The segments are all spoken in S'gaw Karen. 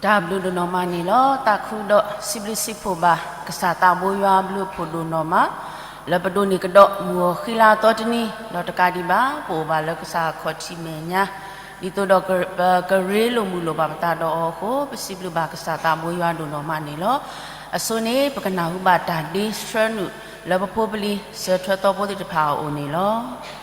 တၢ်ဘျုးဒိၣ်နီၢ်မးန့ၣ်လီၤ. သးခုဒီးစံးဘျုးစံးဖှိၣ်ဘၣ်ကစၢ်သးဘိယွၤအဘျုးအဖှိၣ်ဒိၣ်နီၢ်မး လၢပဒိးန့ၢ်ကဒီးမုၢ်ဂီၤဃံလၤအသီတနံၤ ဒီးတကးဒံးဘၣ် ပအိၣ်ဘၣ်လၢကစၢ်အခီၣ်ထံးမဲာ်ညါ ဒ်သိးဒီးပကရ့လိာ်မုာ်လိာ်ဘၣ်ပသးဒီးအီၤအဃိ ပစံးဘျုးဘၣ်ကစၢ်သးဘိယွၤဒိၣ်နီၢ်မးန့ၣ်လီၤ. အဆိန့ၣ် ပကနၢ်ဟူဘၣ်တၢ်ဒ့ဆှၢနုာ်လၢပဖိပလံၤ စၢၤထွဲသီဖိသ့ၣ်တဖၣ်အအိၣ်န့ၣ်လီၤ.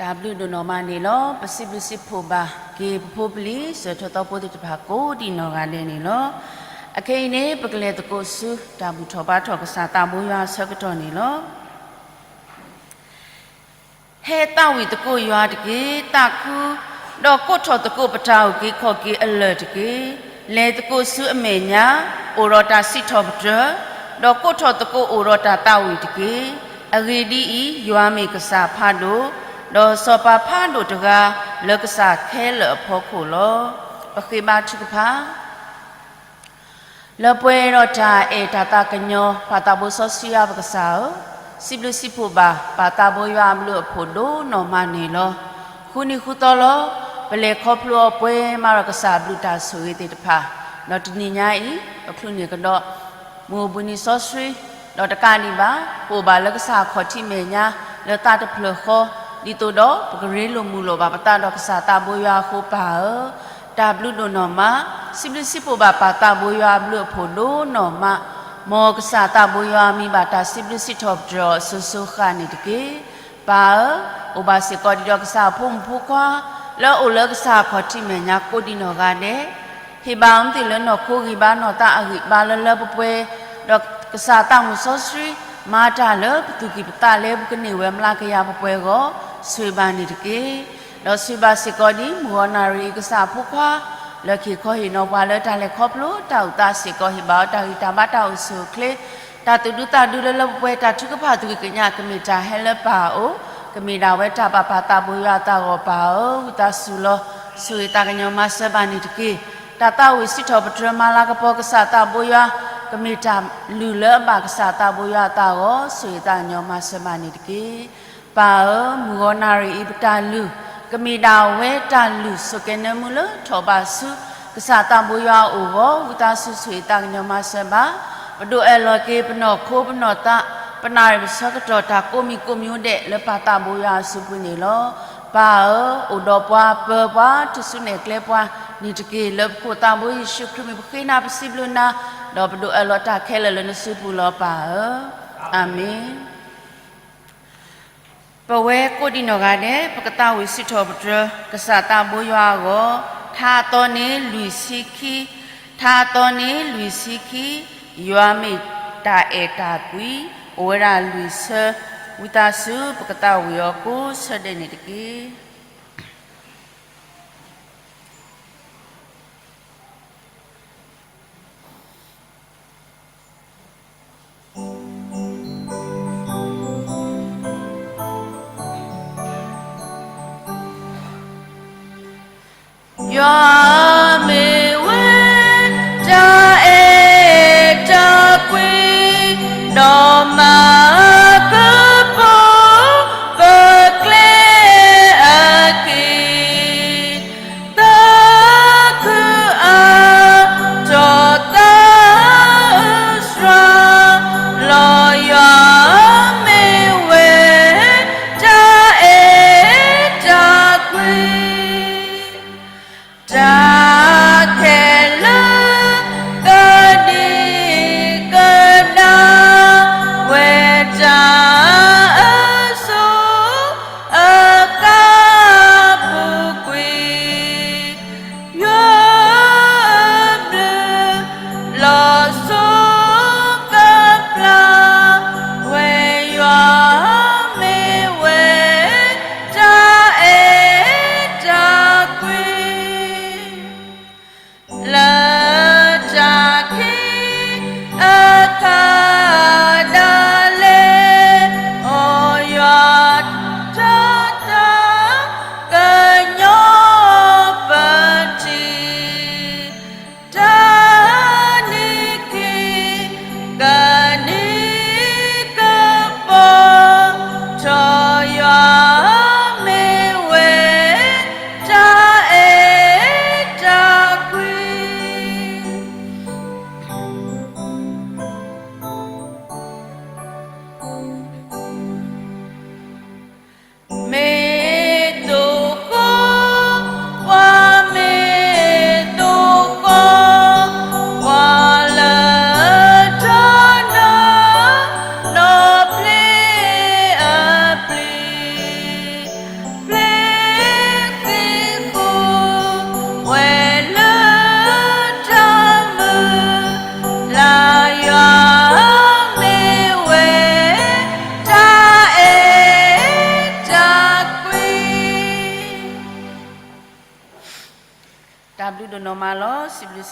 တၢ်ဘျုးဒိၣ်နီၢ်မးန့ၣ်လီၤ. ပစံးဘျုးစံးဖှိၣ်ဘၣ်က့ၤပဖိပလံၤ စၢၤထၢၣ်သီဖိသ့ၣ်တဖၣ်ကိးဒံးနီၢ်ဂၤဒဲးန့ၣ်လီၤ. အခဲအံၤန့ၣ် ပကလဲၤသကိးဆူတၢ်ဘူၣ်ထီၣ်ဘါထီၣ်ကစၢ်သးဘိယွၤအဆၢကတီၢ်န့ၣ်လီၤ. ဟဲသးဝံၣ်သကိးယွၤတက့ၢ်, သးခု, ဒီးကိးထီၣ်သကိးပတၢ်အုၣ်က့ၤခီၣ်က့ၤအလၢၢ်တက့ၢ်. လဲၤသကိးဆူအမဲာ်ညါ, အိၣ်ဒီးတၢ်စံးထီၣ်ပတြၢၤ, ဒီးကိးထီၣ်သကိးအိၣ်ဒီးတၢ်သးဝံၣ်တက့ၢ်. အဂ့ၢ်ဒ်အံၤ, ယွၤမ့ၢ်ကစၢ်ဖးဒိၣ်, ဒီးစီၤပၤဖးဒိၣ်တဂၤ လၢကစၢ်ခဲလၢာ်အဖီခိၣ်လီၤ. ပဃ့ဘါထုကဖၣ်. လၢပှဲၤဒီးတၢ်အဲၣ်တၢ်သးကညီၤ ပၢ်သးဘိစီဆှံယွၤပကစၢ်ဧၢ, စံးဘျုးစံးဖှိၣ်ဘၣ် ပၢ်သးဘိယွၤအဘျုးအဖှိၣ်ဒိၣ်နီၢ်မးန့ၣ်လီၤ. ဃုနံၤဃုသီလီၤ. ပလဲၤခီဖျိအီၤပှဲၤမးဒီးကစၢ်အဘျုးတၢ်ဆိၣ်ဂ့ၤသ့ၣ်တဖၣ်, ဒီးတနံၤညါအံၤ ပချုးန့ၢ်ကဒီး မုၢ်အိၣ်ဘှံးနံၤစီဆှံ, ဒီးတကးဒံးဘၣ် ပအိၣ်ဘၣ်လၢကစၢ်အခီၣ်ထံးမဲာ်ညါ လၢသးတဖျၢၣ်ဃီ, ဒ်သိးဒီးပကရ့လိာ်မုာ်လိာ်ဘၣ်ပသးဒီးကစၢ်သးဘိယွၤအဃိပၢ်ဧၢ, တၢ်ဘျုးဒိၣ်နီၢ်မး, စံးဘျုးစံးဖှိၣ်ဘၣ်ပၢ်သးဘိယွၤအဘျုးအဖှိၣ်ဒိၣ်နီၢ်မး, မ်ကစၢ်သးဘိယွၤမံၤဘၣ်တၢ်စံးဘျုးစံးထီၣ်ပတြၢၤအီၤစိၤစိၤဃၣ်န့ၣ်တက့ၢ်. ပၢ်ဧၢ, အိၣ်ဘၣ်စ့ၢ်ကီးဒ်ဒီးကစၢ်အဖိမုၣ်ဖိခွါ လၢအအိၣ်လၢကစၢ်အခီၣ်ထံးမဲာ်ညါကိးဒံးနီၢ်ဂၤဒဲး, ဟ့ၣ်ဘၣ်အီၤမ့ၢ်သ့ၣ်လၢနီၢ်ခိဂံၢ်ဘါနီၢ်သးအဂံၢ်ဘါလၢလၢပှဲၤပှဲၤ, ဒီးကစၢ်သးမုၢ်စီဆှံ မၤတၢ်လၢပသူၣ်ကံၢ်ပသးလၢပကန့ၢ်ဝဲမျးကယၤပှဲၤပှဲၤအဂီၢ် ဆိၣ်ဂ့ၤဘၣ်န့ၣ်တက့ၢ်. ဒီးဆိၣ်ဂ့ၤဘၣ်စ့ၢ်ကီးဒ်မုၢ်ဂီၤနၣ်ရံၣ်အံၤကစၢ်အဖိခွါ လၢကဟ့ၣ်ခီဟ့ၣ်နီၤပှၤလၢတၢ်လဲၤခီဖျိတၢ်အုၣ်သးစ့ၢ်ကီး ဟ့ၣ်ဘၣ်အီၤတၢ်ဂံၢ်တၢ်ဘါတၢ်အိၣ်ဆူၣ်အိၣ်ချ့ တၢ်သူၣ်ဒူသးဒူလၢလၢပှဲၤပှဲၤ တၢ်ထုကဖၣ်သူၣ်က့ၤကညး ကမ့ၢ်တၢ်ဟဲလၢပၢ်အအိၣ်, ကမ့ၢ်ဒၣ်ဝဲတၢ်ဘၣ်ပၢ်သးဘိယွၤအသးအဂီၢ်ပၢ်ဧၢ, ဝံသးစူၤလီၤ ဆိၣ်ဂ့ၤသးကညီၤမၤစၢၤဘၣ်န့ၣ်တက့ၢ်. တၢ်သးဝံၣ်စံးထီၣ်ပတြၢၤမၤလၤကပီၤကစၢ်သးဘိယွၤ, ကမ့ၢ်တၢ်လုၢ်လၢအဘၣ်ကစၢ်သးဘိယွၤအသးအဂီၢ် ဆိၣ်ဂ့ၤသးကညီၤမၤစၢၤဘၣ်န့ၣ်တက့ၢ်. ပၢ်ဧၢ, မုၢ်ဂီၤနၣ်ရံၣ်အံၤပတၢ်လုၢ်, ကမ့ၢ်ဒၣ်ဝဲတၢ်လုၢ်ဆိၣ်ကဲၤနၢမူလၢထီၣ်ဘးဆူ ကစၢ်သးဘိယွၤအအိၣ်အဂီၢ် ဝံသးစူၤဆိၣ်ဂ့ၤသးကညီၤမၤစၢၤဘၣ်, ပဒိးအဲၣ်လီၤက့ၤပနီၢ်ခိပနီၢ်သး, ပနၣ်ရံၣ်ပဆၢကတီၢ်တၢ်ကိးမံၤကိးမံၤဒဲးလၢပၢ်သးဘိယွၤအစုပူၤန့ၣ်လီၤ. ပၢ်ဧၢ, အိၣ်ဒီးပှၤပၢၤပှၤ ထူၣ်စုနဲၣ်ကျဲပှၤန့ၣ်တက့ၢ်. လၢပခိၣ်သးဘိယ့ၣ်ၡူးခရံာ်မံၤပဃ့နၤပစံးဘျုးနၤ, ဒီးပဒိးအဲၣ်လီၤတၢ်ခဲလၢာ်လၢနစုပူၤလီၤပၢ်ဧၢ, အၤမ့ၣ်. ပဝဲကိးဒံးနီၢ်ဂၤဒဲး ပကသးဝံၣ်စံးထီၣ်ပတြၢၤ ကစၢ်သးဘိယွၤအဂီၢ်, ထါအသီန့ၣ်လွံၢ်ဆံခံ, ထါအသီန့ၣ်လွံၢ်ဆံခံ, ယွၤမ့ၢ်တၢ်အဲၣ်တၢ်ကွံ, အိၣ်ဝဲဒၣ်လွံၢ်ဆၢ, ဝံသးစူၤ ပကသးဝံၣ်အီၤကိးဆၢဒဲးန့ၣ်တက့ၢ်. ယွၤမ့ၢ်ဝဲတၢ်အဲၣ်တၢ်ကွံ, ဒီးမၤကပီၤပကျဲအက့ၢ် သးခုအါထီၣ်သးစှၤလီၤ, ယွၤမ့ၢ်ဝဲ တၢ်အဲၣ်တၢ်ကွံ, တၢ်ခဲလၢာ်ကဒံကဒါ ဝဲ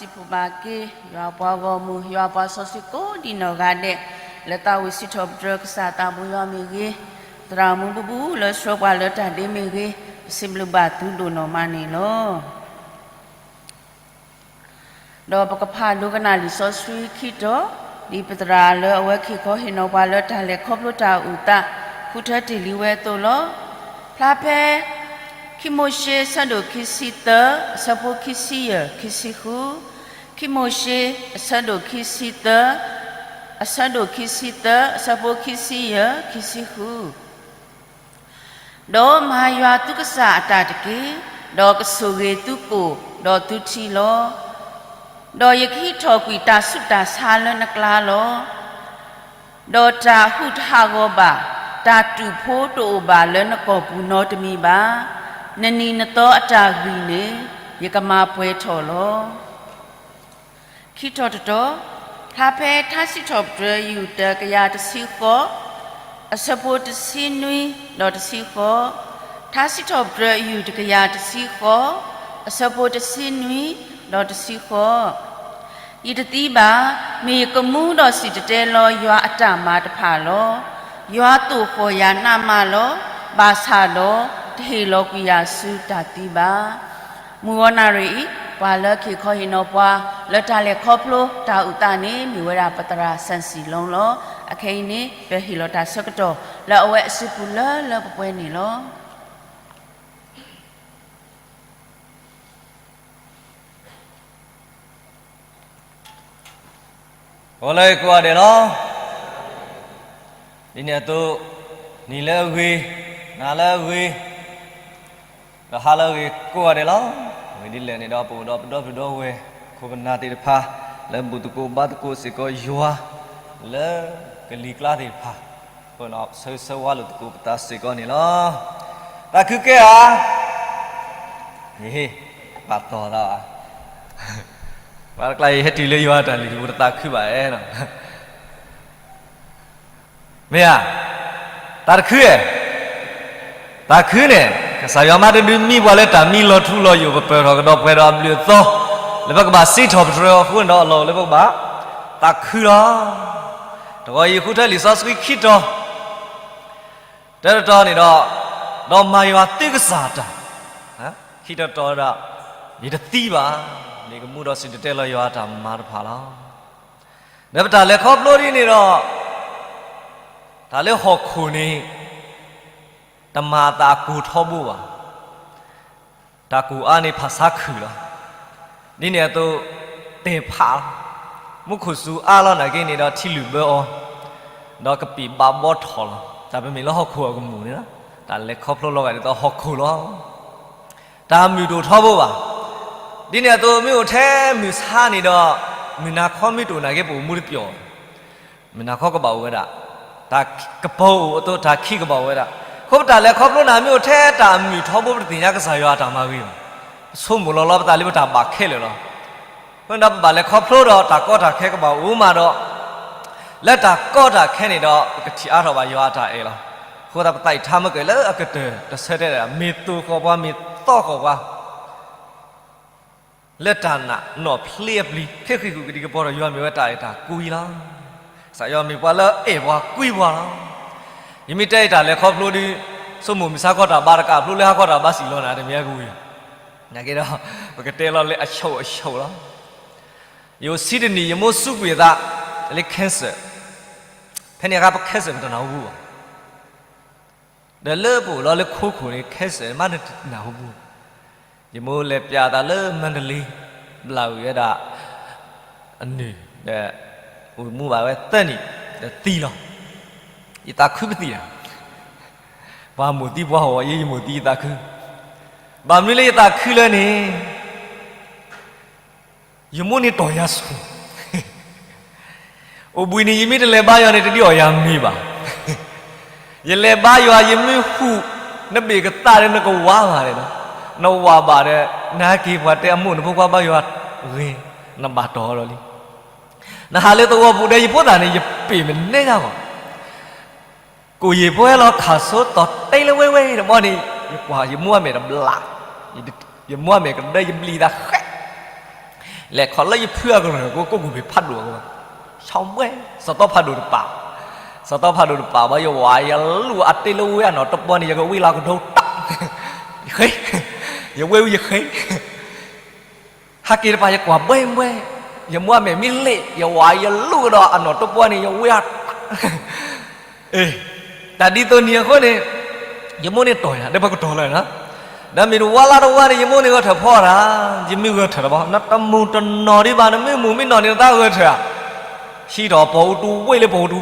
စံးဘျုးဘၣ်က့ၤ ယွၤပှၤဂီၢ်မုၢ် ယွၤပှၤစီဆှံကိးဒံနီၢ်ဂၤဒဲး လၢသးဝံၣ်စံးထီၣ်ပတြၢၤကစၢ်သးဘိယွၤမ့ၢ်ဂ့ၤ, သရၣ်မုၢ်ဘူဘူလၢဆှၢပှၤလၢတၢ်ဒ့မ့ၢ်ဂ့ၤ, ပစံးဘျုးဘၣ်သုဒိၣ်နီၢ်မးန့ၣ်လီၤ. ဒီးပကဖးဒိကနၣ်လံာ်စီဆှံခံတီၤ, ဒ်ပသရၣ်လၢအဝဲက့ၤခီဟ့ၣ်နီၤပှၤလၢတၢ်လဲၤခီဖျိတၢ်အုၣ်သး ဃုထၢတ့ၢ်လံဝဲအသိးလီၤ. ဖျါဖဲ ခံမိၤၡ့ အဆၢဒိၣ်ခံဆံသၢ, အဆၢဖိခံဆံယဲၢ်, ခံဆံဃု, ခံမိၤၡ့ အဆၢဒိၣ်ခံဆံသၢ, အဆၢဒိၣ်ခံဆံသၢ, အဆၢဖိခံဆံယဲၢ်, ခံဆံဃု. ဒီးမၤယွၤသုကစၢ်အတၢ်တက့ၢ်, ဒီးကဆိၣ်ဂ့ၤသုကိၣ်ဒီးသုထံလီၤ. ဒီးယကဟံးထီၣ်ကွံာ်တၢ်ဆူးတၢ်ဆါလၢနကျါလီၤ. ဒီးတၢ်ဟုးတဟးဂီၤဘၣ်, တၢ်တူာ်ဖိတအိၣ်ဘၣ်လၢနကီၢ်ပူၤနီတမံၤဘၣ်. နနံၤနသီအတၢ်ဂံၢ်န့ၣ် ယကမၤပှဲၤထီၣ်လီၤ. ခံထီၣ်တတီၤ, ဖျါဖဲထါစံးထီၣ်ပတြၢၤယုၢ်တကယၤတဆံဃိး, အဆၢဖိတဆံနွံဒီးတဆံဃိး, ထါစံးထီၣ်ပတြၢၤယုၢ်တကယၤတဆံဃိး, အဆၢဖိတဆံနွံဒီးတဆံဃိး. ယတသံဘၣ်, မ့ၢ်ယကမူဒီးစံၣ်တဲၤတဲလီၤယွၤအတၢ်မၤတဖၣ်လီၤ. ယွၤသိၣ်ဃီၣ်ယၤနးမးလီၤ. ဘၣ်ဆၣ်ဒီးတဟ့ၣ်လီၤကွံာ်ယၤဆူတၢ်သံဘၣ်. မုၢ်ဂီၤနၣ်ရံၣ်အံၤ, ပှၤလၢက့ၤခီဟ့ၣ်နီၤပှၤ လၢတၢ်လဲၤခီဖျိတၢ်အုၣ်သးန့ၣ် မ့ၢ်ဝဲဒၣ်ပသရၣ်စၣ်စံၣ်လူလီၤ. အခဲအံၤန့ၣ် ပဟ့ၣ်လီၤတၢ်ဆၢကတီၢ် လၢအဝဲအစုပူၤလၢလၢပှဲၤပှဲၤန့ၣ်လီၤ. ဂီၤလၢကိးဂၤဒဲးလီၤ. ဒ်န့ၣ်အသိး, နံၤလၢအဂ့ၤ, နၤလၢအဂ့ၤ, ဒီးဟါလၢအဂ့ၤကိးဂၤဒဲးလီၤ. ဝံၤဒ်လဲၣ်န့ၣ်ဒီး ပအိၣ်ဒီးပဒီပုၢ်ဒီဝဲၢ် ခိၣ်ပနၢ်သ့ၣ်တဖၣ် လၢဘူၣ်သကိးဘါသကိးစ့ၢ်ကီးယွၤ လၢကလံၤကျါသ့ၣ်တဖၣ် အဃိဒီး ဆၢဂ့ၤဆၢဝါလိာ်သကိးပသးစ့ၢ်ကီးန့ၣ်လီၤ. သးခုကဲဧါ. ယဟ့ၣ်, ပာ်သီသးဘၣ်. ပှၤတကျါအံၤ ဟဲတုၤလၢယွၤအတၢ်လုၢ်ဟံၣ်ပူၤ တသးခုဘၣ်ဧါနီၤ. မ့ၢ်ဧါ, သးတခုဧါ. သးခုန့ၣ် ကစၢ်ယွၤမၤတဒုးမံပှၤလၢတၢ်မံလီၤထူလီၤယိာ် ပပၢၢ်ထီၣ်ကဒီးပှဲၤဒီးအဘျုးအသီ လၢပကဘၣ်စံးထီၣ်ပတြၢၤအီၤအဃိန့ၣ်ဒီး အလီၢ်အိၣ်လၢပကဘၣ်သးခုလီၤ. တဂီၤအံၤဃုထၢလံာ်စီဆှံခံတီၤ, တၢတတီၤန့ၣ်ဒီး, ဒီးမၤယွၤသုကစၢ်အတၢ်, ခံတီၤတတီၤဒီး, ယတသံဘၣ်, မ့ၢ်ကမူဒီးစံၣ်တဲၤတဲလီၤယွၤအတၢ်မၤတဖၣ်လီၤ. ဒီးပတၢ်လဲၤခီဖျိဒ်န့ၣ်ဒီး, တၢ်လၢဟီၣ်ခိၣ်န့ၣ်, တမၤအသးအကိၢ်ထီဘိဘၣ်. တၢ်ကိၢ်အါန့ၣ်ဖးဆါခုၣ်လီၤ. ဒ်န့ၣ်အသိး, တဲာ်ဖးလီၤ. မူခိၣ်စူၤအါလီၤနာ်က့န့ၣ်ဒီးထံလုၣ်ဘၢအီၤ, ဒီးကပံာ်ဘၣ်ဘီထီၣ်လီၤ. တၢ်ပမ့ၢ်လၢဟီၣ်ခိၣ်အကမူၣ်န့ၣ်လီၤ. တၢ်လဲၤခီဖျိလီၤဂာ်ဒ်သိးဟီၣ်ခိၣ်လီၤ. တၢ်မုာ်တအိၣ်ထီဘိဘၣ်. ဒ်န့ၣ်အသိးမ့ၢ်အိၣ်ထဲမုၢ်ဆါန့ၣ်ဒီး, မုၢ်နၤခီမ့ၢ်တအိၣ်နာ်က့ ပအိၣ်မူတပျီၢ် မုၢ်နၤခီကဘၣ်အိၣ်ဝဲဒၣ်, တၢ်ကပီၤအိၣ်အသိးတၢ်ခံကဘၣ်အိၣ်ဝဲဒၣ်. အဃိပတၢ်လဲၤခီဖျိန့ၣ် မ့ၢ်အိၣ်ထဲတၢ်မုာ်ထီဘိ ပတသ့ၣ်ညါကစၢ်ယွၤအတၢ်မၤဂ့ၤဘၣ်. ပဆိကမိၣ်လီၤလီၤပသးလၢပတၢ်ဘၣ်ခဲလၢာ်လီၤ. အဃိန့ၣ်ဒီးပဘၣ်လဲၤခီဖျိဒီးတၢ်ကီတၢ်ခဲကဘၣ်အိၣ်မးဒီး, လၢတၢ်ကီတၢ်ခဲန့ၣ်ဒီး ပကထံၣ်အါထီၣ်ဘၣ်ယွၤအတၢ်အဲၣ်လီၤ. အဃိသတးပသးအံၤထါမၢကဲၤလၢအကတၢၢ်တဆၢတဲဒၣ် မ့ၢ်သိၣ်ဃီၣ်ပှၤ မ့ၢ်သီဃီၣ်ပှၤ လၢတၢ်နာ်နီၣ်ဖျ့အပျံၤ ဖဲဃံးဃုာ်ကဒံကပီၤဒီး ယွၤမ့ၢ်ဝဲတၢ်အဲၣ်တၢ်ကွံလီၤ. ကစၢ်ယွၤမ့ၢ်ပှၤလၢအအဲၣ်ပှၤကွံပှၤလီၤ. ယမ့ၢ်တဲအံၤတၢ်လဲၤခီဖျိဒီး, ဆိကမိၣ်မုၢ်ဆါခီတၢ်ဘါတကးအဖျိလၢဟါခီတၢ်ဘါစံၣ်လီၤနၤ တမ့ၢ်အကဝံၤ, နာ်က့ဒီး, ပကတဲလီၤလၢအဆိၣ်အဆိၣ်လီၤ. ယအိၣ်ဆံတနံၣ် ယမိၢ်စူးကွံာ်အသး, လၢ cancer, ဖဲန့ၣ်အခါပ cancer ပတနၢ်ဟူဘၣ် ဒီးလၢပအိၣ်လီၤလၢခိခိၣ်န့ၣ် cancer မးနတနၢ်ဟူဘၣ်. ယမိၢ်လဲၤပျးသးလၢမၣ်တလ့, ဘျးဝံၤဝဲဒၣ်, အနုၢ်, ဒီး, အိၣ်မူဘၣ်ဝဲသၢနံၣ်, ဒီးသံလီၤ. ယသးခုပသံၣ်ဧါ. ပှၤမိၢ်သံပှၤဟီၣ်ဝီၤ ယဲယမိၢ်သံယသးခု, ဘၣ်မနုၤလၢယသးခုလဲၣ်န့ၣ် ယမိၢ်န့ၣ်တီၢ်ယၤဆူၣ်, အိၣ်ဘှံးနံၤ ယမ့ၢ်တလဲၤဘါယွၤန့ၣ် တဒ်အီၣ်ယၤမ့ၤဘၣ်. ယလဲၤဘါယွၤ ယမ့ၢ်ဟူး, နဘ့ၣ်ကသးဒီးနကဝါဘၣ်ဒီး, နဝးဘၣ်ဒီး, နဟဲက့ၤပှၤတဲအမိၢ်နဖိခွါဘါယွၤဂ့ၤ, နဘၣ်တီၢ်အီၤလီၤလံ. နဟးလၢသဝီပူၤဒီး ယဖိသၣ်န့ၣ် ယပ့ၢ်မနုၤညါဂီၢ် ကိၣ်ယံာ်ဖိဟဲလီၤခးဆိ တီၢ်တဲလၢဝဲဝဲတဘျီန့ၣ်, ယကွၢ်ယမိၢ်အမဲာ်တဘျး, ယမိၢ်အမဲာ်ကဒၢယဘျံးသးဃဲး, လဲၤခီလၢယဖုအကရၢၢ် ကိးကိးဂူၢ်ဘ့ၣ်ဖးဒိၣ်အဂီၢ်, ဆီဝဲ, စီၤသီဖးဒိၣ်တပာ်, စီၤသီဖးဒိၣ်တပာ်ဘၣ် ယဝၤယလူၢ်အတ့လၢဝ့ၢ်အနီၣ်တပီန့ၣ် ယကဝ့ၢ်လီၤကဒိတၢ်, ယဃ့, ယဝ့ၢ်ဝံၤယဃ့, ဟဲက့ၤတပၤယကွၢ်ဘှဲဘှဲ, ယမိၢ်အမဲာ်မ့ၢ်လ့ၣ် ယဝၤယလူၢ်ကဒီးအနီၣ်တပီန့ၣ် ယဝ့ၢ်အတၢ် တၢ်ဒ်သိးန့ၣ်အဃိန့ၣ်, ယမိၢ်န့ၣ်တီၢ်ယၤ ဒီးပကတီၢ်လၢ, ဒီးမ့ၢ်တဝါလၢတဝါန့ၣ် ယမိၢ်န့ၣ်ဂဲၤထၢၣ်ဖီတၢ်, ယမ့ၢ်ဂဲၤထၢၣ်တဘၣ် နတမုာ်တနီၢ်ဒံးဘၣ် နမ့ၢ်မုာ်မ့ၢ်နီၢ်န့ၣ် နတၢ်ဂဲၤထၢၣ်ဧါ, ဟံးထီၣ်ပိာ်အူတူဝ့ၢ်လၢပိာ်အူတူ,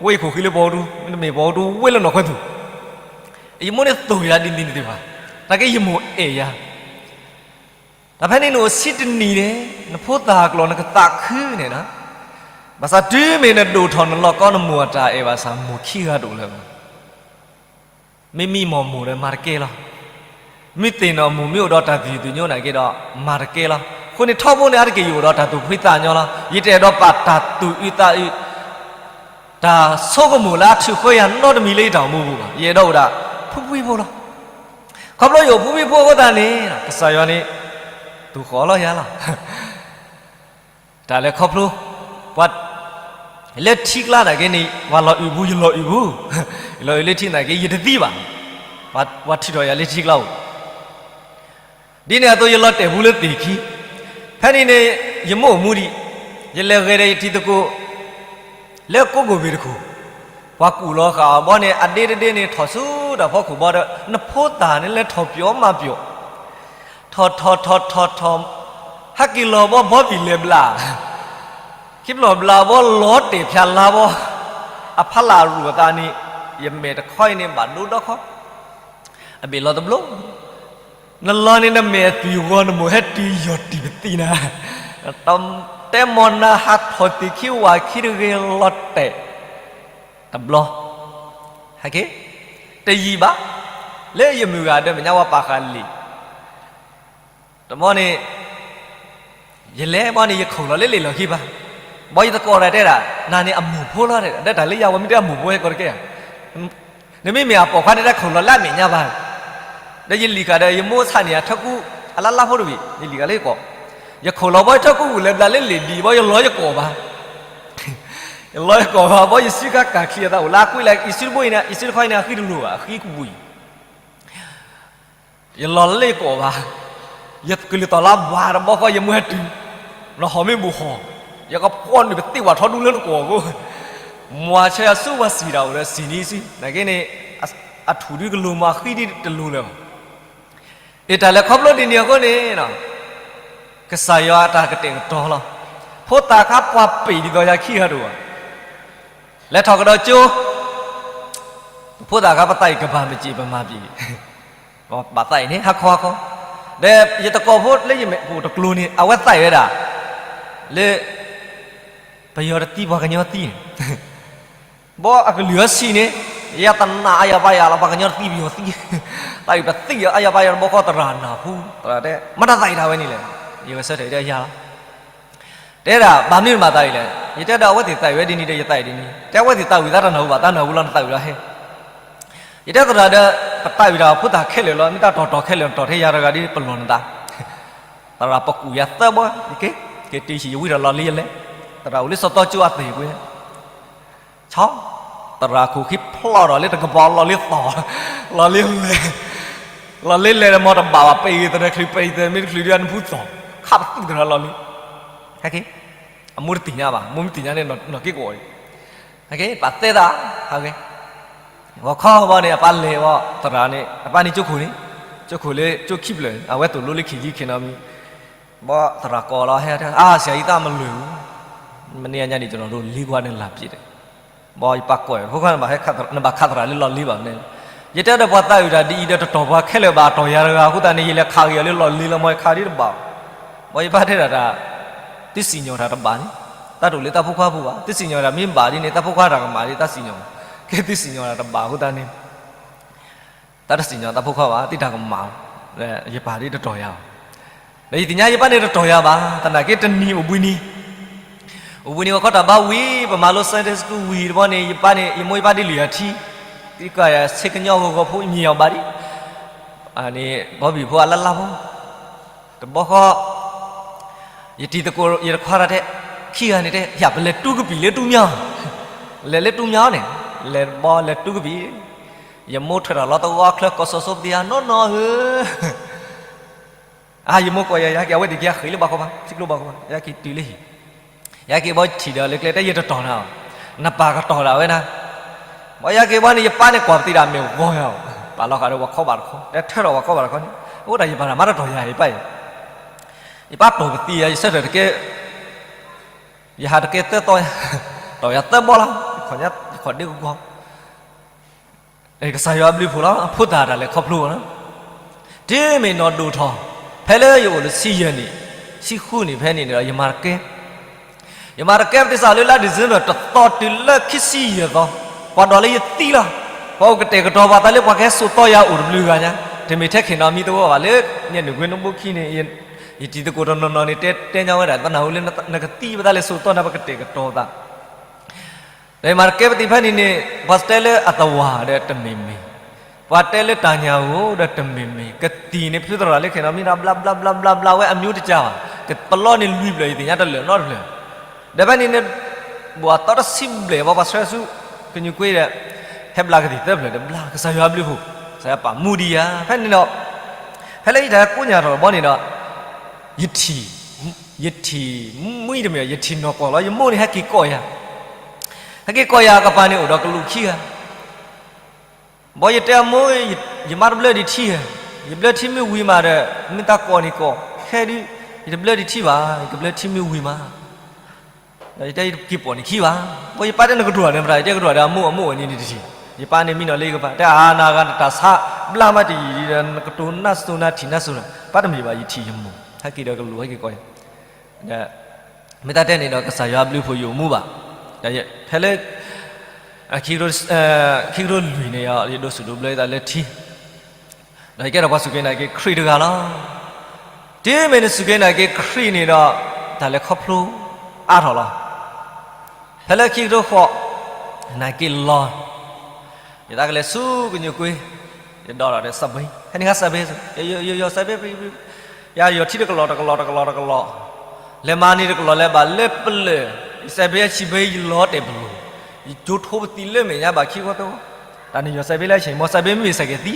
ဝ့ၢ်ခိၣ်ဃံလၢပိာ်အူတူ, မ့တမ့ၢ်ပိာ်အူတူဝ့ၢ်လၢနီၢ်ခွဲသူၣ်, ယမိၢ်န့ၣ်သိၣ်ယၤဒ်န့ၣ်န့ၣ်တဖၣ်, တၢ်က့ယမိၢ်အဲၣ်ယၤ တၢ်ဖဲန့ၣ်နအိၣ်ဆံတနံၣ်န့ၣ် နဖိသၣ်အကျိာ်နကသးခုန့ၣ်, ဘၣ်ဆၣ်တုၤမ့ၢ်နဒိၣ်ထီၣ်နလီၤကီနမိၢ်အတၢ်အဲၣ်ဘၣ်ဆၣ် မိၢ်ခံဂၤတအိၣ်လၢၤဘၣ်, မ့မ့ၢ်မိၢ်မိၢ်ဒီးမၤတကဲလီၤ, မ့ၢ်သ့ၣ်နီၣ်မိၢ်မ့ၢ်အိၣ်ဒီးတၢ်သူၣ်ယုၢ်သူၣ်ညိၣ်နာ်က့ဒီး မၤတကဲလီၤ, အဃိန့ၣ်ထီဘိန့ၣ် အါတက့ၢ်ယအိၣ်ဒီးတၢ်သူၣ်ဖှံသးညီလီၤ, ယတအဲၣ်ဒိးပာ်တၢ်သူၣ်အုးသးအုး တၢ်ဆိကမိၣ်လၢအထုးဃၢယၤနီတမံၤလၢယတၢ်အိၣ်မူပူၤဘၣ်, ယအဲၣ်ဒိးအိၣ်ဒၣ် ဖုဖုဖိလီၤ. ခီဖျိယအိၣ်ဖုဖုဖိအဃိသတးန့ၣ် ကစၢ်ယွၤန့ၣ် သူၣ်ဃီၤလီၤယၤလီၤ. တၢ်လဲၤခီဖျိ ပှၤ လၢထံကျါနာ်က့န့ၣ် ပှၤလီၤအုးပူၤ ယလီၤအုးပူၤ, ယလီၤအုးလၢထံနာ်က့ ယတသံဘၣ်, ပှၤထံၣ်ထီၣ်ယၤလၢထံကျါအိၣ် ဒ်န့ၣ်အသိးယလီၤတဲာ်ပူၤလၢသ့ၣ်ခံ, ဖဲန့ၣ်န့ၣ် ယမိၢ်အိၣ်မူဒံး, ယလဲၤဂဲၤဒီးယတံၤသကိး လၢကိးကိၣ်ဘ့ၣ်တခိၣ်, ပှၤကူၣ်လီၤဃာ်အီၤဘီန့ၣ် အဒ့တဒ့န့ၣ် ထီၣ်ဆူတၢ်ဖီခိၣ်ဘီဒီး နဖိသၣ်န့ၣ်လဲၤထီၣ်ပျီမၤပျီ, ထီၣ်ထီၣ်ထီၣ်ထီၣ်ထီၣ်, ဟဲက့ၤလီၤဘီဘီဘံၣ်လဲၤဘျး ခံဘျီၣ်ဘျးဘီလီၤတဲာ်ဖၠးလါဘီ, အဖီလာ်ရူၢ်အသးန့ၣ်, ယမဲာ်တခီအံၤန့ၣ် ဘၣ်ဒိဒီခီ, အဘ့ၣ်လီၤတဘျီ, နလီၤန့ၣ်နမဲာ်အသွံၣ်ဂီၤ နမိၢ်ဟဲတုၤယီၢ်တံၢ်ပသံနၤ, တဲမိၢ်နၤဟးထီၣ်သ့ၣ်ခံဝၤခံတဂ့ၤလီၤတဲာ်, တဘျီ, ဟဲက့ၤ, တယံာ်ဘၣ်, လၢယမုၢ်ဂၤဒီးမဲာ်ညါဝဲပာ်ဃာ်လံာ် တဘီန့ၣ်, ယလဲၤဘီန့ၣ် ယခိၣ်လီၤလၢလ့ၣ်လီၢ်ခံဘၣ်, ဘီယသကိးတၢ်တဲဒၣ် နၤန့ၣ်အမိၢ်ဖိလီၤ, ဒီးတၢ်လၢယၤဝဲမ့ၢ်တဲအမိၢ်ဖိဟဲကီးတကဲဧါ, နမ့မ့ၢ်အပိာ်ခွါန့ၣ် တၢ်ခိၣ်လီၤလၢအမဲာ်ညါဘၣ်, ဒီးယလံာ်ဃာ်ဒီးယမိၢ်ဆၣ်န့ၣ် အထၢကူအလါလါဖိတဘ့ၣ် ယလံာ်ဃာ်လၢယကိာ်, ယခိၣ်လီၤဘီယထၢကူဝံၤလဲၤဘျးလၢလ့ၣ်ဒံးဘီ ယလီၤယကိာ်ဘၣ်, ယလီၤယကိာ်ဘၣ် ဘီယစုခါကၢ်ချံအသးအိၣ်လၢအကွံလၢ ယစုတဘိအံၤန့ၣ် ယစုတခီအံၤန့ၣ် အဃံတလိၤဘၣ် အဃံကဝံၤ ယလီၤလၢယကိာ်ဘၣ်, ယကလုၢ်သီၣ်လၢဘၣ်တဘီဃီ ယမိၢ်ဟဲတုၤ, နဟီၣ်မ့ၢ်ဘူးဟီၣ်, ယကဖီၣ်နုာ်ပသ့ၣ်ဝၣ်ထီဒူလၢနကိာ်အဃိ, မၤဆၢယၤဆူပှၤစံၣ်တၢ်အိၣ်ဒီးစံၣ်န့ၢ်စု, နာ်က့န့ၣ်, အထူၣ်ဒုကလိၤမၤဃံဒ်တလိၤလၢၤဘၣ်, အတၢ်လဲၤခီဖျိဒ်န့ၣ်အဃိန့ၣ်, ကစၢ်ယွၤအတၢ်ကတဲာ်ကတီၤလီၤ, ဖိသၣ်ခါပှၤပ့ၤဒ်သိးယၤခံဂၤတအိၣ်ဘၣ် လဲၤထီၣ်ကဒီးကၠိ, ဖိသၣ်ခါပသးအံၤကဘၣ်မ့ၢ်က့ၤပမၤပ့ၤ, ဘၣ်သးအံၤန့ၣ် ဟးခီဟးခီ, ဒီးယတကိးဖိလၢယမဲာ်ပူၤတကျိၤန့ၣ် အဝဲသးအံၤဝဲဒၣ်, လၢ, ပယီၤတသံပှၤကညီသံန့ၣ်, ဘီအကလုၢ်အဆံးန့ၣ်, ယတနာ်အါယၤပါယၤလီၤ ပှၤကညီတသံပယီၤသံ, သးအံၤပသံအါယၤပါယၤတဘီဃီသရၣ်နၢ်ဟူ, သရၣ်တဲ, မ့ၢ်တၢ်သးအံၤဒၣ်ဝဲန့ၣ်လဲၣ်, ယဝဲဆၢထၢၣ်တဲယၤလီၤ တဲဒၣ် ဘၣ်မနုၤမၤသးအံၤလဲၣ်, ယတဲဒီးအဝဲသ့ၣ်သးအံၤဝဲဒ်န့ၣ်ဒီးယသးအံၤဒ်န့ၣ်, တဲအဝဲသ့ၣ်သးဝံၤသးတနၢ်ဟူဘၣ် သးနၢ်ဟူလီၤနသးဝံၤလီၤဟဲ, ယတဲသရၣ်ဒီး, ပသးဝံၤတၢ်ဖိသၣ်ခဲလၢာ်လီၤ မ့ၢ်တၢ်တီၢ်တီၢ်ခဲလၢာ်တီၢ်ထဲယၤတဂၤဒ်ပလီၢ်နသး, သရၣ်ပကူၣ်ယၤသၢဘီ, ယက့ၤ, က့ၤတုၤဆံးယဝံထီၣ်လီၤလံယလဲၤ, သရၣ်အိၣ်လၢစီၤသီကၠိအသ့ၣ်ကွံာ် ဆီ, သရၣ်ခိၣ်ခံဖျီၣ်ဒီးလၢတကပၤလီၤလံသီၣ်, လီၤလံလဲၤ, လီၤလံလဲၤဒီးမ့ၢ်တဘၣ်ဘၣ် ပအံၤသရၣ်ချုးပအံၤသရၣ်မ့ၢ်တချုးဒ်အနဖူသီၣ်, ခးပသူၣ်သရၣ်လီၤလံ, ဟဲက့ၤ, အမိၢ်တသ့ၣ်ညါဘၣ် မိၢ်မ့ၢ်သ့ၣ်ညါန့ၣ်နီၢ်က့ကီးအံၤ, ဟဲက့ၤ ပာ်သဲသး, ဟဲက့ၤ, ဂီၤခီဘီန့ၣ် အပၢ်လဲၤဝဲ သရၣ်န့ၣ် အပၢ်န့ၣ်ကၠိခိၣ်န့ၣ်, ကၠိခိၣ်လၢကၠိခံဖျၢၣ် အဝဲသိၣ်လိလၢခံယံခံနီမံၤ ဘီသရၣ်ကိးလီၤဟဲတဲ အါ ဆရာကြီး သးမလွယ်ဘူး, မနေ့ကညနေ ကျွန်တော်တို့ လေးခွနဲ့ လာပစ်တယ်, ဘီယပၢ်ကိး ဖိခွါ နဘၣ်ခးသရၣ်လၢလီၢ်လံဘၣ်န့ၣ်, ယတဲဒီးပှၤသးအုးတၢ်ဒ်အံၤဒီးတတီၢ်ပှၤခဲလၢာ်ဘၣ်တီၢ်ယၤတဂၤအဃိသတးန့ၣ် ယလဲၤခးက့ၤအီၤလၢလီၢ်လံလီၤ မ်ယခးဒ်တဘၣ်, ဘီယပၢ်တဲဒၣ်တၢ်, သုစံၣ်ညီၣ်တၢ်တဘၣ်န့ၣ်, တၢ်တအိၣ်လၢတၢ်ဖိခွါပူၤဘၣ် သုစံၣ်ညီၣ်တၢ်မ့ၢ်ဘၣ်ဒ်န့ၣ် တၢ်ဖိခွါတၢ်ကမၣ်ဒ်တၢ်စံၣ်ညီၣ်, ကဲသုစံၣ်ညီၣ်တၢ်တဘၣ်အဃိသတးန့ၣ် တၢ်တစံၣ်ညီၣ်တၢ်ဖိခွါဘၣ် သုတၢ်ကမၣ်, ယပၢ်ဒ်တတီၢ်ယၤဘၣ်, ဒီးယသ့ၣ်ညါယပၢ်န့ၣ်တတီၢ်ယၤဘၣ် သနာ်က့တနံၤအိၣ်ဘှံးနံၤ, အိၣ်ဘှံးနံၤဝဲခီတၢ်ဘါဝံၤ ပမၤလိ Sunday School ဝံၤတဘီန့ၣ် ယပၢ်န့ၣ် ယမိၢ်ယပၢ်ဒ်လုၢ်ယၤထံ, သံကွၢ်ယၤဆ့ကညီဂီၤဂီၤဖိ မ့ၢ်အီၤဘၣ်ဒ်, န့ၣ် ဘီဘံၣ်ဖိအလါလါဖိ, တဘီဃီ ယတံၤသကိးယတခွါတၢ်တဲ, ခံဂၤန့ၣ်တဲ ယပလဲၤတူၢ်ကပံာ်လၢတူၢ်မၠါ, လဲၤလၢတူၢ်မၠါန့ၣ်, လဲၤဘီလဲၤတူၢ်ကပံာ်, ယမိၢ်ထွဲထီၣ်လီၤသဝီချၢကိးစိၤစိၤပသံဧါနီၢ်နီၢ်ဧၢ, အါ ယမိၢ်ကိးယၤ ယဟဲက့ၤ အဝဲသ့ၣ်က့ၤဃ့လၢဘၣ်ခီဘၣ် ထံကျိဘၣ်ခီဘၣ် ယဟဲက့ၤတုၤလၢဟံၣ်, ယဟဲက့ၤဘီထံၣ်ဒီးလၢကျဲတဲ ယတတီၢ်နၤ, နပၢ်ကတီၢ်ဒၣ်ဝဲနၤ, ဘီယဟဲက့ၤဘီန့ၣ် ယပၢ်န့ၣ်ကွၢ်ပသံးဒၣ်မ့ၢ်ဂီၤယၤ, ပာ်လီၤဃာ်ဒီးပှၤခီဘၣ်တခီ တဲထၢထီၣ်ပှၤခီဘၣ်တခီန့ၣ်, အိၣ်ဒၣ်ယပၢ်တၢ်မၤတတီၢ်ယၤအံၤပၢ်အံၤ ယပၢ်တီၢ်ပသံးယၤ ယဆၢထၢၣ်တကဲ, ယဟးတကဲသၢသီ, တီၢ်ယၤသၢဘီလီၤ, ယခီၣ်ဒ့ကကွီၤ, ကစၢ်ယွၤဘျုးဖှိၣ်လီၤ အဖိသၣ်တၢ်လဲၤခီဖျိလီၤ, တုၤမ့ၢ်နီၢ်ဒိၣ်ထီၣ်, ဖဲလၢယအိၣ်လၢဆံယဲၢ်နံၣ်, ဆံဃုနံၣ်ဖဲန့ၣ်န့ၣ်ဒီး ယမၤတကဲ ယမၤတကဲပသံးစးလၢလါ December တသီတုၤလၢခံဆံယဲၢ်သီ, ပှၤဒိးလၢယသံလီၤ, ပှၤအိၣ်ကတဲာ်ကတီၤပှၤသးလၢပှၤကဟဲစိာ်တီယၤအိၣ်တဘျုးဂၤညါ, တမ့ၢ်ထဲခဲနီၤမံသဝီဘၣ် လၢညၣ်နုၣ်ကွ့နဘိခံန့ၣ်, ယတံၤသကိးတနီၤနီၤန့ၣ် တဲတဲညါဝဲဒၣ် ပနၢ်ဟူလၢနကသံပသးလၢစိာ်တီနၤ ပကတဲာ်ကတီၤသး ဒီးယမၤတကဲပသံးဖဲန့ၣ်န့ၣ်, ပှၤတဲလၢအသဝၤဒီးတမ့ၢ်မ့ၢ်, ပှၤတဲလၢတၢ်ညၣ်ဧိၤဒီးတမ့ၢ်မ့ၢ်, ကသံၣ်န့ၣ်ဖုသရၣ်လၢခဲနီၤမံဒီး ဘျါဘျါဘျါဘျါဘျါဝဲအမျိုးတကျားဘၣ်, ပလီန့ၣ်လွံၢ်ဘျၢၣ် ယသ့ၣ်ညါတလၢာ်နီတဖျၢၣ်, ဒီးဖဲန့ၣ်န့ၣ်, ဘၣ်သီတဆံဘျဲၣ် ပှၤပှၤဆှၢဆူ, ကညူးကွ့ဒီး, ဟဲဘျါကသံၣ်သၢဖျၢၣ်ဒီးဘျါ ကစၢ်ယွၤဘျုးဖှိၣ်, ကစၢ်ယွၤပာ်မူဒံးယၤ ဖဲန့ၣ်ဒီး, ဖဲလၢယတၢ်ကိညၣ်ထီၣ်တဘီန့ၣ်ဒီး, ယထံၣ် ယထံၣ်မှံတမ့ၢ် ယထံၣ်နီၢ်ကီၢ်လီၤ ယမိၢ်န့ၣ်ဟဲက့ၤကိးယၤ, ဟဲက့ၤကိးယၤအကပၤန့ၣ်အိၣ်ဒီးကလူးခံဂၤ, ဘီယတဲအမိၢ်, ယမါတဘျၢဒံးထံဧါ, ယဘျၢထံမ့ၢ်ဝံၤမးဒီး, မ့ၢ်တၢ်ကိးန့ၣ်ကိး, ခဲဒုး, ယတဘျၢဒံးထံဘၣ်, ယကဘျၢထံမ့ၢ်ဝံၤမး ဒီးယတဲယက့ၤပိာ်န့ၢ်ခံဘၣ်, ဘီယပၢ်တဲနကဒွးန့ၣ်မတၤ ယတဲကဒွးဒီးအမိၢ်အမိၢ်ဝဲန့ၣ်တထံၣ်, ယပၢ်န့ၣ်မံနီၤလၢယကပၤ တဲအါနၤဂၤနတၢ်ဆါ, ဘျါမးတယံာ်ဒီးနကတိၤနါစိၤနါထံၣ်နါစိၤနၤ, ပၢ်တမ့ၢ်ဘၣ် ယထံၣ်ယမိၢ် ဟဲက့ၤဒီးကလူးဟဲက့ၤကိးယၤ, ဒီး, မ့ၢ်တၢ်တဲန့ၣ်ဒီးကစၢ်ယွၤဘျုးဖှိၣ်ယအိၣ်မူဘၣ်, ဒီးဖဲလၢ ခံကထိလွံၢ်န့ၣ် ယဒိးစူၣ်ဒိးဘျၢသးလၢထံ, ဒီးယကဲထီၣ်ပှၤစူၢ်က့ၤနာ်က့ၤခရံာ်တဂၤလီၤ. တုၤမ့ၢ်နစူၢ်က့ၤနာ်က့ၤခရံာ်န့ၣ်ဒီး, တၢ်လဲၤခီဖျိအါထီၣ်လီၤ. ဖဲလၢခံကထိဃိး, နာ်က့ၤလီၤ, ယသးကလဲၤဆူကညူးကွ့, ယဒိးထီၣ်ဒီးစးဘ့, ဟဲန့ၣ်ဃါစးဘ့, ယယီၤစးဘ့, ယယီၤထံတကလီၢ်တကလီၢ်တကလီၢ်တကလီၢ်, လဲၤမၤန့ၢ်တကလီၢ်လဲၤဘၣ်လၢပလၢၢ်, ယစးဘ့အဆံးဘ့ ယလီၤတဲာ်ပလိာ်, ယကၠိထိပသံးလၢမဲာ်ညါဘၣ်ခံခီသၢခီ, တၢ်န့ၣ်ယီၤစးဘ့လၢအဆံး မ်စးဘ့မ့ၢ်စးကဲၤသံ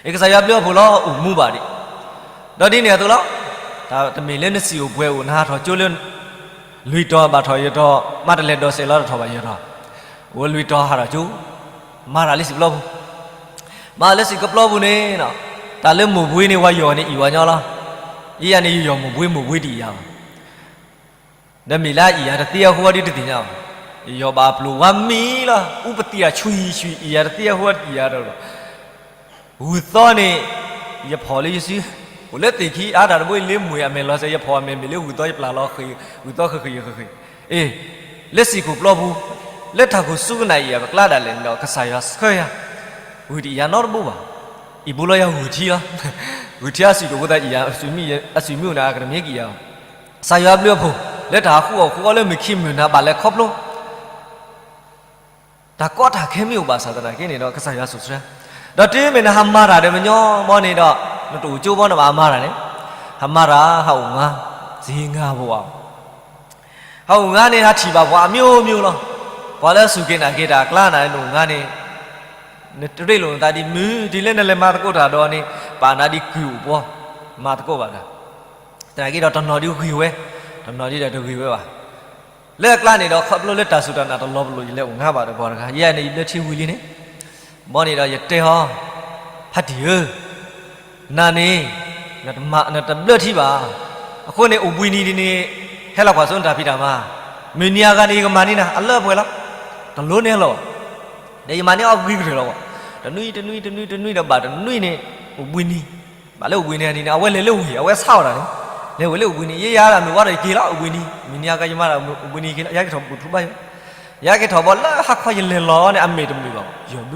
အကစၢ်ယွၤဘျုးအဖှိၣ်လီၤ အိၣ်မူဘၣ်ဒံး, ဒီးဒ်န့ၣ်အသိးလီၤ. တၢ်တမ့ၢ်လၢနစံၣ်အိၣ်ပှဲၤအိၣ် နဟးထီၣ်ကၠိလၢ လွံၢ်တီၤဘၣ်ထီၣ်ယဲၢ်တီၤ, မ့ၢ်တလဲၤဒိးစဲးလီၤတထီၣ်ဘၣ်ယဲၢ်တီၤ, အိၣ်ဝဲလွံၢ်တီၤဟးထီၣ်ကၠိ, မၤတၢ်လၢစံာ်ပျီပူၤ, မၤလၢစံာ်ကပျီပူၤန့ၣ်, တၢ်လၢမိၢ်ဘှံးန့ၣ် ပှၤယီၤန့ၣ်အံၣ်ဝဲညီလီၤ. ယဲယၤန့ၣ် ယယီၤမိၢ်ဘှံးမိၢ်ဘှံးတအံၣ်ယၤဘၣ် ဒီးမ့ၢ်လၢအအံၣ်ယၤတသ့အဃိဒ်တသ့ၣ်ညါဘၣ်. ယယီၤဘၣ်အပျိၢ်ဝါမံလီၤ အူပသံးတၢ်ဆူၣ်ဆူၣ် အံၣ်ယၤတသ့အဃိတအံၣ်ယၤဒီး, ဂုၢ်သီန့ၣ်, ယဖီၣ်လၢယစု, အိၣ်လၢသ့ၣ်ခံအါတၢ်တဘိအံၤလၢမွဲၤအမဲာ်လီၤစဲး ယဖီၣ်အမဲာ်မ့ၢ်လၢဂုၢ်သီယပျၢ်လီၤဃ့ၢ်, ဂုၢ်သီဃ့ၢ်ဃ့ၢ်ဃ့ၢ်ဃ့ၢ်, အ့ၣ်, လၢစံၣ်ခိၣ်ပျီပူၤ, လၢတၢ်ခိၣ်စူကနၣ်အံၣ်ယၤပကျါဒၣ်လဲာ်န့ၣ်ဒီး ကစၢ်ယွၤဆှၢယၤ, ဂုၢ်တအံၣ်ယၤနီတဘိဘၣ်. အံၣ်ဘိလီၤယၤဂုၢ်ထံလီၤ. ဂုၢ်ထံအစံၣ်ဒိၣ်ဖိသးအံၣ်ယၤ, အစံၣ်မံအိၣ်န့ၣ် အကတမ့ၢ်ကံၣ်ယၤဘၣ်. ကစၢ်ယွၤဘျုးအဖှိၣ်, လၢတၢ်ဟးဃုအီၣ်ဃုအီလၢမုၢ်ခံမုၢ်နၤဘၣ်လဲၤခီဖျိ တၢ်ကီတၢ်ခဲမ့ၢ်အိၣ်ဘၣ်ဆၣ်သနာ်က့န့ၣ်ဒီး ကစၢ်ယွၤစိၤဆှၢ, ဒီးတုၤမ့ၢ်နဟးမၤတၢ်ဒီးမညီဘီန့ၣ်ဒီး, နတအိၣ်ကၠိဘီနဘၣ်ဟးမၤတၢ်န့ၣ်, ဟးမၤတၢ်ဟးအိၣ်ငါ, စ့ငါဘိဧါ, ဟးအိၣ်ငါန့ၣ် ဟးထံၣ်ဘၣ်ပှၤအမျိုးမျိုးလီၤ. ပှၤလၢအစူၢ်က့ၤနာ်က့ၤတၢ်အကျါန့ၣ် နအိၣ်ငါန့ၣ်, နတရ့လိာ်နသးဒ်မုၢ်, တုၤလၢနလဲၤမၤသကိးတၢ်ဒီးန့ၣ်, ပာ်နၤဒ်ကုၢ်အိၣ်ပှီၢ်, မၤသကိးဘၣ်တၢ် သနာ်က့ဒီးတနီၤဒ်ဂ့ၤဝဲ, တနီၤဒ်ဒီးတဂ့ၤဝဲဘၣ်. လၢအကျါန့ၣ်ဒီး ခီဖျိလၢတၢ်စူၢ်တၢ်နာ်တလီၤပလိာ် ယလဲၤအိၣ်ငါဘၣ်ဒီးပှၤတဂၤ, ယဲန့ၣ် ယဘျၢထံဝံၤလံန့ၣ်, ဘီန့ၣ်ဒီးယတဲအီၤ, ဖါတံၢ်ဧၢ, နၤန့ၣ်, နတဘျၢထံဘၣ်, အဃိန့ၣ် အိၣ်ဘှံးနံၤဒ်န့ၣ်, ဟဲလီၤကွၢ်စိနတၢ်ဖံးတၢ်မၤ, မုၢ်နံၤအဂၤန့ၣ် ယကမၤန့ၢ်နၤ အလၢအပှဲၤလီၤ. တလိၣ်န့ၢ်လီၤ ဒီးယမၤန့ၢ်အီၤဂ့ၤကတၢၢ်လီၤဘၣ်. တနွံတနွံတနွံတနွံဒီးဘၣ်တနွံန့ၣ်, အိၣ်ဘှံးနံၤ, ဘၣ်လၢအိၣ်ဘှံးနံၤန့ၣ် အဝဲလဲၤလၢဝ့ၢ် အဝဲဆါအီၣ်တၢ်န့ၣ်, လဲၤဝ့ၢ်လၢအိၣ်ဘှံးနံၤ ယဲယၤဒၣ်မုၢ်ဝါဒီးယက့ၤလီၤ အိၣ်ဘှံးနံၤ, မုၢ်နံၤအဂၤယမၤဒၣ်အိၣ်ဘှံးနံၤက့ၤလီၤ ယက့ၤထီၣ်ဘူၣ်ထူဘါယွၤ, ယက့ၤထီၣ်ဘီလၢဟါခီယလဲၤလီၤန့ၣ် အမဲာ်တမုာ်ဘၣ်, ယီၤဘု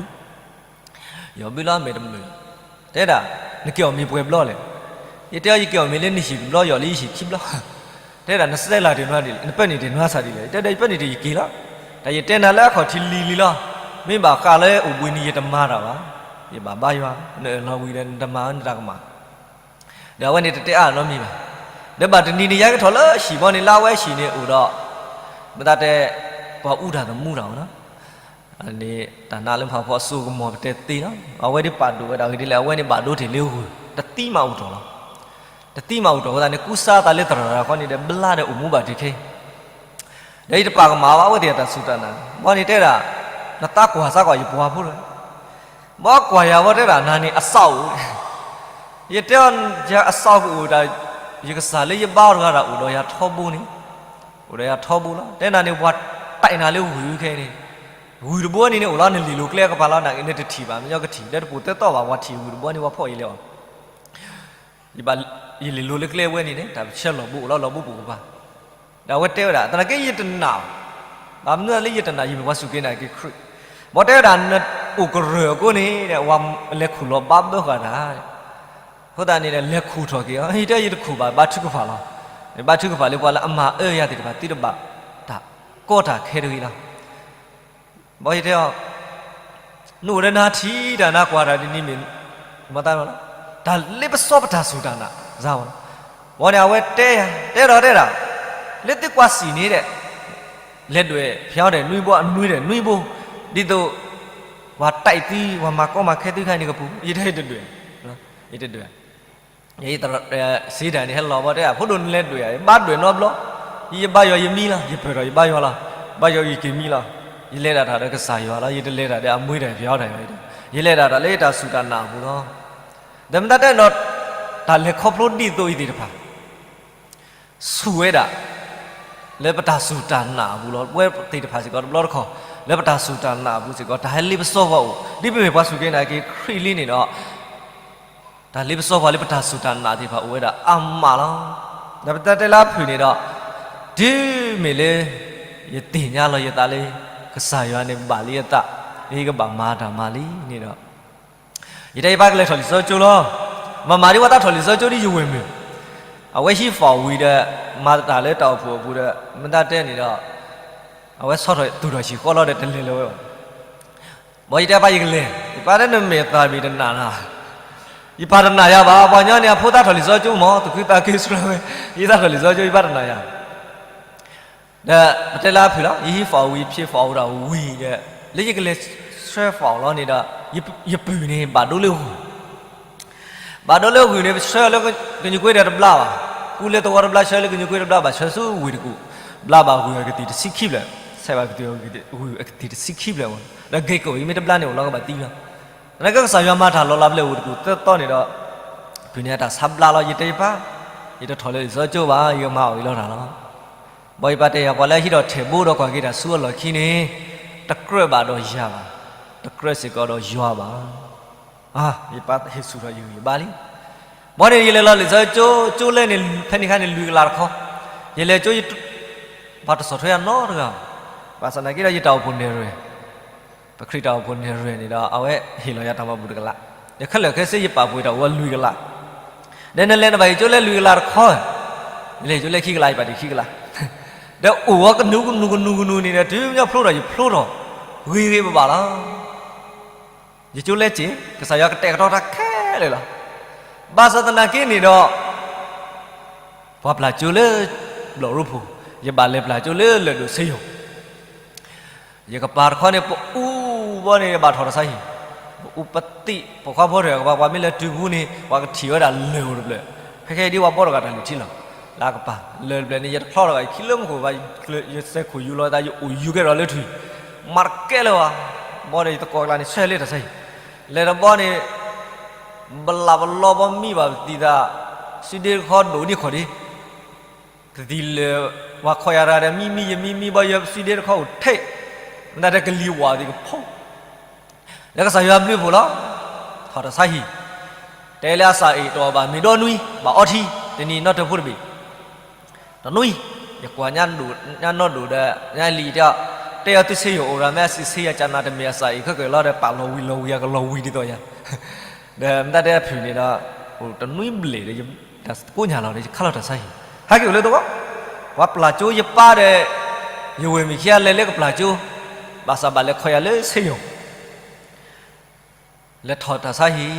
ယီၤဘုလီၤအမဲာ်တမုာ်, တဲဒၣ်, နက့ၤအီၣ်မ့ၤပှဲၤဘျီလဲၣ်, ယတဲအီၤယက့ၤအီၣ်မ့ၤလၢနဟံၣ်တဘျီ ယီၤလၢယဟံၣ်ခံဘျီ တဲဒၣ်နစဲးလၢ်တ့ၢ်နွါဒ်လဲၣ် နပၢနုာ်တ့ၢ်နွါဆၣ်ဒ်လဲၣ် ယတဲဒီးယပၢနုာ်တ့ၢ်ယက့ၤလီၤ, တၢ်ယတဲနၤလၢအခီၣ်ထံးလံၤလံၤလီၤ, မ့ၢ်ဘၣ်ဃးလၢအိၣ်ဘှံးနံၤယတမၤတၢ်ဘၣ်, ယဘၣ်ဘါယွၤ, နအၢၣ်လီၤဝံၤဒီးနတမၤနတၢ်ကမၣ်, ဒီးအဝဲန့ၣ်တတဲအါနီတမံၤဘၣ်, ဒီးဘၣ်တနံၤန့ၣ် ယဟဲကထီၣ်လၢဟံၣ်ဘီန့ၣ် လၢအဝဲဟံၣ်န့ၣ်အိၣ်ဒီး မတၤတဲ ပှၤအူတၢ်သမူတၢ်အီၤနီၤ, န့ၣ်တၢ်နာ်လၢမုၢ်ဖးဖီအစိကမီၤပတဲသ့လီၤ. အဝဲဒၣ်ပာ်ဒိၣ်ဝဲဒၣ်ဂ့ၤဒ်လဲၣ် အဝဲန့ၣ်ဘၣ်ဒိတ့ၢ်လၢဂုၢ် တသံမးအိၣ်တ့ၢ်လီၤ. တသံမးအိၣ်တ့ၢ်အဃိသတးန့ၣ် ကူစါအသးလၢသရၣ်တဂၤဃီန့ၣ်ဒီး ဘျါဒီးအိၣ်မူဘၣ်တ့ၢ်ခဲအံၤ ဒီးယတပာ်ကမၣ်ဘၣ် အဝဲသ့ၣ်တၢ်စူၢ်တၢ်နာ်, ဘီန့ၣ်တဲဒၣ်, နသးကွၢ်စါကွၢ်ယပှၤဖိလီၤ, ဘီကွၢ်ယၤဝဲတဲဒၣ် နၤန့ၣ်အစးအိၣ်, ယတဲအီၤ ယအစးအိၣ်ကအိၣ်ဒၣ်, ယကစၢ်လၢယဘါအီၤတဂၤဒၣ် အိၣ်ဒီးယၤထီဘိန့ၣ်, အိၣ်ဒီးယၤထီဘိလီၤ. တဲနၤန့ၣ် ပှၤတဲနၤလၢဂုၢ်ခဲအံၤန့ၣ်, ဂုၢ်တဘိန့ၣ်န့ၣ် အိၣ်လီၤနလံာ်လိၤကျဲကပၤလီၤ နကနၣ်တထံၣ်ဘၣ် မညီကထံၣ် ဒီးတပိာ်သၢသီဘၣ် ပှၤထံၣ်ဂုၢ်တဘိန့ၣ် ပှၤဖီၣ်ယလဲၤအီၤ ယဘၣ်ယလံာ်လိၤလၢကျဲဝဲန့ၣ်န့ၣ် တၢ်ဆၢလီၢ်ဘိအိၣ်လီၤ လီၢ်ဘိပူၤကပၤ, ဒီးအဝဲတဲဝဲဒၣ် သနာ်က့ယတနာ်ဘၣ်, ဘၣ်မနုၤလၢယတနာ် ယမ့ၢ်ပှၤစူၢ်က့ၤနာ်က့ၤခရံာ်, ဘီတဲဝဲဒၣ် နအိၣ်ကရၢၢ်အဃိန့ၣ် ပှၤလဲၤခူၣ်လီၤဘၣ်ဘၢဃာ်တၢ်, အဃိသတးန့ၣ် လဲၤခူၣ်ထီၣ်က့ၤအီၤ ယတဲယတခူၣ်ဘၣ် ဘါထုကဖၣ်လီၤ, ဘါထုကဖၣ်လၢပှၤလၢအမၤအၢယၤသ့ၣ်တဖၣ် သုတဘၣ်တၢ်ကီတၢ်ခဲတဂ့ၤလီၤ ဘီယတဲအီၤ, နအိၣ်ဒီးနၤထံၣ်တၢ်နၤကွၢ်တၢ်ဒ်န့ၣ်မ့ၢ်, မၤသးလီၤ, တၢ်လ့ပစီပတၢ်စူၢ်တၢ်နာ်, ဘီန့ၣ် အဝဲတဲယၤ တဲဒီးတဲဒၣ်, လၢသုကွၢ်စံၣ်န့ၣ်ဒီး, လဲၤဒွဲၣ်ဖဲအီၤဒီးနွံဘိ အနွံဒီးနွံဘိ, ဒ်သိး, ပှၤတဲသု ပှၤမၤကီမၤခဲသုခါန့ၣ်ကပူၤ ယတဲယတဒွဲၣ်, ယတဒွဲၣ် ယ စ့တၢ်န့ၣ် ဟဲလီၤဘီတဲ ဖိဒိၣ်နလဲၤဒွဲၣ်ဧါ, ယဘါဒွဲၣ်နီတဘျီ, ယဘါယွၤယမံလီၤ, ယပၢၢ်ထီၣ်ယဘါယွၤလီၤ, ဘါယွၤယက့ၤမံလီၤ, ယလဲၤဒၣ်တၢ်ဒီးကစၢ်ယွၤလီၤ, ယတလဲၤတၢ်ဒီးအမွေတၢ်ဖီတၢ်ယွၤ, ယလဲၤဒၣ်တၢ်လၢယတၢ်စူၢ်တၢ်နာ်အပူၤလီၤ. ဒီးမတၤတဲဒီး, တၢ်လဲၤခီဖျိဒ်သိးအံၤသ့ၣ်တဖၣ် ဆူၣ်ဝဲဒၣ် လၢပတၢ်စူၢ်တၢ်နာ်အပူၤလီၤ. ပဝဲသ့ၣ်တဖၣ်စ့ၢ်ကီးတဘျီတခီၣ် လၢပတၢ်စူၢ်တၢ်နာ်အပူၤစ့ၢ်ကီး တၢ်ဟဲလ့ပစီပှၤအိၣ် ဒ်ပမ့ၢ်ပှၤစူၢ်က့ၤနာ်က့ၤခရံာ်လံန့ၣ်ဒီး, တၢ်လ့ပစီပှၤလၢပတၢ်စူၢ်တၢ်နာ်သ့ၣ်တဖၣ်အိၣ်ဝဲဒၣ်အါမးလီၤ. ဒီးပတၢ်တဲလၢအဖုၣ်န့ၣ်ဒီး, တုၤမ့ၢ်လၢ ယသ့ၣ်ညါလီၤယသးလၢ ကစၢ်ယွၤန့ၣ်ဘၣ်လံအသး, လၢယကဘၣ်မၤတၢ်မၤလံန့ၣ်ဒီး ယတဲယပၢ်ကလဲၤထီၣ်လံာ်စီဆှံကၠိလီၤ. မၤမၤဒ်ဝဲတၢ်ထီၣ်လံာ်စီဆှံကၠိဒ်ယဝဲၢ်မုၢ်, အဝဲဟံး phone ဝံၤဒီး မၤတၢ်လၢတၢ်အိၣ်ဖှိၣ်အပူၤဒီး မတၤတဲန့ၣ်ဒီး, အဝဲဆီထီၣ်သူၣ်ထီၣ်ဆံးဃီလီၤဒီးတလဲၤလၢၤဝဲဘၣ်. ဘီယတဲပၢ်ယကလဲၤ, ယပၢ်တဲနမဲာ်သၣ်မ့ၢ်တနာ်နၤ, ယပၢ်တနာ်ယၤဘၣ် ပှၤညီန့ၣ် အဖိသၣ်ထီၣ်လံာ်စီဆှံကၠိမး သူၣ်ခုသးခုဆှၢဝဲ, ယသၣ်ထီၣ်လံာ်စီဆှံကၠိ ယပၢ်တနာ်ယၤ ဒီးပတဲလၢအဖုၣ်လီၤ ယဟံး phone ဝံၤ ဖြ့ phone ဝံၤဒီးဝံၤဒီး, လၢယကလဲၤဆှၢ phone လီၤန့ၣ်ဒီး, ယပုၢ်န့ၣ် ဘၣ်ဒိလၢဂုၢ်, ဘၣ်ဒိလၢဂုၢ်န့ၣ် ပဆှၢလၢကညူးကွ့ဒီးတဘျါဘၣ်, ကူလၢသဝီတဘျါ ဆှၢလၢကညူးကွ့တဘျါဘၣ် ဆှၢဆူဝ့ၢ်တကူၣ်, ဘျါဘၣ်ဝ့ၢ်အကသံၣ်တဆံခံဖျၢၣ်, ဆဲးဘၣ်ဝ့ၢ်အကသံၣ်တဆံခံဖျၢၣ်, ဒီး gate ကအိၣ် မ့ၢ်တဘျါန့ၣ်အိၣ်လီၤကဘၣ်သံလီၤ. သနာ်က့ကစၢ်ယွၤမၤတၢ်လီၤလးဘျဲၣ်ဝ့ၢ်တကူၣ်သၢသီန့ၣ်ဒီး, ဖုၣ်န့ၣ်အတၢ်ဆါဘျါလီၤ ယတဲယပၢ်, ယတထီၣ်လၢလံာ်စီဆှံကၠိဘၣ် ယကမၤအီၣ်အံၤလီၤတၢ်လီၤ. ဘီယပၢ်တဲယၤ ပှၤလၢအဟံးထီၣ်ထဲၣ်ဘိဒီးကွၢ်က့ၤတၢ်ဆူအလီၢ်ခံန့ၣ်, တကြၢးဘၣ်ဒီးယၤဘၣ်, တကြၢးစ့ၢ်ကီးဒီးယွၤဘၣ်. ယပၢ်ဟ့ၣ်ဆူၣ်ထီၣ်ယဂံၢ်ယဘါလံ. ဘီန့ၣ်ယလဲၤလီၤလံာ်စီဆှံကၠိ, ကၠိလဲန့ၣ် ဖဲန့ၣ်ခါန့ၣ်လွံၢ်ကလးတခီ, ယလဲၤကၠိ, ပှၤတဆီၣ်ထွဲယၤနီတဂၤဘၣ်, ဘၣ်ဆၣ်သနာ်က့ဒီးယတၢ်အိၣ်ဖှိၣ်နဲၣ်ရွဲၣ် ပခရံာ်တၢ်အိၣ်ဖှိၣ်နဲၣ်ရွဲၣ်န့ၣ်ဒီး အဝဲဟ့ၣ်လီၤယၤတၢ်မၤဘူၣ်တကလး, ဒီးခဲလၢာ်ခဲဆ့ယပာ်ပှ့ၤတၢ်အိၣ်ဝဲလွံၢ်ကလး, ဒီးနလဲၤနဘၣ်ယကၠိလဲလွံၢ်ကလးတခီ, နလဲၤယကၠိလဲခံကလး ယပာ်တ့ၢ်ခံကလး, ဒီးအိၣ်ဝဲကနူၤကနူၤကနူၤကနူၤန့ၣ်ဒီး တုၤမညီဖျိထီၣ်ယဖျိထီၣ်, ဂ့ၤဂ့ၤဘၣ်ဘၣ်လီၤ. ယကၠိလဲစ့ၢ်, ကစၢ်ယွၤကတဲာ်ကတီၤတၢ်ခဲလၢာ်လီၤ. ဘၣ်ဆၣ်သနာ်က့န့ၣ်ဒီး ပှၤပျၢ်ကၠိလၢ ဘျီၣ်ရိဖှိၣ်, ယဘၣ်လဲၤပျၢ်ကၠိလၢလၢၢ်ဒိၣ်စ့ယိၤ, ယကပၤတခီန့ၣ် ပအူဘီန့ၣ် ယဘၣ်ထီၣ်တၢ်ဆါဟံၣ်, ပအူပသံၣ် ပိာ်ခွါဖိတဂၤကပၤ ပှၤမ့ၢ်လဲၤတုၤပူၤန့ၣ် ပှၤကထံၣ်ဝဲဒၣ်လၢၢ်အိၣ်တဖျၢၣ်, ဖဲခဲအံၤဒ်ပှၤဘီတဂၤတၢ်လုၢ်ထံလီၤ, လၢကပၤ လၢၢ်တဖျၢၣ်န့ၣ် ယတချီထီၣ်ဘၣ် ယခံလၢမူခိၣ်ဘၣ်, ယစဲးခိၣ်ယူၤလီၤသး ယအိၣ်ယူၤကဲထီၣ်လၢထွံၣ်, မၤတကဲလၢၤဘၣ်, ဘီဒီးယသကိးကျါန့ၣ် ဆှၢလၢတၢ်ဆါဟံၣ်, လဲၤတဘီန့ၣ် ဘလၣ်ဘလီဘီမံဘၣ်ပသံၣ်သး, စုဒ့တခီဒိၣ်ဒံးခီၣ်ဒံး, ကသံၣ်လၢာ်, ပှၤခိးယၤတဂၤဒီး မံမံယမံမံဘီ ယစုဒ့တခီအိၣ်ထဲ, မတၤတကလံၤဝၤသ့ၣ်ကဖိ, လၢကစၢ်ယွၤဘျုးဖှိၣ်လီၤ, ထီၣ်တၢ်ဆါဟံၣ်, တဲလၢအစၢ်အ့ၣ်တအီၣ်ဘၣ် မ့ၢ်ဒီနွံ, ဘၣ်အီထံ, တနံၤနီတဖိတဘ့ၣ် တနွံ, ယကွၢ်ညါနီၢ်ဒိၣ်ဒီး ညါလံၤတဲအီၤ, တဲအီၤသုစ့ယိၤအိၣ်ရၤ မ့ၢ်အစံးဆ့ယၤကနၤတမ့ၢ်အစၢ်အ့ၣ်ခဲကၢၢ်လီၤဒီး ပာ်လီၤဝံၤလီၤဝံၤ အကလီၤဝံၤဒ်သိးယၤ, ဒီးမတၤတဲအဖုၣ်န့ၣ်ဒီး, အိၣ်တနွံဘျဲၣ်ဒီး တၢ်ကိးညါလီၤဒီး ယခါလီၤတၢ်ဆါဟံၣ်, ဟဲက့ၤအိၣ်လၢသဝီ, ပှၤပျၢ်ကၠိယပၢ်ဒီး, ယဝဲၢ်မံၤခံဂၤလဲၤလၢကပျၢ်ကၠိ, ဘၣ်ဆၣ်ဘၣ်လဲၤခိးယၤလၢစ့ယိၤ လဲၤထီၣ်တၢ်ဆါဟံၣ်,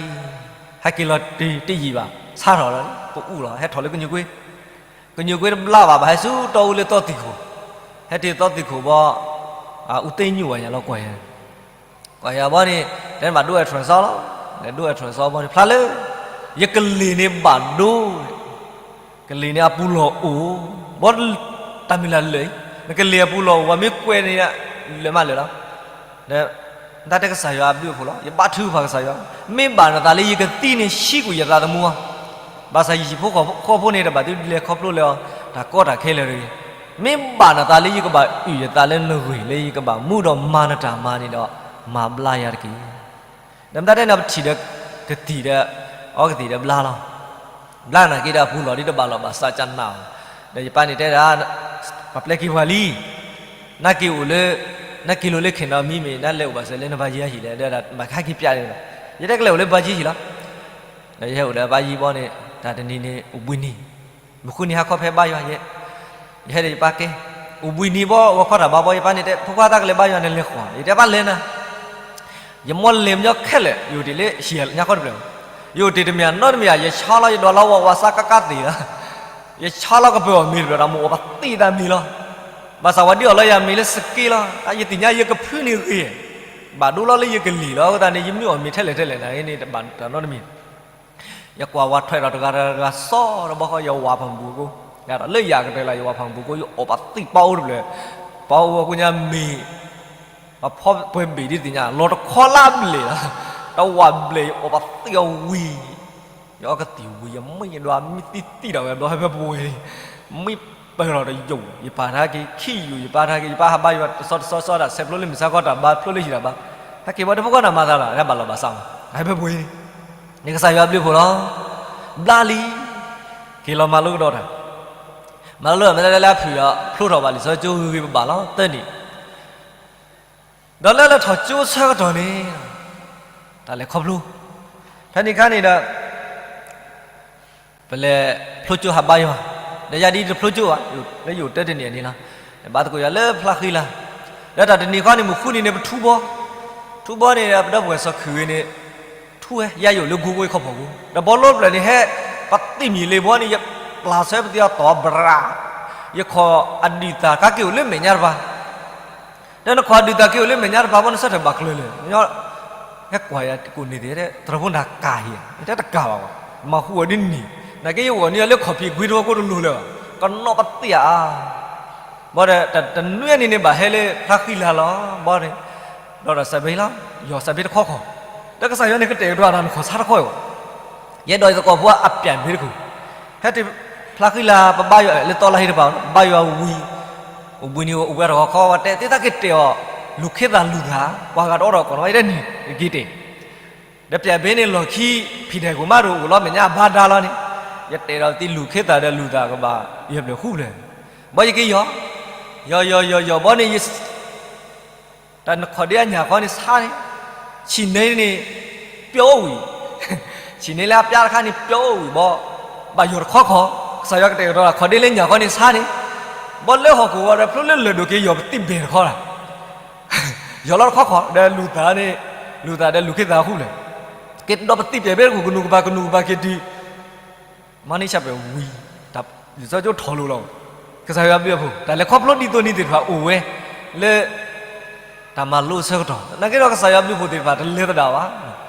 ဟဲက့ၤလီၤတယံာ်ဘၣ်, ဆါထီၣ်လီၤ, ပအူလီၤ, ဟဲထီၣ်လၢကညူးကွ့, ကညိၣ်ကွ့တဘျါဘၣ် ဘၣ်ဟဲဆူတီအူလၢသီသံၣ်ခိၣ်, ဟဲတ့ၢ်သီသံၣ်ခိၣ်ဘီ, အူသ့ၣ်ညိၣ်ဝဲညါလီၤကွၢ်ယၤ, ကွၢ်ယၤဘီန့ၣ် တဲမးဒိ ultrasound လီၤ, လဲၤဒိ ultrasound ဘီန့ၣ် ဖျါလၢ ယကလံၤန့ၣ်ဘၣ်ဒိ, ကလံၤန့ၣ်အပူၤလီၢ်အိၣ်, ဘီတၢ်မုၢ်လၢ်လၢာ်အံၤ, နကလံၤအပူၤလီၢ်အိၣ် ပှၤမ့ၢ်ကွဲးန့ၣ် လၢာ်မးလၢာ်လီၤ. ဒီး တၢ်တဲကစၢ်ယွၤအဘျုးအဖှိၣ်လီၤ. ယဘါထုကဖၣ်ကစၢ်ယွၤ, မ့ၢ်ဘၣ်နသးလၢယကသံန့ၣ် ဆံးကွံာ်ယသးသမူဧါ. ဘၣ်ဆၣ်ယဟံၣ်ဖိဃီဖိန့ၣ် တဘၣ်သုဒ်လဲၣ်ခီဖျိလၢအီၤ တၢ်ကီတၢ်ခဲလၢာ်တဂ့ၤ. မ့ၢ်ဘၣ်နသးလၢယကဘၣ်အုၣ်ယသးလၢနဂ့ၢ်လၢယကဘၣ်မူဒီးမၤနတၢ်မၤန့ၣ်ဒီး မၤဘျါယၤတက့ၢ်. ဒီးမတၤတဲန့ၣ် ပထံၣ်ဒီး ကသံၣ်ဒီး အီကသံၣ်ဒီးဘျါလီၤ. ဘျါနာ်က့ဒီးအပူၤလီၢ်ဒ်တဘၣ်လီၢ်ဘၣ်စးကနၣ်အီၤ, ဒီးယပၢ်န့ၣ်တဲဒၣ်, ပှၤပျဲက့ၤပှၤလံ နက့ၤအိၣ်လၢ, နက့ၤလိာ်လၢခဲနီမံၤမ့ၢ် နလဲၤအိၣ်ဘၣ်စၢၤလၢနဘါယံၤအဟံၣ်လဲၣ်, ဒီးဘၣ်ကဟဲက့ၤပျဲန့ၣ်, ယတဲကလဲၤအိၣ်လၢဘါယံၤဟံၣ်လီၤ. ဒီးယဟဲအိၣ်ဒီးဘါယံၤဘီန့ၣ် တၢ်တနံၤန့ၣ် အိၣ်ဘှံးနံၤ, မုၢ်ဃုနံၤဟါခီဖဲဘါယွၤယဲ, ယဟဲဒီးယပၢ်ကဲ, အိၣ်ဘှံးနံၤဘီ ဂီၤခီတၢ်ဘါဘီ ယပၢ်န့ၣ်တဲ ဖိခွါသးကလဲၤဘါယွၤန့ၣ်လဲၤဃီၤ, ယတဲပၢ်လဲၤနၤ ယမီလ့ၤမညီခဲလၢာ် ယအိၣ်တ့ၢ်လၢဟံၣ်ညါခီတဖျၢၣ်, ယအိၣ်တ့ၢ်တမ့ၢ်နီတမ့ၢ်ဧါ, ယဆါလီၤယဒွးလီၤဝဲဝးစါကကါသ့ၣ်လီၤ, ယဆါလီၤကပၢၤအီၤမ့ၤတဖျၢၣ်ဒီး မ့ၢ်အိၣ်ပသံၣ်သးမ့ၤလီၤ, ဘၣ်ဆၣ်ဝဲဒ်အီၤလၢယၤမ့ၤလၢစက့လီၤ, ယသ့ၣ်ညါယကဖုန့ၣ်ဂ့ၤ, ဘၣ်ဒိလီၤလၢယကလံၤလီၤ, အဃိသတးန့ၣ် ယမ့ၢ်အီၣ်မ့ၤထဲလဲၣ်ထဲလဲၣ်န့ၣ် တဘၣ်တၢ်နီတမံၤ ယကွၢ်ဝဲထွဲဒီးတဂၤတဂၤစီၤဒီးဘီဃီ ယဝၤဖးမုၢ်ကိ, ယဒီးလၢယၤကတၢၢ်လၢယဝၤဖးမုၢ်ကိ ယအိၣ်ပသံၣ်ပီအိၣ်တဖျၢၣ်, ပီအိၣ်အကိညါမ့ၤ, ပဖီပှဲၤဘ့ၣ်ဒ်သ့ၣ်ညါ လီၤတခီလၢအဘျဲၣ်လီၤ, တဝၤဘျဲၣ် ယအိၣ်ပသံၣ်အီၤဝံၤ, ယအီကသံၣ်ဝံၤ ယမံယဒွးမံသံသံဒီးဝဲဘျီ ဟဲဖဲပဝဲၤ, မံပၢၢ်လီၤတယိာ် ယပၢ်ထါက့ၤ ခံယိာ် ယပၢ်ထါက့ၤ ယပၢ်ဟးဘါယွၤတစီတစီစီဒၣ် ဆဲးဖျိလၢမုၢ်ဆါခီတၢ်ဘါ ဖျိလၢဟံၣ်တၢ်ဘါ, ဟဲက့ၤဘီတဖိကီၢ်နၢ်မၤသးလီၤ ဟဲဘၣ်လီၤဘၣ်စးမး ဟဲဖဲပဝဲၤန့ၣ်, န့ၣ်ကစၢ်ယွၤဘျုးဖှိၣ်လီၤ, ဘျါလံ, က့ၤလီၤမၤလိကဒီးတၢ်, မၤလိလၢမ့ၢ်လၢလၢအဖုၣ်ဒီး ဖျိထီၣ်ဘၣ်လံာ်စီဆှံကၠိဂ့ၤဂ့ၤဘၣ်ဘၣ်လီၤ သၢနံၣ် ဒီးလၢလၢထီၣ်ကၠိဆၢကတီၢ်န့ၣ်, တၢ်လဲၤခီဖျိ, ဖဲန့ၣ်အခါန့ၣ်ဒီး ပလဲၤဖျိကၠိဟးဘါယွၤ, ဒီးယၤဒ်တဖျိကၠိဘၣ်, လၢယအိၣ်တၢတနံၣ်အန့ၣ်လီၤ, ဘါသကိးယွၤလၢဖျါဃံလၤ, ဒီးတၢ်တနံၤဃီန့ၣ် မုၢ်ဃုနံၤန့ၣ် ပထူဘီ, ထူဘီန့ၣ်ဒီး ပဒီပုၢ်ဝဲၢ်စီၤခုၣ်ဂ့ၤန့ၣ်, ထူဝဲ ယဲယအိၣ်လၢဂိၢ်ဝ့ၢ်ခီဖီၣ်ပူၤ, ဒီးဘီလိတဖျၢၣ်န့ၣ်ဟဲ, ပသံၣ်မံၤလ့ဘီန့ၣ် ယပျၢ်ဆၢပသံးအီၤတီၤဘြၣ်, ယခီၣ်အဒုၣ်သၣ်ကးက့ၤအိၣ်လၢမဲာ်ညါတပၤ ဒီးနခီၣ်ဒုၣ်သၣ်က့ၤအိၣ်လၢမဲာ်ညါတပၤဘီ နဆၢထၢၣ်ဘၣ်ကျၢၤလၢာ်, ဟဲကွၢ်ယၤကိးန့ၣ်သ့ၣ် သရၣ်ဖိနၤကၤယၤ, ယတဲတကၤဘၣ်ဘၣ်, မၤဟူးဝဲဒ်န့ၣ်, နာ်က့ယအိၣ်န့ၢ်လၢခီၣ်ဖံးကွံတဝီကိတလိၤလၢၤဘၣ်, ကနီၣ်ပသံၣ်အါအါ, ဘၣ်ဒီးတနွံအနံၤန့ၣ် ဘၣ်ဟဲလၢဖျါဃံလၤလီၤ, ဘၣ်ဒီး, ဒီးဒီးစးဘ့လီၤ, ယီၤစးဘ့တခီခီၣ်, ဒီးကစၢ်ယွၤန့ၣ်ကတဲာ်ကတီၤတၢ်နခီၣ်ဆါတခီအံၤဘၣ် ယဲဒီးယသကိးဖိအပျဲၢ်ဘ့တခိၣ်, ဟဲတုၤဖျါဃံလၤ ပဘါယွၤလၢသီလၢဟံၣ်တဖၣ် ဘါယွၤဝံၤ, အိၣ်ဘှံးနံၤအိၣ်ဘှံးတခီခီ ပှၤတဲသ့သးက့ၤတဲာ်အီၤ, လူၤခ့သၣ်လူၤသၣ်, ပှၤဂၤတအိၣ်ဒီးကီၢ်နီၤ ယတဲန့ၣ် က့ၤတဲာ်, ဒီးပျဲၢ်ဘ့န့ၣ်လီၢ်ခံ ဖံးဒဲးကိးမးတအိၣ်လီၤ မဲာ်ညါအဘါဒါလီၤန့ၣ်, ယတဲာ်ဒီးသံလူၤခ့သၣ်ဒီးလူၤသၣ်ကဘၣ် ယဲၢ်ဖျၢၣ်ဃုဖျၢၣ်, ဘၣ်ယက့ၤယီၤ, ယီၤယီၤယီၤယီၤဘီန့ၣ် တၢ်နခီၣ်ဒ့အညၣ်ခီန့ၣ်ဆါန့ၣ်, ဆံၣ်န့ၢ်န့ၣ်, ပျီအိၣ်ဝံၤ, ဆံၣ်န့ၢ်လၢအပျါတခါန့ၣ် ပျီအိၣ်ဝံၤဘီ, ဘၣ်ယီၤတခီခီၣ်, ကစၢ်ယွၤကတဲာ်ကတီၤတၢ်ခီၣ်ဒ့လၢညၣ်ခီန့ၣ်ဆါန့ၣ်, ဘီလၢဟီၣ်ခိၣ်ဝဲဒီးဖျိလၢလၢၢ်ဒိၣ်က့ၤယီၤပသံၣ်ဘဲၣ်တခီလီၤ, ယီၤလီၤတခီခီၣ် ဒီးလူၤသၣ်န့ၣ်, လူၤသၣ်ဒီးလူၤခ့သၣ်ဃုဖျၢၣ်, က့ၤဒီးပသံၣ်ပျဲၢ်ဘ့တခိၣ် ကနူၤကဘၣ်ကနူၤကဘၣ်က့ၤတုၤ မၤန့ၢ်ဆၣ်ပဝံၤ, လံာ်စီဆှံကၠိထီၣ်လိၤလီၤ, ကစၢ်ယွၤဘျုးအဖှိၣ် တၢ်လဲၤခီဖျိဒ်သိးနံၤသ့ၣ်တဖၣ်အိၣ်ဝဲ, လၢ, တၢ်မၤလိအဆၢကတီၢ် နာ်က့ဒီးကစၢ်ယွၤဘျုးဖှိၣ်သ့ၣ်တဖၣ်တလဲၤသဒၣ်ဘၣ်,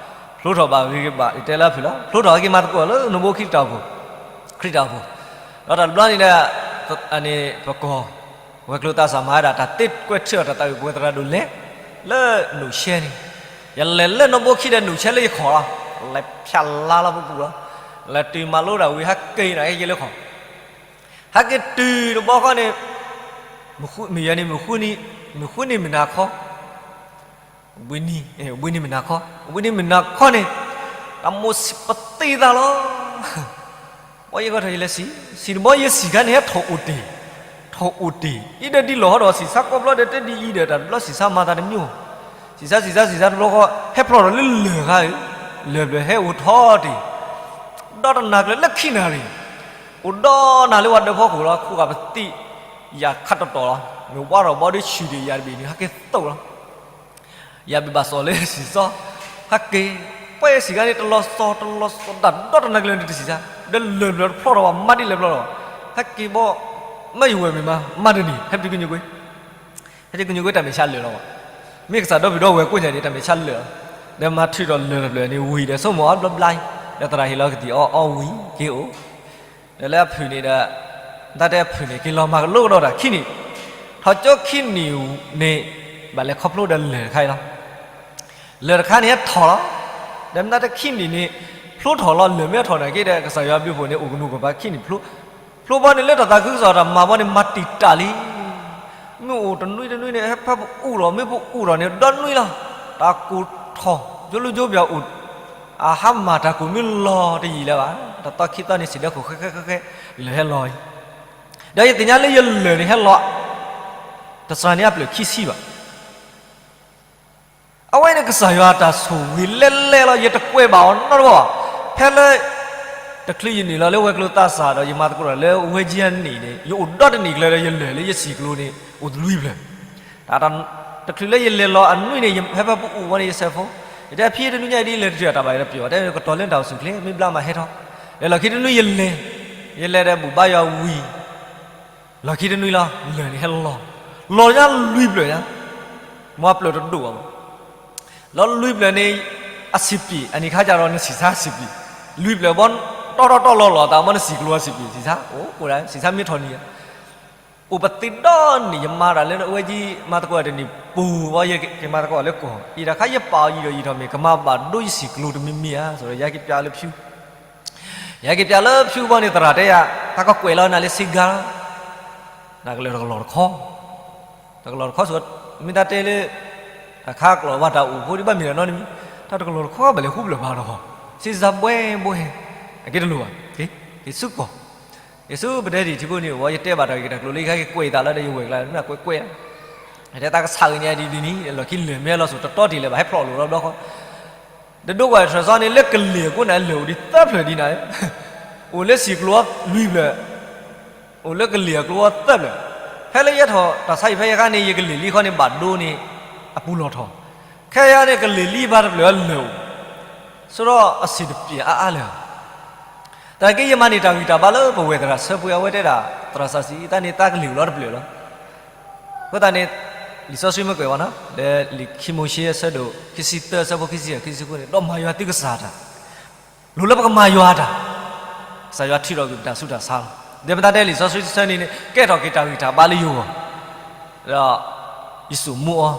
ဖျိထီၣ်ဘၣ်ဂ့ၤဂ့ၤဘၣ် ယတဲလၢအဖုၣ်လီၤ ဖျိထီၣ်က့ၤမၤသကိးလၢနဘိခံတၢ်အိၣ်ဖှိၣ်, ခရံာ်တၢ်အိၣ်ဖှိၣ်, ဒီးတၢ်တဘျီန့ၣ်ဒီး, ပကီၢ်, ဝဲၤကျိၤသးစၢ်မၤဝဲဒၣ် တၢ်သ့ကွဲးထၢၣ်အီၤတၢ်သးဝံၣ်ပဝဲသရၣ်ဒိၣ်လဲၤ, လၢနူၢ်ဆဲန့ၣ်, ယလဲၤလၢနဘိခံဒီးနူၢ်ဆဲလၢယခီၣ်လီၤ, လဲၤဖၠးလါလီၤပပူၤလီၤ, လဲၤတုၤမၤလိတၢ်ဝံၤဟဲက့ၤနၤက့ၤလၢခီၣ် ဟဲက့ၤတုၤတဘီဃီန့ၣ်, မုၢ်ယဲန့ၣ်, မုၢ်ဃုနံၤမုၢ်နၤခီ, ဘှံးနံၤမုၢ်နၤခီ, ဘှံးနံၤမုၢ်နၤခီန့ၣ်, တၢ်မိၣ်ပသံၣ်သးလီၤ, ဘီယဲကီၢ်ထီၣ်ယလဲၤဆံး, ဆံးတဘီယဲဆံးခါန့ၣ် ဟဲထီၣ်အိၣ်တ့ၢ်, ထီၣ်အိၣ်တ့ၢ်, အံၤဒီးဒ်လီၢ်ဟီဒီးဆံးဆါကိးဘျီဒီးတဒ်အံၤဒီးတၢ်တဘျီဆံးဆါမၤသးတမံၤ, ဆံးဆါဆံးဆါဆံးဆါတဘျီဃီ, ဟဲဖျီၣ်ထီၣ်လၢလၢၢ်ခါ, လၢၢ်ဘျၢၣ်ဟဲအိၣ်ထီၣ်တ့ၢ် ဒီးတနၤကျၢၤလၢခံနၣ်ရံၣ်, အိၣ်ဒီးနၤလၢပှၤဒၢးဖီခိၣ်လီၤ ခူၣ်ဂာ်ပသံၣ်, ယၤခးတတီၤလီၤ, မ့ၢ်ဝါထီၣ်ဘီဒီးဆံးဒံးယၤတဘ့ၣ်န့ၣ် ဟဲက့ၤသိးလီၤ, ယၤဘ့ၣ်ဘၣ်စီၣ်လၢဆံးစီ, ဟဲက့ၤ, ပှဲဆံးခါန့ၣ် တလီၤစီၤတလီၤစီၤဒၣ်ဒီးတနၤကျၢၤန့ၣ်တဆံးဆါ, ဒီးလၢၢ်ဘျၢၣ်တဖျီၣ်ထီၣ်ဘၣ် မၤဒ်လဲၣ်ဘျီလီၤ, ဟဲက့ၤဘီ, မ့ၢ်ယဝဲၢ်မ့ၢ်မး မၤတန့ၢ် ဟဲပတုၤကညူးကွ့, ဟဲက့ၤကညူးကွ့ တၢ်မဲာ်ဆှးလၢာ်လီၤဘၣ်. မ့ၢ်ကစၢ်ဒီပုၢ်ဒီဝဲၢ်ကိးညါန့ၣ် တၢ်မဲာ်ဆှးလၢာ်လီၤ. ဒီးမၤထုးထီၣ်လၢာ်တဖျၢၣ်န့ၣ် ဝံၤဒီးဆိကမိၣ်အီၤဘျီဘျါအံၤ, ဒီးသရၣ်ဟ့ၣ်လီၤကသံၣ်အီၤ အီဝံၤက့ၤအိၣ်, ဒီးလၢအဖုၣ်န့ၣ်ဒီး, တၢ်တဲအဖုၣ်န့ၣ် က့ၤလီၤမၤကလိကဒီးတၢ်ခံနံၣ်, ထီၣ်ကၠိခံနံၣ်န့ၣ်, ဘၣ်လဲၤခီဖျိဒီးလၢာ်တခါအံၤလီၤ. လၢာ်တခါန့ၣ်ဟဲထီၣ်လီၤ. ဒီးမ့ၢ်တၢ်တခံနံၣ်န့ၣ်, ဖျိထီၣ်လီၤ လၢာ်မ့ၢ်ထီၣ်နာ်က့ဒီး ကစၢ်ယွၤဘျုးဖှိၣ်န့ၣ် အိၣ်ကနူၤကပၤခံနံၣ်ဖျိ, ဖျိဘီန့ၣ်လၢတၢ်သးခုကစီၣ်တၢ်မၤဘီန့ၣ် မၤတံာ်တာ်လံ. မ့ၢ်အိၣ်တနွံတနွံန့ၣ် ဟဲဖဲပအူၣ်ထီၣ် မ့ၢ်ပအူၣ်ထီၣ်န့ၣ် ဒီနွံလီၤ. တၢ်ကိၢ်ထီၣ် ကၠိလူကၠိပၠၤအိၣ်, အဟါမၢ်တၢ်ကိၢ်မ့ၢ်လီၤတယံာ်လၢၤဘၣ်, တသီခံသီန့ၣ် စံၣ်ဒၢခိၣ်ဃဲဃဲဃဲဃဲ, လၢာ်ဟဲလီၤအံၤ, ဒီးယသ့ၣ်ညါလၢယလၢာ်န့ၣ်ဟဲလီၤ, တစှၤန့ၢ်အပျၢၣ်ခံဆံဘၣ်. အဝဲန့ၣ်ကစၢ်ယွၤအတၢ်ဆိၣ်ဂ့ၤလဲၣ်လဲၣ်လီၤ, ယတကွဲးဘၣ်အီၤနီတဘျီဘၣ်. ဖဲလၢ တချုးယနုာ်လီၤလၢဝဲၤကျိၤသးစၢ်ဒီး ယမၤသကိးတၢ်လၢဝဲကၠံအနံၣ်န့ၣ် ယအိၣ်ဒီတနံၣ်ကျၢၤဒီး ယလၢာ်လၢယစံာ်ကျိၤန့ၣ် အိၣ်လွံၢ်ဖျၢၣ်. တချုးလၢယလဲၤလီၤအနွံန့ၣ် ယဟဲဖဲပအူၣ်ဝဲန့ၣ် ယစဲးဖိ, ယတဲဖံတနွံညါအံၤဒ်လဲၤတတုၤ တၢ်ဘၣ်ယတပျီၤဘၣ်, တဲကတီၤလၢတၢ်အိၣ်ဆူၣ်ချ့ မ့ၢ်ဘျါမးဟဲထီၣ်, လဲၤလီၢ်ခံတနွံယလဲၤ, ယလဲၤဒီးဘူၣ်ဘါယွၤဝံၤ လီၢ်ခံတနွံလီၤ လၢာ်န့ၣ်ဟဲလီၤ, လီၤညါလွံၢ်ဖျၢၣ်ညါ, မ့ၢ်အပျၢၣ်တဒိၣ်ဘၣ်မး, လီၤလွံၢ်ဖျၢၣ်န့ၣ် အဆံးပံး, အနံၣ်ခါကဒီးနစံၣ်ဆါအဆံးပံး, လွံၢ်ဖျၢၣ်ဘီ တီတီတီလီၤလီၤသး မ့ၢ်နစံာ်ကျိၤအဆံးပံး စံၣ်ဆါ, အိၣ်ကိးဒၣ် စံၣ်ဆါမ့ၢ်ထီၣ်နံၤ, အိၣ်ပသ့ဒီနံၣ် ယမၤတၢ်လၢအဝဲကၠံ မၤသကိးတနံၣ်ပူၤဘီ ယက့ၤမၤသကိးလၢကီၢ်, ယံာ်တၢ်ခါယပာ်အီၤယံာ်ဒီးယံာ်ထီၣ်မ့ၢ် ကမၤဘၣ်ဒိယစံာ်ကျိၤတမံၤမံၤဧါ, ဆိးဒီးယဟဲက့ၤပၠးလၢဖၠူ ယဟဲက့ၤပၠးလၢဖၠူဘီန့ၣ် သရၣ်တဲယၤ, တၢ်ကကွဲးလီၤနၤလၢစ့ဂါ, နကလၢာ်တကလီၢ်တခီ, တကလီၢ်တခီဆိး, မ့ၢ်တၢ်တဲလၢ အခါကျီၢ်ဘၣ်တၢ်အိၣ်ဖိဒ်ဘၣ်မ့ၢ်ဒီးနီတမံၤ, တၢ်တကလီၢ်တခီဘၣ်လဲၤဃူဘျၢၣ်ဘၣ်ဒီး, စ့စါဘှဲဘှဲ, အက့တလိၣ်ဘၣ်, က့ၤဆူကီၢ်, က့ၤဆူပတဲတံၢ်ထံဖိန့ၣ်ဝဲ ယတဲဘၣ်တၢ်ဂ့ၢ်တၢ်ကျိၤလၢယကကွဲးသးလၢဒီးယဝဲၢ်ကျါ မ့ၢ်ကွဲးကွဲး တဲတၢ်ကဆးဂ့ၤန့ၣ်ဒ်န့ၣ် လီၢ်ခံလၢာ်မ့ၢ်လီၤစိၤတတီတ့ၢ်လၢၤဘၣ် ဟဲဖျိးလိာ်လီၤဘျီဃီ, ဒီးဒိကွၢ်ထၢၣ်စီန့ၣ် လၢကလံၤအကျိန့ၣ် လၢာ်အိၣ်ဒံးသၢဖျၢၣ်ဒံးနၤ, အိၣ်လၢစံာ်ကျိၤလွံၢ်ဖျၢၣ်, အိၣ်လၢကလံၤအကျိသၢဖျၢၣ်, ဖဲလၢယဲထီၣ်တၢ်ဆါဟံၣ်ဖဲယခါန့ၣ် ယကလံၤလံဃီန့ၣ် ဘၣ်ဒိန့ၣ် အပူၤလီၢ်ထီၣ်, ခဲအံၤန့ၣ် ကလံၤလံဘၣ်တဖျၢၣ်လၢာ်အိၣ်, ဆိးဒီးအဆံးတပျဲၢ်အါအါလၢာ် တၢ်က့ယမၤန့ၢ်တၢ်ဂံၢ်တၢ်ဘါလၢပဝဲၢ်သရၣ်ဆၢပှဲၤအဝဲတဲဒၣ် သရၣ်စီဆှံ တၢ်န့ၣ်သးကလံၤအိၣ်လီၤတဖျၢၣ်လီၤ. အဃိသတးန့ၣ် လံာ်စီဆှံမ့ၢ်ကွဲးဝဲနီၤ လၢလံာ်ခံမိၤၡ့အဆၢဒိၣ်ခံဆံသၢ အဆၢဖိခံဆံယဲၢ် ခံဆံဃုန့ၣ် ဒီးမၤယွၤသုကစၢ်တၢ်, လိၣ်လၢပကမၤယွၤတၢ်, ကစၢ်ယွၤထုးထီၣ်ကွံာ်ပတၢ်ဆူးတၢ်ဆါလီၤ. ဒီးပတၢ်တဲလံာ်စီဆှံတဆၢန့ၣ်န့ၣ် ကဲထီၣ်က့ၤတၢ်ဂံၢ်တၢ်ဘါလၢယဂီၢ်, ဒီး ယစိာ်မူအီၤ,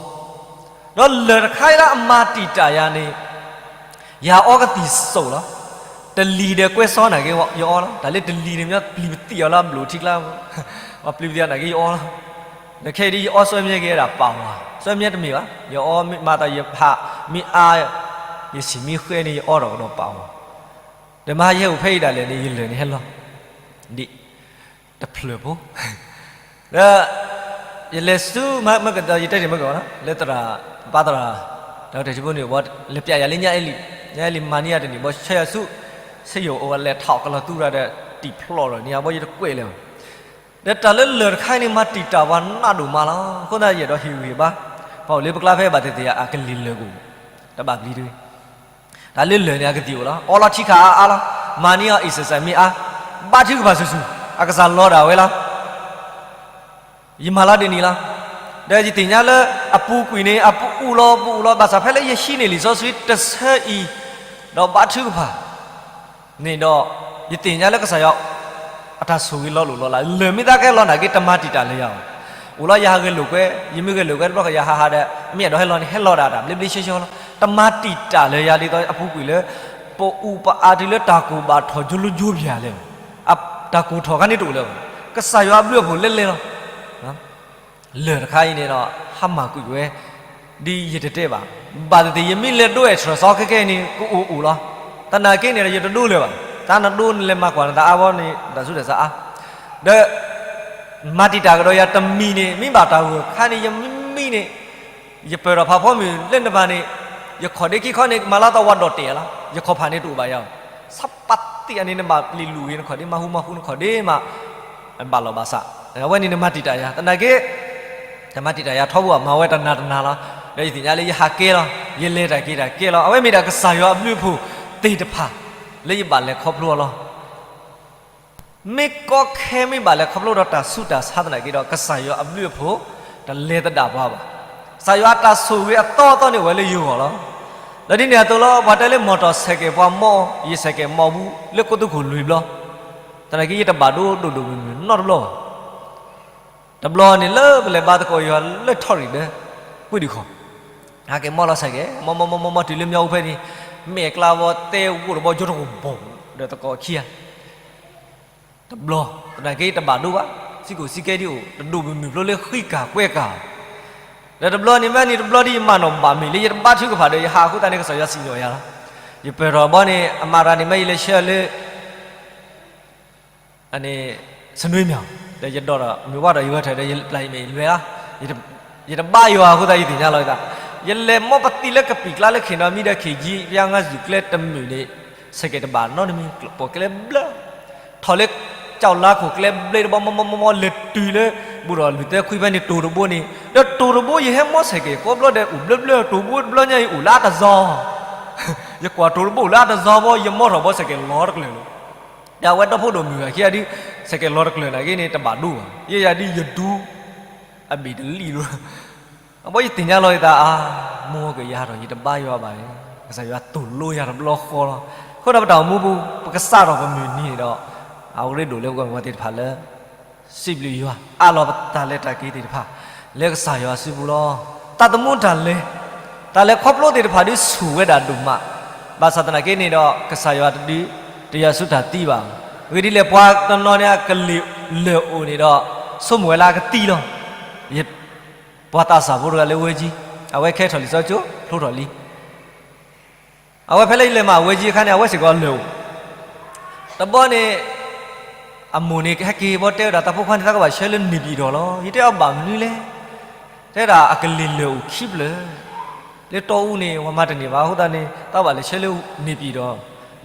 ဒီးလၢာ်တခါအံၤလၢအမၤတံာ်တာ်ယၤန့ၣ် ယဟးအီကသံၣ်စိးလီၤ. တလံၤဒီးကွဲစီနာ်က့ယအီလီၤ. တၢ်လၢတလံၤန့ၣ် မ့ၢ်ပျံၤပသံၣ်အီၤလၢအဘျုးထံကျါ, ပျံၤပသံၣ်အီၤနာ်က့ယအီလီၤ. ဒီးခဲအံၤဒ်ယအီဆၢမ့ၢ်က့ၤဒၣ်ပာ်ဝၤ, ဆၢမ့ၢ်တမ့ၢ်ဘၣ်, ယအီမ့ၢ်မၤသးယဖးမ့ၢ်အါ, ယဆံၣ်မ့ၢ်ဃဲန့ၣ် ယအီထီၣ်ကဒီးပာ်ဝၤ, ဒီးမဟါယဟဲအိၣ်ဖဲအံၤဒၣ်လဲာ်န့ၣ် ယလၢာ်န့ၣ်ဟဲလီၤ ဒ်တဖျၢၣ်ဖိ ဒီး ယလဲၤဆူ မ့ၢ်ကဒီး ယတဲတ့ၢ်မ့ၢ်ကဒီးနီၤ လၢသရၣ် ပၢ်သရၣ် ဒီးတထံဖိန့ၣ် လဲၤပျးယၤလၢညါအဲလံ, ညါအဲလံမၤန့ၢ်ယၤတနံၣ်ဘီ ဆှၢယၤဆူ စယိၣ်အိၣ်ဝဲလဲၤထီၣ်ကလီၤသူရၤဒီး တံၢ်ဖျိးဒီးန့ၣ် အဘီယတကွဲးလၢၤဘၣ်. ဒီးတၢ်လၢလၢာ်တခါအံၤန့ၣ် မၤတံာ်တာ်ပှၤနးဒိၣ်မးလီၤ. အဃိသတးယအဲၣ်ဒိးဟ့ၣ်ဂံၢ်ဟ့ၣ်ဘါ ပှၤအိၣ်လၢပကျါဖဲဘၣ်သ့ၣ်သ့ၣ်အကလံၤလၢာ်ကအိၣ် တဘၣ်ပျံၤတဂ့ၤ တၢ်လၢလၢာ်န့ၣ် အကသံၣ်အိၣ်လီၤ. အီလီၤထံခးအါအါလီၤ. မၤန့ၢ်အီၤ exercise မ့ၢ်အါ, ဘါထုကဖၣ်ဆူၣ်ဆူၣ်, အကစၢ်လီၤဒၣ်ဝဲလီၤ. ယမၤလီၤဒ်န့ၣ်လီၤ. ဒီးယသ့ၣ်ညါလၢ အပူၤကွံာ်န့ၣ် အပူၤအူၣ်လီၤ ပူၤအူၣ်လီၤ, ဘၣ်ဆၣ်ဖဲလၢယဟံးန့ၢ်လံာ်စီဆှံတဆၢအံၤ ဒီးဘါထုကဖၣ် န့ၣ်ဒီး ယသ့ၣ်ညါလၢကစၢ်ယွၤ အတၢ်ဆိၣ်ဂ့ၤလီၤလိၣ်လီၤလး, လၢာ်မ့ၢ်သးကဟဲလီၤနာ်က့ တမၤတံာ်တာ်လၢယၤဘၣ်. အိၣ်လီၤ ယဟးဂဲၤလိာ်ကွဲ, ယမ့ၢ်ဂဲၤလိာ်ကွဲတဘျီဃီ ယဟးဟးဒီး မ့ၢ်အဲၣ်ဒိးဟဲလီၤန့ၣ် ဟဲလီၤဒၣ်တၢ်ဘျ့ဘျ့ဆှီဆှီလီၤ. တမၤတံာ်တာ်လၢယၤဒ်သိးအပူၤကွံာ်လၢ ပအူးပအါတုၤလၢတၢ်ကိၢ်ဘၣ်ထီၣ်ကၠိလိကၠိပၠၤလဲၣ်, တၢ်ကိၢ်ထီၣ်ခါန့ၣ်တအိၣ်လၢၤဘၣ်. ကစၢ်ယွၤအဘျုးအဖှိၣ်လဲၣ်လဲၣ်လီၤ. လၢာ်တခါအံၤန့ၣ်ဒီး ဟါမၢ်ကွံာ်ဝဲ ဒ်ယတတဲဘၣ်, ဘၣ်သ့ၣ်သ့ၣ် ယမ့ၢ်လဲၤဒိ exercise ခဲကဲန့ၣ် ကအိၣ်အိၣ်လီၤ. သနာ်က့န့ၣ်ဒီး ယတဒိလၢၤဘၣ်. တၢ်နဒိနလဲၤမၤကွၢ်နသးအါဘီန့ၣ် တၢ်ဆူးတၢ်ဆါအါ, ဒီး မၤတံာ်တာ်ကဒီးယၤတမံၤန့ၣ် မ့ၢ်ဘၣ်တၢ်ဂီၤခါန့ၣ် ယမံမံန့ၣ် ယပၢၢ်ထီၣ်ဖးဖီမုၢ်လၢနပၤန့ၣ် ယခီၣ်ဒ့ခံခီန့ၣ် မၤလီၤသးဝးဒီးတဲာ်လီၤ. ယခီၣ်ဖးန့ၣ်တအိၣ်ဘၣ်ယၤ, ဆါပာ်တံၢ်အန့ၣ် နဘၣ်ပျံၤလူၤဂ့ၤ နခီၣ်ဒ့မၤဟူမၤဟူ နခီၣ်ဒ့မး ဘၣ်လီၤဘၣ်စး, အဝဲန့ၣ်နမၤတံာ်တာ်ယၤ သနာ်က့ တမၤတံာ်တာ်ယၤထီဘိဘၣ် မၤဝဲတနၤတနၤလီၤ. ဒီးယသ့ၣ်ညါလၢယဟးကဲလီၤ, ယလဲၤတၢ်က့ၤတၢ်ကဲလီၤ. အဝဲမ့ၢ်ဒၣ်ကစၢ်ယွၤအဘျုးအဖှိၣ်သ့ၣ်တဖၣ် လၢယဘၣ်လဲၤခီဖျိအီၤလီၤ. မ့ၢ်ကီခဲမ့ၢ်ဘၣ်လဲၤခီဖျိဒီးတၢ်ဆူးတၢ်ဆါသနာ်က့ဒီး ကစၢ်ယွၤအဘျုးအဖှိၣ် တလဲၤသဒၣ်ပှၤဘၣ်. ကစၢ်ယွၤအတၢ်ဆိၣ်ဂ့ၤအသီအသီန့ၣ်အိၣ်ဝဲလၢယဂီၢ်လီၤ. ဒီးဒ်န့ၣ်အသိးလီၤ ပှၤတဲလၢ မော်တော်ဆိုင်ကယ် ပှၤမီၢ်အီၤ ယဆိုင်ကယ် မီၢ်ဘူး လၢကိးသူခိၣ်လွံၢ်ဘျီ, သနာ်က့ယတဘၣ်ဒိဒိၣ်ဒိၣ်မုၢ်မုၢ်နီတဘျီဘၣ်. တဘျီန့ၣ် လၢပလဲၤဘါသကိးယွၤလၢထီၣ်ရံၣ်ဒၢ ကွံဒံၣ်ခီၣ်, ဟဲက့ၤမီၢ်လီၤဆိုင်ကယ် မီၢ်မီၢ်မီၢ်မီၢ်မီၢ်တုၤလၢမၠီအူဖဲန့ၣ်, မဲာ်ကျါဝီတဲဝိၣ်တဘီ ယိၤတကဘီၣ်ဒီးသကိးခံဂၤ တဘျီ, သနာ်က့တဘၣ်ဒိဘၣ်, စံကိၣ်စံကဲဒ်အိၣ် တဒိၣ်မုၢ်မုၢ်ဖျိလၢဃံကၢ်ကွဲကၢ်, ဒီးတဘျီန့ၣ်မ့ၢ်န့ၣ် တဘျီဒ်ယမၤနီၣ်ဘၣ်မ့ၢ်လၢယတဘါထုကဖၣ်ဒီး ယဟးအဃိသတးန့ၣ် ကစၢ်ယွၤစံၣ်ညီၣ်ယၤလီၤ. ယပၢၢ်ထီၣ်ဘီန့ၣ် အမၤရၤန့ၣ်မ့ၢ်ယလဲၤဆှၢလၢ အန့ၣ် စနွံမၠီၣ်, ဒီးယဒိးဒီးမုၢ်ဝါထီၣ်ယဂဲၤထီၣ်ဒီး ယပျၢ်ယမဲာ်ယလွဲၤလီၤ. ယတဘါယွၤအဃိသတးယသ့ၣ်ညါလီၤသး, ယလဲၤမီၢ်ပသံလၢကပံာ်ကျါလၢခ့ၣ်နီၤမံဒီး ခ့ၣ်ကၠံ ပယါငါစူၣ်ကျဲတမုာ်န့ၣ်, ဆိုင်ကယ် တဘၣ်နီတမံၤ ပိာ်ကျဲဘျၢ, ထီၣ်လၢ ကၠီၣ်လါခိၣ်ကျဲဘျ့တဘီ မီၢ်မီၢ်မီၢ်မီၢ် လဲၤတုၤလၢ ဘူးဒီးလွံၢ်သၢခွံဖဲန့ၣ် တိၤတဘိန့ၣ်, ဒီးတိၤတဘိယဟဲမီၢ်ဆိုင်ကယ် ကိးဘျီဒီးအိၣ်ဘျၢဘျၢ တိၤဘိတဘျီညါအံၤအိၣ်လၢအတဇီ ယကွၢ်တိၤတဘိအိၣ်လၢအတဇီဘီ ယမီၢ်ထီၣ်ဘီ ဆိုင်ကယ် လီၤတကျၢၤလီၤ. ဒီးအဝဲဒီဖိဒိၣ်မုၣ်ဂၤခံဂၤဒ် ဆိုင်ကယ် လီၤတကျၢၤနာ်က့န့ၣ် တဘၣ်ဒိဘၣ်, ယဲယၤဒ်ယဒူ အဘ့ၣ်တလံၣ်လီၤ. အဘီယသ့ၣ်ညါလီၤယသးအါ, မိၢ်ကယၤဒီး ယတဘါယွၤဘၣ်, ကစၢ်ယွၤသိၣ်လိယၤတဘျီဃီလီၤ. အဃိဒီးပတၢ်အိၣ်မူပူၤ ပကစးထီၣ်ပမုၢ်နံၤန့ၣ်ဒီး အရ့ဒိၣ်လၢပဝဲသ့ၣ်တဖၣ်လၢ စံးဘျုးယွၤ အးလီၤပတၢ်လဲၤတၢ်က့ၤသ့ၣ်တဖၣ် လၢကစၢ်ယွၤစုပူၤလီၤ. တၢ်သမူတၢ်လဲၤ, တၢ်လဲၤခီဖျိသ့ၣ်တဖၣ်ဒ် ဆူၣ်ဝဲဒၣ်ဒိၣ်မး, ဘၣ်ဆၣ်သနာ်က့န့ၣ်ဒီး ကစၢ်ယွၤတဒုး တယွၤဆူတၢ်သံဘၣ်. အဂ့ၢ်ဒ်လဲၣ် ပှၤတနီၤန့ၣ် အကလ့ၢ်လၢာ်အိၣ်န့ၣ်ဒီး ဆိကမိၣ်ဝဲလၢအကသံလီၤ. ပှၤသးစၢ်ဖိတဂၤလၢဝဲကၠံ, အဝဲခဲထီၣ်လံာ်စီဆှံကၠိ ဖျိထီၣ်လံ. အဝဲဖဲလၢယလဲၤမၤဝဲကၠံအခါန့ၣ် အဝဲစ့ၢ်ကီးလၢာ်အိၣ်, တဘျီန့ၣ် အမိၢ်န့ၣ်ဟဲက့ၤဘီတဲဝဲဒၣ် တၢ်ဖိခွါန့ၣ် သးကဘၣ်ဆှၢလၢန့ၣ်ပၠံၣ်တီၣ်လီၤ. ယတဲအီၤဘၣ်မနုၤလဲၣ်, တဲဒၣ်အကလ့ၢ်လၢာ်အိၣ်ခံဖျၢၣ်, လၢတီအူန့ၣ် ပှၤမၤတန့ၢ်ဘၣ်အဃိသတးန့ၣ် သးကဘၣ်လဲၤဆှၢလၢန့ၣ်ပၠံၣ်တီၣ်,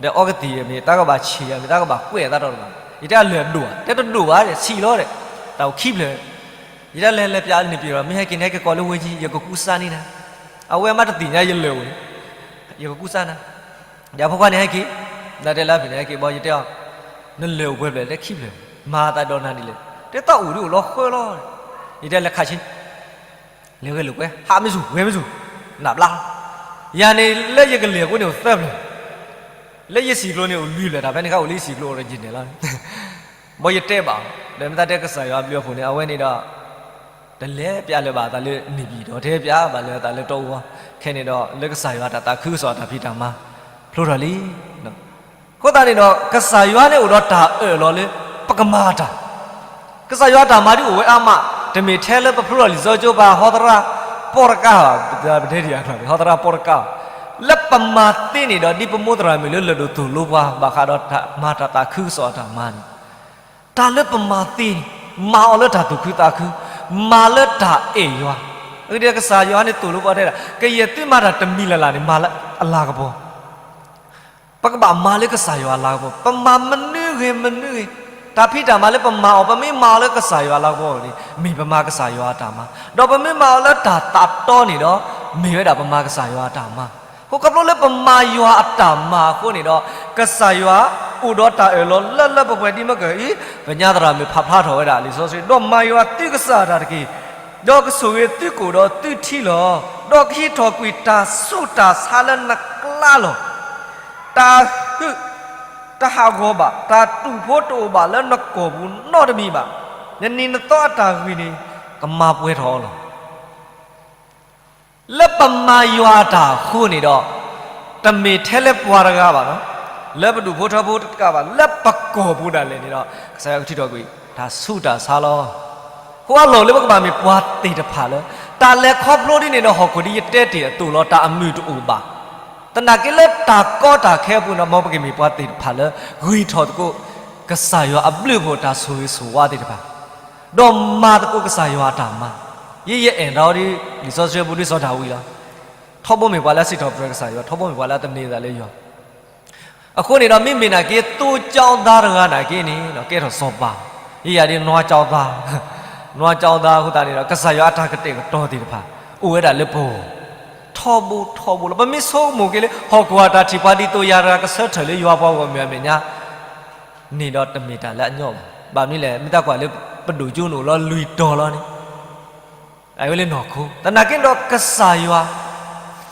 ဒီးအီကသံၣ်မ့ၢ် သးကဘၣ်ဆံးမ့ၢ် သးကဘၣ်ကွဲးအသးတီတဘၣ်. ယတဲအလၢာ်အဒိၣ်ဧါ, တဲတဒိၣ်ဘၣ် ဆံးလီၤဒီး, တၢ်အိၣ်ခံဖျၢၣ်, ယတဲလၢလၢပၠးန့ၣ်ပၠံၣ်တီၣ် မ့ၢ်ဟဲက့ၤန့ၣ် ဟဲက့ၤကိးလၢဝဲကၠံ ယကကူစါန့ၢ်နၤ. အဝဲမ့ၢ်တသ့ၣ်ညါယလၢာ်အိၣ်န့ၣ်, ယကကူစါနၤ. ဒီးအဖိခွါန့ၣ်ဟဲက့ၤ, နတဲလၢဖဲန့ၣ်ဟဲက့ၤဘီ ယတဲအီၤ, နလၢာ်အိၣ်ပှဲၤဖျၢၣ် တဲခံဖျၢၣ်, မၤသးဒီးနၤဒ်လဲၣ်, တဲတၢ်အိၣ်ဒ်အိၣ်လီၤဃၢလီၤ. ယတဲလဲၤခးဆ့ လဲၤဂဲၤလိာ်ကွဲ ဟးမ့ၢ်စူၤ ဂဲၤမ့ၢ်စူၤ, နးဘျါ. ယၤန့ၣ်လၢယကလ့ၢ်အဃိန့ၣ်အိၣ်သၢဖျၢၣ်, လၢယစံာ်ကျိၤန့ၣ်အိၣ်လွံၢ်ဖျၢၣ် တၢ်ဖဲန့ၣ်ခါအိၣ်လၢယစံာ်ကျိၤ original လီၤ. ဘီယတဲဘၣ်, ဒီးမ့ၢ်သးတဲကစၢ်ယွၤအဘျုးအဖှိၣ်န့ၣ် အဝဲန့ၣ်ဒီး တလဲၤပၠးလၢၤဘၣ်အသးလၢန့ၣ်ပၠံၣ်တီၣ် တဟဲပၠးဘၣ်လၢၤအသးလၢတီအူဘၣ်. ခဲန့ၣ်ဒီး လၢကစၢ်ယွၤတၢ်သးခုကစီၣ်အတၢ်ဖံးတၢ်မၤ ဖျိထီၣ်လံ. အဃိသတးန့ၣ်ဒီး ကစၢ်ယွၤန့ၣ်အိၣ်ဒီးတၢ်အၢၣ်လီၤလၢ ပကမၤတၢ် ကစၢ်ယွၤအတၢ်မၤဒ်အိၣ်ဝဲအါမး, တမ့ၢ်ထဲလၢပဖျိထီၣ်လံာ်စီဆှံကၠိဘၣ် ဟီသရၣ်ပီတကး, ပတဲဒ်အကျါန့ၣ် ဟီသရၣ်ပီတကး, လၢပမၤသ့န့ၣ်ဒီး ဒ်ပမိၢ်သရၣ်မုၣ်လၢလၢၢ်ဒိၣ်သိၣ်လိပှၤ ဘၣ်ဃးဒီးတၢ်မၤတၢ်သးခုကစီၣ်အတၢ်မၤန့ၣ်, တၢ်လၢပမၤသ့န့ၣ် မၤအီၤလၢတၢ်သူၣ်ခုသးခု, မၤလၢတၢ်အဲၣ်ယွၤ, အဂ့ၢ်ဒ်အံၤ ကစၢ်ယွၤန့ၣ်သိၣ်လိပှၤတဲဒၣ် ကယဲၢ်သုမၤတၢ်တမံၤလၢ်လၢ်န့ၣ် မၤလၢအလၤကပီၤ ပကဘၣ်မၤလၢကစၢ်ယွၤအလၤကပီၤ, ပမၤမနုၤဂ့ၤမနုၤဂ့ၤ, တၢ်ဖံးတၢ်မၤလၢပမၤအီၤ ပမ့ၢ်မၤအီၤလၢကစၢ်ယွၤအလၤကပီၤန့ၣ် မ့ၢ်ပမၤကစၢ်ယွၤအတၢ်မၤ, ဒီးပမ့ၢ်မၤအီၤလၢတၢ်သးတီန့ၣ်ဒီး မ့ၢ်ဝဲဒၣ်ပမၤကစၢ်ယွၤအတၢ်မၤ. အဃိခီဖျိလၢပမၤယွၤအတၢ်မၤအဃိန့ၣ်ဒီး ကစၢ်ယွၤအိၣ်ဒီးတၢ်အၢၣ်လီၤလၢလၢပှဲၤပှဲၤဒ်မ့ၢ်ကၢအံၤ, ပညါသရၣ်မုၣ်ဖးဖျါထီၣ်ဝဲဒၣ်လံာ်စီဆှံ, ဒီးမၤယွၤသုကစၢ်တၢ်တက့ၢ် ဒီးကဆိၣ်ဂ့ၤသုကိၣ်ဒီးသုထံလီၤ. ဒီးကဟံးထီၣ်ကွံာ်တၢ်ဆူးတၢ်ဆါလၢနကျါလီၤ. တၢ်ဟုးတဟးဂီၤဘၣ်, တၢ်တူာ်ဖိတအိၣ်ဘၣ်လၢနကိာ်ပူၤနီတမံၤဘၣ်. နနံၤနသီအတၢ်ဂံၢ်န့ၣ် ကမၤပှဲၤထီၣ်အီၤလီၤ. လၢပမၤယွၤအတၢ်အဃိန့ၣ်ဒီး တမ့ၢ်ထဲလၢပှၤတဂၤဘၣ်, လၢပဒူၣ်ဖိထၢဖိတကးဘၣ်, လၢပကိာ်ပူၤဒၣ်လဲာ်န့ၣ်ဒီး ကစၢ်ယွၤကထုးထီၣ်ကွံာ် တၢ်ဆူးတၢ်ဆါလီၤ. အဃိအလီၢ်လၢပကဘၣ်မ့ၢ်ပှၤသ့ၣ်တဖၣ်လၢ တၢ်လဲၤခီဖျိဒ်န့ၣ်ဒီး ဟီၣ်ခိၣ်ဒ်ယတဲတ့ၢ်အသိးလီၤ, တၢ်အမုာ်တအိၣ်ဘၣ်. သနာ်က့လၢတၢ်ကီတၢ်ခဲအပူၤန့ၣ် မ်ပကမ့ၢ်ပှၤသ့ၣ်တဖၣ်လၢ ဂံၢ်ထီၣ်သကိး ကစၢ်ယွၤအဘျုးအဖှိၣ်တၢ်ဆိၣ်ဂ့ၤဆိၣ်ဝါသ့ၣ်တဖၣ် ဒီးမၤသကိးကစၢ်ယွၤအတၢ်မၤ, ယဲယအဲၣ်ဒိးဒ်လံာ်စီဆှံပူၤဒ်စီၤဒၤဝံးလီၤ. ထီဘိမ့ၢ်ပှၤလၢအစံးထီၣ်ပတြၢၤကစၢ်ယွၤ, ထီဘိမ့ၢ်ပှၤလၢအသန့ၤအသးလၢယွၤ. အဃိန့ၣ်ဒီး မ့မ့ၢ်နာ်က့ သိကျောင်းသားတဂၤနာ်က့န့ၣ် ကဲထီၣ်စီၤပၤ, ယဲယၤဒ်နွားကျောင်းသား, နွားကျောင်းသားအဃိသတးန့ၣ်ဒီး ကစၢ်ယွၤအတၢ်ကတဲာ်ကတီၤသ့ၣ်တဖၣ် အိၣ်ဝဲဒၣ်လၢပဂီၢ်, ထီဘိထီဘိလီၤ. ပမ့ၢ်ဆိကမိၣ်က့ၤလၢ ဟီၣ်ခိၣ်အတၢ်ထံၣ်ပှၤဒ်သိးယၤတဂၤကဆၢထၢၣ်လၢယွၤပှၤဂီၢ်မုၢ်အမဲာ်ညါ န့ၣ်ဒီးတမ့ၢ်တၢ်လၢအညီဘၣ်. ဘၣ်မနုၤလဲၣ်, မ့ၢ်တၢ်ကွၢ်လၢပဒိၣ်ကၠိနအိၣ်လီၤလွံၢ်တီၤလီၤန့ၣ်, အဝဲလၢနီၢ်ခိ, သနာ်က့ဒီးကစၢ်ယွၤ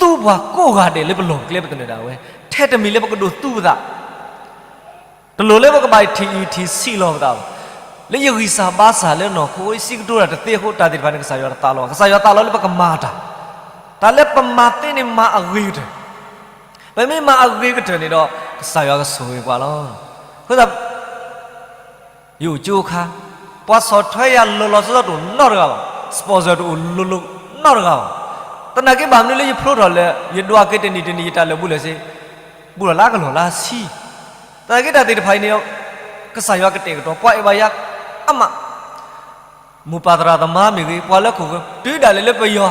သူပှၤကိးဂၤဒဲးလၢပလီၢ်ပကျဲပသနၢၣ်ဒၣ်ဝဲ, ထဲတမံၤလၢပကဒိးသူပသး တလိၣ်လၢပကဘၣ်ထံၣ်အံၤထံၣ်ဆံးလီၤပသးဘၣ်. လၢယဂံၢ်စၢ်ဘါစၢ်လၢနီၢ်ခိ ယစံးကတိၤတၢ်တသ့အဃိ တၢ်သ့ၣ်တဖၣ်န့ၣ် ကစၢ်ယွၤတသးလီၤ. ကစၢ်ယွၤသးလီၤလၢပကမၤတၢ်, တၢ်လၢပမၤသ့န့ၣ်မၤအဂ့ၤကတၢၢ်. ပမ့ၢ်မၤအဂ့ၤကတၢၢ်န့ၣ်ဒီး ကစၢ်ယွၤကဆိၣ်ဂ့ၤပှၤလီၤ. အဃိသတး ယအိၣ်ကၠိအခါ, ပှၤဆီၣ်ထွဲယၤလီၤလီၤဆီဆီတအိၣ်နီတဂၤဘၣ်, sponsor တအိၣ်လိၤလိၤနီတဂၤဘၣ်. သနာ်က့ဘၣ်မနုၤလၢယဖျိထီၣ်လၢ ယဒွးက့ၤတနံၣ်တနံၣ်ယတၢ်လၢာ်ဘူၣ်လၢာ်စ့, ဘူးထီၣ်လၢအကလီၢ်လၢအဆံ. သနာ်က့တၢ်သ့ၣ်တဖၣ်အံၤန့ၣ် ကစၢ်ယွၤကတဲာ်ကတီၤ ပှၤအဲၣ်ဘၣ်ယၤအါမး, မိၢ်ပၢ်သရၣ်သမါမ့ၢ်ဂ့ၤ, ပှၤလၢခိၣ်ဃၢၤ တုၤဒၣ်လဲာ်လၢပယီၤ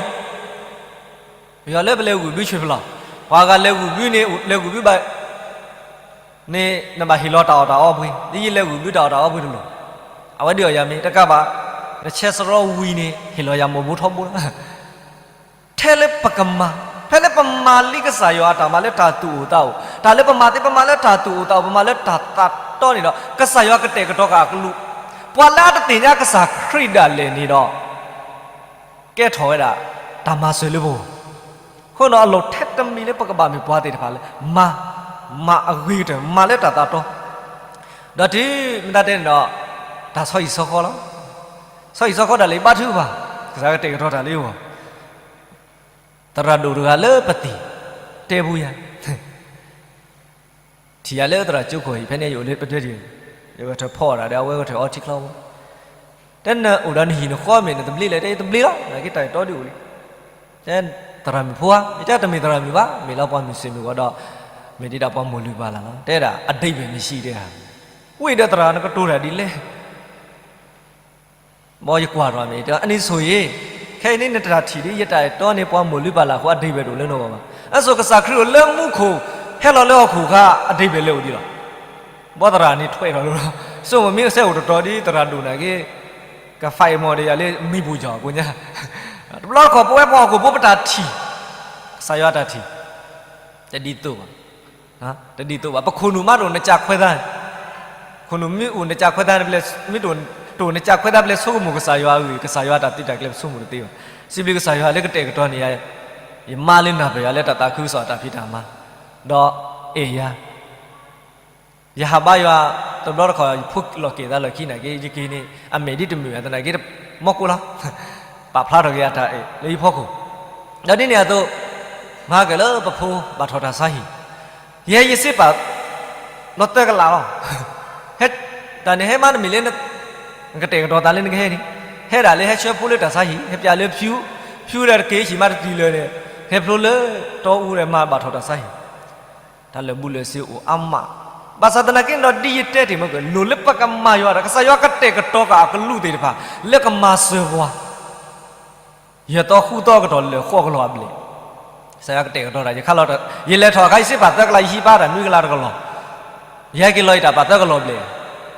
ပယီၤလၢပလဲၤဂုာ်ဘုဆဲးဖျိ, ပှၤဂၤလဲၤဂုာ်ဘုန့ၣ် လဲၤဂုာ်ဘုဘၣ် န့ၣ် နဘၣ်ဟ့ၣ်လီၤတၢ်အီၣ်တၢ်အီပှ့ၤ, ဒ်ယလဲၤဂုာ်ဘုတၢ်အီၣ်တၢ်အီပှ့ၤတလိၣ်, အဝဲဒ်အီၤယၤမ့ၢ်တကးဘၣ်, နဆဲးစရီဝံၤန့ၣ် ဟ့ၣ်လီၤယၤမိၢ်ဘိထီဘိလီၤ. ထဲလၢပကမၤ, ဖဲလၢပမၤလံကစၢ်ယွၤအတၢ်မၤလၢတၢ်သူၣ်အိၣ်သးအိၣ်, တၢ်လၢပမၤသ့ ပမၤလၢတၢ်သူၣ်အိၣ်သးအိၣ် ပမၤလၢတၢ်သးတီန့ၣ်ဒီး ကစၢ်ယွၤကတဲာ်ကတီၤဃာ်အကလူး, ပှၤလၢအတသ့ၣ်ညါကစၢ်ခရံာ်ဒၣ်လဲာ်န့ၣ်ဒီး ကဲထီၣ်ဝဲဒၣ် တၢ်မၤစၢၤလၢပဂီၢ်, အဃိဒီးအလီၢ်ထဲတမံၤလၢပကဘၣ်မ့ၢ်ပှၤသ့ၣ်တဖၣ်လၢ မၤ, မၤအဂ့ၤကတၢၢ် မၤလၢတၢ်သးတီ, ဒီးတုၤမ့ၢ်တၢ်တဲန့ၣ်ဒီး တၢ်ဆီဟံၣ်ဆီဃီလီၤ. ဆီဟံၣ်ဆီဃီဒၣ်လဲာ်ဘါထုကဖၣ်, ကစၢ်ကတဲာ်ကတီၤတၢ်လၢယဂီၢ်, သရၣ်ဒိၣ်တဂၤလၢပသံၣ်, တဲပူၤယၤ ထံၣ်ယၤလၢသရၣ်ကၠိခိၣ်ဟံၣ် ဖဲန့ၣ်ယအိၣ်လၢပဒွဲဒံး, ယဂဲၤထၢၣ်ဖီအီၣ်တၢ်ဒီး အဝဲဂဲၤထၢၣ်အီထံချီဘိ, တဲနအိၣ်ဒီးနဟံၣ်နဃီမ့ၢ် နတဘျ့လဲၣ်, တဲယတဘျ့လီၤ, နာ်က့တၢ်တတီဒ်အိၣ်လံ, တဲသရၣ်မုၣ်ဖိဧါ, ယတဲတမ့ၢ်သရၣ်မုၣ်ဘၣ်, မ့ၢ်လၢပှၤမုၢ်စ့ၣ်မုၢ်ဂီၤဒီး မ့ၢ်ဒ်ဒၣ်ပှၤမိၢ်လုၢ်ပၢ်လၢ်လီၤ, တဲဒၣ်အဓိပ္ပာယ်မရှိတဲဧါ, ဝံၤဒီးသရၣ်နကတိၤတၢ်ဒ်လဲၣ် ဘီယကွၢ်ထီၣ်မ့ၢ် အန့ၣ်ဆိၣ်ဂ့ၤ, ခဲအံၤန့ၣ်နတၢ်ထံၣ်ဒ်ယတၢ်အဲၣ်တီန့ၣ် ပှၤမိၢ်လုၢ်ပၢ်လၢ်အဃိ အဓိပ္ပာယ်တအိၣ်လၢနဂီၢ်ဘၣ်. အဆိကစၢ်ခရံာ်အိၣ်လၢမူခိၣ် ဟဲလီၤလၢဟီၣ်ခိၣ်အခါ အဓိပ္ပာယ်လဲၤအိၣ်ဒံးလီၤ. ဘီသရၣ်န့ၣ်ထွဲထီၣ်လီၤ, ဆိမိၣ်မ့ၢ်စဲအိၣ်တတီၤဒ်သရၣ်ဒိၣ်နာ်က့ ကဖးအံၤမီၢ်ဒီးယၤလၢ မံပူၤကီၤကိညါ, တဘျီတခီၣ်ပဝဲပှၤဟီၣ်ခိၣ်ဖိပတၢ်ထံၣ်, ကစၢ်ယွၤတၢ်ထံၣ်, တဒ်သိးဘၣ် တဒ်သိးဘၣ်. ပခိၣ်နူာ်မးတအိၣ်နကၢ်ခွဲးသး, ခိၣ်နူာ်မ့ၢ်အိၣ်နကၢ်ခွဲးသး, မ့ၢ်တအိၣ်နကၢ်ခွဲးသးပလဲၤဆိကမိၣ်ကစၢ်ယွၤအဂ့ၢ်, ကစၢ်ယွၤအတၢ်သံတၢ်ကျဲၤပဆိကမိၣ်တသ့ဘၣ်. စံးဘျုးကစၢ်ယွၤလၢကတဲာ်ကတီၤန့ၢ်ယၤ, ယမါလၢနၢ်ပၢၢ်ယၤလၢတၢ်သးခုကစီၣ်အတၢ်ဖံးတၢ်မၤ, ဒီးအဲၣ်ယၤ ယဟးဘါယွၤတဘျီတခီၣ် ယဖိလီၢ်က့ၤသးလီၢ်ခံနာ်က့ ယက့ၤန့ၣ် အမဲာ်ဒ်တမုာ်ဘၣ်သနာ်က့ မီၢ်ကိၢ်လီၤ, ပာ်ဖျါထီၣ်က့ၤအတၢ်အဲၣ်လၢယဖီခိၣ်, ဒီးဒ်န့ၣ်အသိး မၤက့ၤလၢပဖိဘၣ်ထီၣ်တၢ်ဆါဟံၣ်, ယဲယစ့ပာ် လီၤသၢကလးလီၤ, ဟဲ, တၢ်န့ၣ်ဟဲမးတမ့ၢ်လၢ နကတဲာ်ကတီၤသးလၢနကဟဲန့ၣ်, ဟဲဒၣ်လၢဟဲဆှၢဖိလၢတၢ်ဆါဟံၣ်, ဟဲပျးလၢဖၠူ, ဖၠူဒီးတက့ၤဟံၣ်မးတတုၤလၢၤန့ၣ်, ဟဲဖျိလၢတီအူဒီးမၤဘၣ်ထီၣ်တၢ်ဆါဟံၣ် တၢ်လၢာ်ဘူၣ်လၢာ်စ့အိၣ်အါမး, ဘၣ်ဆၣ်သနာ်က့န့ၣ်ဒီး ဒ်ယတဲတ့ၢ်မ့ၢ်က့ၤ လိၣ်လၢပကမၤယွၤတၢ်, ကစၢ်ယွၤကတဲာ်ကတီၤဃာ်အကလူးသ့ၣ်တဖၣ် လၢကမၤစၢၤပှၤ, ယဲၢ်သီဃုသီအကတီၢ်လၢာ်ဃီကလီၤအဘျဲၣ်, ကစၢ်ယွၤကတဲာ်ကတီၤတၢ်, ယခါလီၤ, ယလဲၤထီၣ်အခါ ယစ့ပာ်သၢကလး ယဟံးပာ်တၢ်နွံကလးတကလီၤ, ယဟဲက့ၤလီၤယတၢ်ပာ်သၢကလီၤဘျဲၣ်,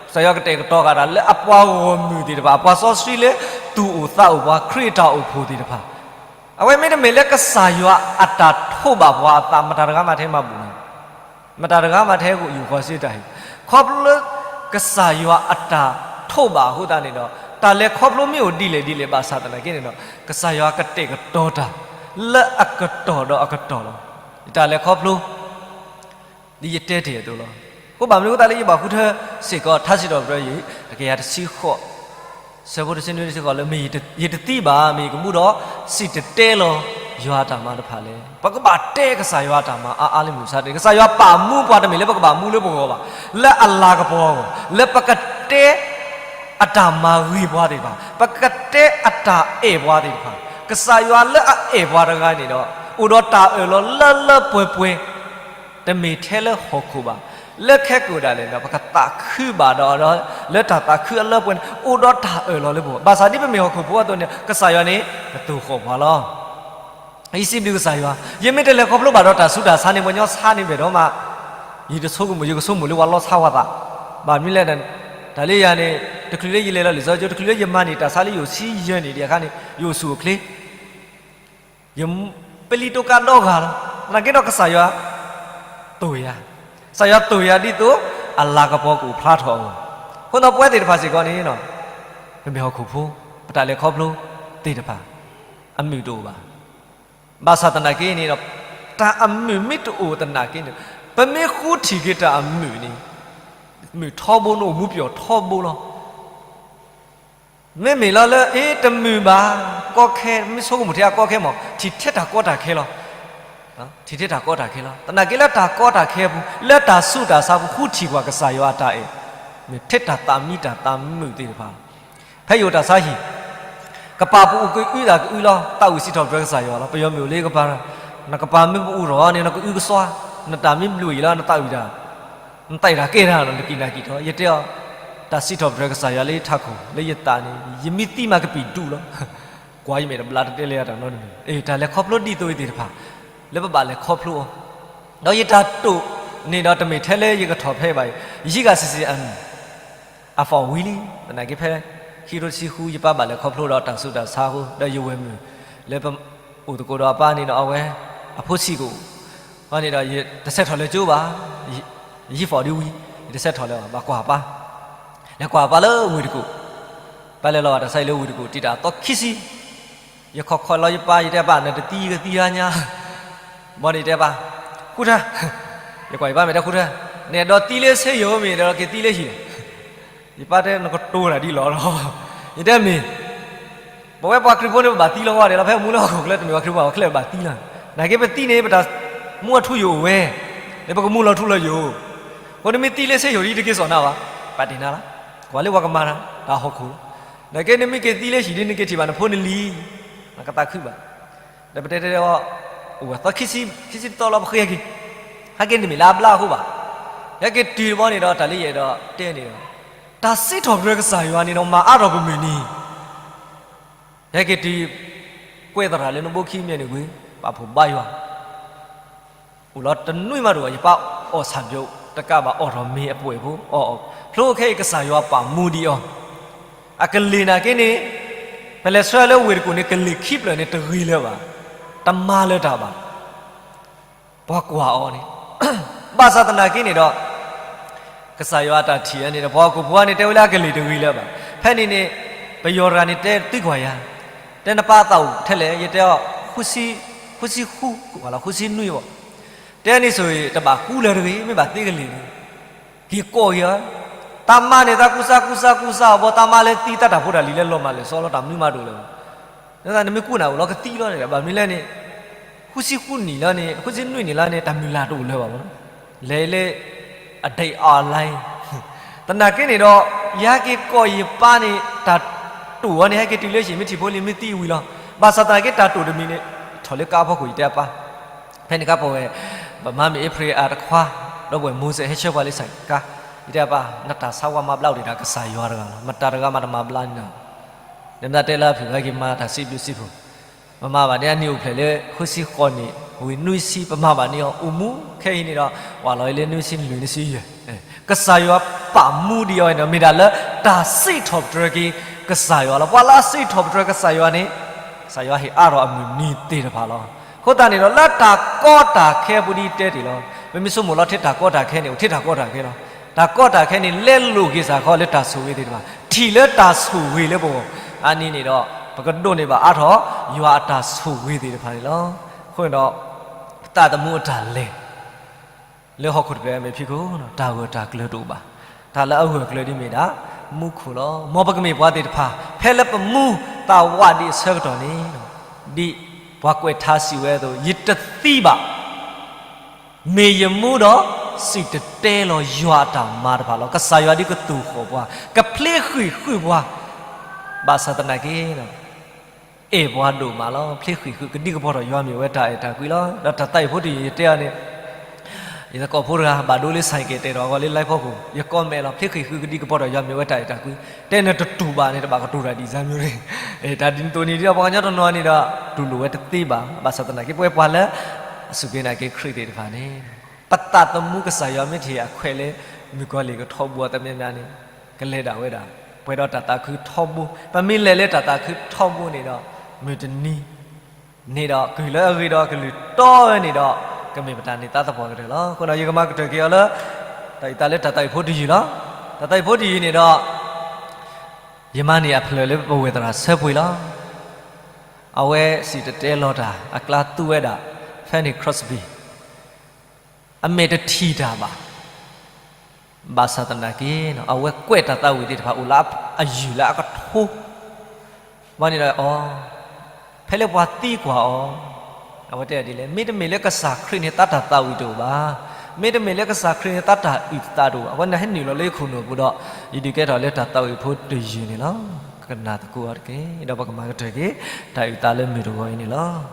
ကစၢ်ယွၤကတဲာ်ကတီၤဃာ်တၢ်လၢအပှၤဂီၢ်မုၢ်သ့ၣ်တဖၣ်, အပှၤစီဆှံလၢသူၣ်အိၣ်သးအိၣ်ပှၤ ခရံာ်အတၢ်အိၣ်ဖှိၣ်သ့ၣ်တဖၣ် အဝဲမ့တမ့ၢ်လၢကစၢ်ယွၤအတၢ်ထိးဘၣ်ပှၤအသး မတၤတဂၤမးထဲမၤဘူၣ်န့ၣ်, မတၤတဂၤမးထဲယိၤဃီၤစ့တၢ်ဟ့ၣ်, ခီဖျိလၢ ကစၢ်ယွၤအတၢ်ထိးဘၣ်အဃိသတးန့ၣ်ဒီး တၢ်လဲၤခီဖျိမ့ၢ်အိၣ်ဒ်လဲၣ်ဒ်လဲၣ်ဘၣ်ဆၣ်သနာ်က့န့ၣ်ဒီး ကစၢ်ယွၤကတဲာ်ကတီၤတၢ် လၢအကတီၢ်ဒီးအကတီၢ်လီၤ. ယတၢ်လဲၤခီဖျိ ဒ်ယတဲတ့ၢ်အသိးလီၤ. အဃိဘၣ်မနုၤအဃိသတးလၢယဘၣ်ဃုထၢစ့ၢ်ကီး ထါစံးထီၣ်ပတြၢၤယွၤ တကယၤတဆံဃိး, ဆၢဖိတဆံနွံတဆံဃိးလၢ မ့ၢ်ယတသံဘၣ်, မ့ၢ်ယကမူဒီး စံၣ်တဲၤတဲလီၤယွၤအတၢ်မၤတဖၣ်လဲၣ်. ပကဘၣ်တဲကစၢ်ယွၤအတၢ်မၤအါအါလၢမုၢ်မဆါတနံၤ, ကစၢ်ယွၤပာ်မူပှၤတမ့ၢ်လၢပကဘၣ်မူလၢပဂီၢ်ဘၣ်, လၢအလၤကပီၤအဂီၢ်, လၢပကတဲ အတၢ်မၤဂ့ၤပှၤသ့ၣ်တဖၣ်, ပကတဲအတၢ်အဲၣ်ပှၤသ့ၣ်တဖၣ်, ကစၢ်ယွၤလၢအအဲၣ်ပှၤတဂၤန့ၣ်ဒီး အိၣ်ဒီးတၢ်အၢၣ်လီၤလၢလၢပှဲၤပှဲၤ, တမ့ၢ်ထဲလၢဟီၣ်ခိၣ်ဘၣ်, လၢခဲကိာ်ဒၣ်လဲာ်ဒီး ပကသးခုဘၣ်ဒီး လၢတၢ်သးခုအလၢပှဲၤန့ၣ် အိၣ်ဒီးတၢ်အၢၣ်လီၤလၢပဂီၢ်, ဘၣ်ဆၣ်ဒ်ပမ့ၢ်ဟီၣ်ခိၣ်ဖိအသိးန့ၣ် ကစၢ်ယွၤန့ၣ် ကသိၣ်ဃီၣ်ပှၤလီၤ. ယစံးဘျုးကစၢ်ယွၤ, ယမ့ၢ်တလဲၤခီဖျိဘၣ်ဒီးတၢ်ဆူးတၢ်ဆါန့ၣ် ပှၤကညီဆါန့ၢ်ဘၣ်ဒီးမး, ယတဆိကမိၣ်, ယကဆိကမိၣ်လၢပှၤလီဆါဝဲသး, ဘၣ်မနုၤလဲၣ်, တၢ်လၢယၤန့ၣ် တချုးလၢယလဲၤလီၤလံာ်စီဆှံကၠိ, တချုးလၢယမၤန့ၢ်တၢ်ဆါလၢယအိၣ်ဆံယဲၢ်နံၣ်ဒံးအခါန့ၣ် ယအိၣ်ဆူၣ်အိၣ်ချ့ ယပလံၤတိကါဒီဂၤလီၤ. သနာ်က့ဒီးကစၢ်ယွၤ တိၢ်ယၤ, ကစၢ်ယွၤတိၢ်ယၤဒ်သိး အလၤကပီၤကအိၣ်ဖျါထီၣ်အဂီၢ်, အဃိဒီးပဝဲသ့ၣ်တဖၣ်စ့ၢ်ကီးန့ၣ်, ပမ့ၢ်ဟီၣ်ခိၣ်ဖိ, ပတၢ်လဲၤခီဖျိသ့ၣ်တဖၣ် အမုာ်တအိၣ်ဘၣ်. ဘၣ်ဆၣ်သနာ်က့န့ၣ်ဒီး, တၢ်အမုာ်မ့ၢ်တအိၣ်သနာ်က့န့ၣ်, ပမ့ၢ်ဃုထံၣ်က့ၤတၢ်အမုာ်န့ၣ်, မုာ်ထီဘိန့ၣ်အိၣ်မူပျီၣ်ထီဘိလီၤ. မ့မ့ၢ်လီၤလၢ အ့ တမုာ်ဘၣ်, ကီခဲ, မ့ၢ်ဆိကမိၣ်ထဲအကီခဲမး ထံၣ်ထဲတၢ်ကီတၢ်ခဲလီၤ. ထံၣ်ထဲတၢ်ကီတၢ်ခဲလီၤ. သနာ်က့လၢတၢ်ကီတၢ်ခဲအပူၤ, လၢတၢ်ဆူးတၢ်ဆါပူၤ ဃုထံၣ်ကွၢ်ကစၢ်ယွၤအတၢ်အဲၣ်, မ့ၢ်ထဲတၢ်သးမံတၢ်သးမုာ်သ့ၣ်တဖၣ်လီၤ. ဖဲယအိၣ်တၢ်ဆါဟံၣ်, ကပာ်ပူၤအိၣ်ကအုသးကအုလီၤ, သးဝံၣ်စံးထီၣ်ပတြၢၤကစၢ်ယွၤလီၤ. ပယီၤမုၣ်အိၣ်လၢယကပၤ, နကပၤမ့ၢ်ပအူထီၣ်န့ၣ် နကအုကစွါ, နတၢ်မ့ၢ်ဘျုးအံၤလီၤ နသးဝံၣ်တၢ် နသးဝံၣ်တၢ်ကဲတၢ်လီၤ နကံၣ်နၤကံၣ်ထီၣ်, ယတဲအီၤ, တၢ်စံးထီၣ်ပတြၢၤကစၢ်ယွၤလၢယထးခိၣ် လၢယသးန့ၣ်, ယမ့ၢ်သံမးကပံာ်ဒူၣ်လီၤ. ကွၢ်ယမဲာ်တဘျါတတဲလၢယၤတၢ်နီတမံၤ, အ့ တၢ်လဲၤခီဖျိဒ်သိးအံၤသ့ၣ်တဖၣ်, လၢပဘၣ်လဲၤခီဖျိအီၤ, ဒီးယတၢ်တိာ်န့ၣ်ဒီးတမ့ၢ်ထဲလၢယကထီၣ်ဖဲဘၣ်အံၤ, ယံၤဂၤစံးစံးအမုၢ် အဖီၣ်ဝံၤလံ, သနာ်က့ဖဲ ခံကထိတဆံဃု ယပၢ်ဘၣ်လဲၤခီဖျိဒီးတၢ်ဆူးတၢ်ဆါအဃိ, ဒီးယဝဲၢ်မုၣ် လၢပအိၣ်သကိးဒီးအပၢ်န့ၣ်ဒီး အဝဲ အဖိဆံးကအိၣ်, အဃိန့ၣ်ဒီး ယတဆဲးထီၣ်လၢကၠိဘၣ်, ယံၤဖီၣ်ဒ်ဝံၤ, ယတဆဲးထီၣ်လၢၤဘၣ်, ဘၣ်ကွၢ်ပၢ်, လဲၤကွၢ်ပၢ်လၢဝ့ၢ်တကူၣ်, ပၢ်လဲၤလီၤဘၣ်တၢ်ဆါဟံၣ်လၢဝ့ၢ်တကူၣ် တံာ်တာ်အသီခံဆံ ယခိးခိးလီၤယပၢ် ယတဲပၢ် နတသံကသံဧါညါ, ဘၣ်န့ၣ်တဲပၢ်, ဃုထၢ, ယကွၢ်ယပၢ်မ့ၢ်တဲဃုထၢ, နအဲၣ်ဒိးသံလၢဆ့ယိၤမ့ၢ်ဒီးက့ၤသံလၢဟံၣ်လဲၣ်, ယပၢ်တဲနကတိၤတၢ်ဒ်လီၤလီၤ, ယတဲမ့ၢ် ပဝဲပှၤခရံာ်ဖိန့ၣ် ပဘၣ်သံလီၤဝဲဒၣ်လီၤ, ဖဲမူလၢဟီၣ်ခိၣ်ချၢ တမ့ၢ်ပှၤခရံာ်ဖိဘၣ် ပှၤချၢဘၣ်သံလီၤ, သနာ်က့ပသံန့ၣ် ပတၢ်မူအထူအယိာ်အိၣ်ဝဲ, လၢပကမူလီၤထူလီၤယိာ်, အဃိနမ့ၢ်သံလၢဆ့ယိၤဒ်တက့ၤစိာ်နၤဘၣ်, ပာ်တ့ၢ်နၤလီၤ, ကွၢ်လၢပှၤကမၤတၢ် တၢ်ဟီၣ်ခိၣ်လီၤ, သနာ်က့နမ့ၢ်က့ၤသံလၢဟံၣ်ဒ်နက့ၤထံၣ်ဘၣ်နဖိနလံၤ, နကသးခုဘၣ် ဒီးပတဲတဲအီၤ, အိၣ်ဝဲသီခံဆံ, ခံဆံတသီလီၤ ပဃ့ဟဲက့ၤ, ဟဲက့ၤန့ၣ်မ့ၢ်လၢအဘျါအဃိဘၣ်, ဟဲက့ၤတုၤတဘျီန့ၣ်ဒီး တၢ်လၢယအဲၣ်ဒိးတဲန့ၣ်ဒီး, တၢ်စံးထီၣ်ပတြၢၤကစၢ်ယွၤန့ၣ်ဒီး မၤအါထီၣ်ပမုၢ်နံၤ, ဟဲက့ၤတုၤ, ကွဲးသရၣ်လၢနဘိခံမံၤန့ၣ်ကွံာ်, ပာ်ဖှိၣ်ဘါယွၤ အိၣ်လီၤတနွံမးတအိၣ်, ယပၢ်အီၣ်ဆၣ်ဘျိးတကးဘၣ် အီၣ်ထီၣ်မ့ၤအပှဲၤဖိအီၤ, ဖျိခဲအံၤကစၢ်ယွၤပာ်မူဒံးအီၤ, အကလ့ၢ်နာ်က့န့ၣ်, ပလဲၤဆှၢလၢဝ့ၢ်တကူၣ်န့ၣ် ကလ့ၢ်ခံဖျၢၣ်န့ၣ် တဂ့ၤလၢၤဘၣ်, တမၤလၢၤတၢ်ဘၣ်, ပှၤကွၢ်အီၤန့ၣ်, ဘၣ်ဆၣ်သနာ်က့န့ၣ်ဒီး ကစၢ်ယွၤအတၢ်ထံၣ်ဝဲန့ၣ်ဒီး ပှၤဟီၣ်ခိၣ်ဖိန့ၣ် တဲဝဲလၢအကလ့ၢ်တဂ့ၤလၢၤဘၣ်, ဖဲန့ၣ်န့ၣ်, ပယီၤတဂၤန့ၣ်တဲသံကွၢ်ယၤ, တဲနပၢ်အသးအိၣ်ထဲလဲၣ်, ယတဲအီၤ, ဃုဆံဃု, ဃုဆံနွံဘၣ်, တဲန့ၣ်ဆိၣ်ဂ့ၤ တဘၣ်ဃူလၢၤတဂ့ၤ, မ့ၢ်ဘၣ်သ့ကလ့ၢ်န့ၣ်, က့ၤကိးက့ၤဧါ, တၢ်မါန့ၣ် သးကူစါကူစါကူစါအီၤဘီ တၢ်မါလၢသံတၢ်တၢ်ဖိတၢ်လံၤလၢလီၤမၢ်လၢာ်စီလီၤ တၢ်မနုၤမးတအိၣ်လၢၤဘၣ်, နမ့ၢ်ကူၣ်န့ၣ်အိၣ်လီၤကသံလီၤန့ၣ် ဘၣ်မနုၤလဲၣ်န့ၣ်, ဃုဆံဃုနံၣ်လီၤန့ၣ် ဃုဆံနွံနံၣ်လီၤန့ၣ် တၢ်မုၢ်လၢ်တအိၣ်လၢၤဘၣ်မး, လဲၤလၢ အဒံး online, သနာ်က့န့ၣ်ဒီး, ယဟဲက့ၤကိးယပၢ်န့ၣ် တၢ်တိာ်အီၤန့ၣ် ဟဲက့ၤတုၤလၢဟံၣ်မ့ၢ်ထံၣ်ဖိလံၤမ့ၢ်သံဝံၤလီၤ, ဘၣ်ဆၣ်သနာ်က့တၢ်တိာ်တမံၤန့ၣ်, ထီၣ်လၢကါအဖီခိၣ်ယတဲအပၢ်, ဖဲန့ၣ်ခါပဝဲ, ပမၤမ့ၢ်အ့ဖြ့အတခွါ, ဒီပုၢ်ဝဲၢ်မိစဲးဟဲဆှၢပှၤလၢဆဲးကါ, ယတဲအပၢ် နတၢ်ဆါဝါမၤဘျါအိၣ်ဒံးတၢ်ကစၢ်ယွၤတဂၤလီၤ, မတၤတဂၤမးတမၤဘျါန့ၣ်လီၤ, နမ့ၢ်တဲလၢအဖုၣ် ဟဲက့ၤမၤတၢ်စံးဘျုးစံးဖှိၣ်, ပမၤဘၣ်န့ၢ်အနံၣ်အိၣ်ဖျဲၣ်လၢ ဃုဆံဃိးနံၣ်, ဝံၤနွံဆံ ပမၤဘၣ်န့ၢ်အီၤ အိၣ်မူခဲအံၤန့ၣ်ဒီး, ဝဲလီၤလၢနွံဆံလွံၢ်နွံဆံယဲၢ်, ကစၢ်ယွၤပာ်မူဒံးအီၤန့ၣ်ဒီး မ့ၢ်ဒၣ်လၢတၢ်စံးထီၣ်ပတြၢၤက့ၤကစၢ်ယွၤလီၤ, ပှၤလၢအစံးထီၣ်ပတြၢၤကစၢ်ယွၤန့ၣ်, ကစၢ်ယွၤဟ့ၣ်အါထီၣ်အမုၢ်နံၤသ့ၣ်တဖၣ်လီၤ, အဃိသတးန့ၣ်ဒီး လၢတၢ်ကီတၢ်ခဲအပူၤဒ်တဲတ့ၢ်လီၤ, ပမ့ၢ်ဆိကမိၣ်လီၤထဲတၢ်ကီတၢ်ခဲန့ၣ် အိၣ်ထဲတၢ်ကီတၢ်ခဲလီၤ, တၢ်ကီတၢ်ခဲန့ၣ် လဲလိာ်က့ၤစ့ၢ်ကီးလၢတၢ်ဆိၣ်ဂ့ၤသ့ၣ်တဖၣ်, ထံၣ်လၢတၢ်ဆိၣ်ဂ့ၤလၢပဂီၢ်, အါန့ၢ်န့ၣ်ဒီး, ပကဒိးန့ၢ်ဘၣ်အါထီၣ်, ယွၤအတၢ်ဆိၣ်ဂ့ၤသ့ၣ်တဖၣ်န့ၣ်လီၤ, အဃိန့ၣ်ဒီး, ပသးသမူအတၢ်လဲၤ လၢဟီၣ်ခိၣ်တဖျၢၣ်အမဲာ်ဖံးခိၣ်, တၢ်ဂၢၢ်တၢ်ကျၢၤတအိၣ်ဘၣ်, တၢ်လၢအဂၢၢ်အကျၢၤဒ်မ့ၢ်ဒၣ်, မူခိၣ်လီၤ, မ်ပကမ့ၢ်ပှၤသ့ၣ်တဖၣ်, ဖဲလၢပမူသးဝးဒံးအဆၢကတီၢ်န့ၣ်, ဒ်ပှၤကွဲးထါစံးဝဲအသိး, ယတသံဘၣ် မ့ၢ်ယမူဒီး, စံၣ်တဲၤတဲလီၤယွၤအတၢ်မၤတဖၣ်လီၤ, ကစၢ်ယွၤဒ်ကတိၤဃီၤပှၤ, ကဖျ့ဃံၣ်ဃုာ်ပှၤ, ဘၣ်ဆၣ်သနာ်က့ အဲၣ်ပှၤဒိၣ်မးလီၤ, ဖျ့ဃံၣ်ဃုာ်ကဒံကပီၤထီၣ်ယွၤမ့ၢ်ဝဲတၢ်အဲၣ်တၢ်ကွံလီၤ, ဒီးတၢ်သးအံၤဖိတယုၢ်ယတဲအီၤန့ၣ်, ယသကိးဖိတဂၤ ဘၣ်ဒိလၢ ဆိုင်ကယ် တဲာ်ထီၣ်အဂီၢ်လၢ လၢဖီခိၣ်, ယကိးမဲာ်လီၤ, ဖျ့ဃံၣ်ဃုာ်ကဒံကပီၤထီၣ်ယွၤမ့ၢ်ဝဲတၢ်အဲၣ်တၢ်ကွံ, တဲနတတူၢ်ဘၣ်န့ၣ် တဘၣ်ကတိၤတၢ်ဒ်အံၤမ့ၢ်, တၢ်ဒ်သိးန့ၣ်ဒီး ပှၤကညီတနီၤန့ၣ်ဒီး, တူၢ်လိာ်ဝဲတသ့ဘၣ်, ဘၣ်ဆၣ်သနာ်က့ ပဝဲပှၤလၢ, အစူၢ်က့ၤနာ်က့ၤခရံာ်သ့ၣ်တဖၣ်န့ၣ်, ပသးသမူကစၢ်ယွၤမ့ၢ်တဟ့ၣ်အခွဲးလၢ, မုၣ်ကီၤလံၢ်ကထီဘိအသးမဲာ်ညါန့ၣ်, ကလဲၤဒၣ်ဝဲဒၣ်, ပှဲၤဒီးတၢ်သးခုထီဘိ, ပမ့ၢ်လဲၤလၢတၢ်သးခုထီဘိန့ၣ်ဒီး, မုၢ်တနံၤ, န့ၣ်ဒီး ကုၢ်လၢအဂ့ၤဒီးကလုၢ်တီဝဲန့ၣ်ဒီး, ကမ့ၢ်ပတၢ်န့ၢ်သါသပှၢ်ကတၢၢ်လီၤ, အဃိဒီးယကမၤကတၢၢ်က့ၤအီၤလၢ တၢ်အုၣ်သးလၢတၢ်သးဝံၣ်ဖိတယုၢ်လီၤ. တၢ်သးဝံၣ်ဖိတယုၢ်န့ၣ်ဒီး ယမါန့ၣ်အဖျၢၣ်လၢပဝဲၢ်သရၣ်ဆၢပှ့ၤလီၤ. အဝဲစံၣ်တဲၤတဲလီၤတၢ် အကျါသူဝဲဒၣ် Fanny Crosby အမဲာ်တထံၣ်တၢ်ဘၣ်. ဘၣ်ဆၣ်သနာ်က့ အဝဲကွဲးတၢ်သးဝံၣ်သ့ၣ်တဖၣ် အိၣ်လၢအယုၢ်လၢအကထိ ဘၣ်န့ၣ်ဒီး အီၤ ဖဲလၢပှၤသံကွၢ်အီၤ အဝဲတဲဒ်လဲၣ်, မ့တမ့ၢ်လၢကစၢ်ခရံာ်န့ၣ် သးတၢ်သးဝံၣ်တအိၣ်ဘၣ်, မ့တမ့ၢ်လၢကစၢ်ခရံာ်န့ၣ် သးတၢ်အုၣ်သးတအိၣ်ဘၣ်. အဝဲန့ၣ်ဟဲနုာ်လီၤလၢယခိၣ်နူာ်အပူၤဒီး ယဒုးကဲထီၣ်လၢတၢ်သးဝံၣ်ဖိတယုၢ်န့ၣ်လီၤ. ကနၣ်သကိးအီၤတက့ၢ်. ဒီးပကမၤကတၢၢ်က့ၤ တၢ်အုၣ်သးလၢမုၢ်တဂီၤအံၤန့ၣ်လီၤ.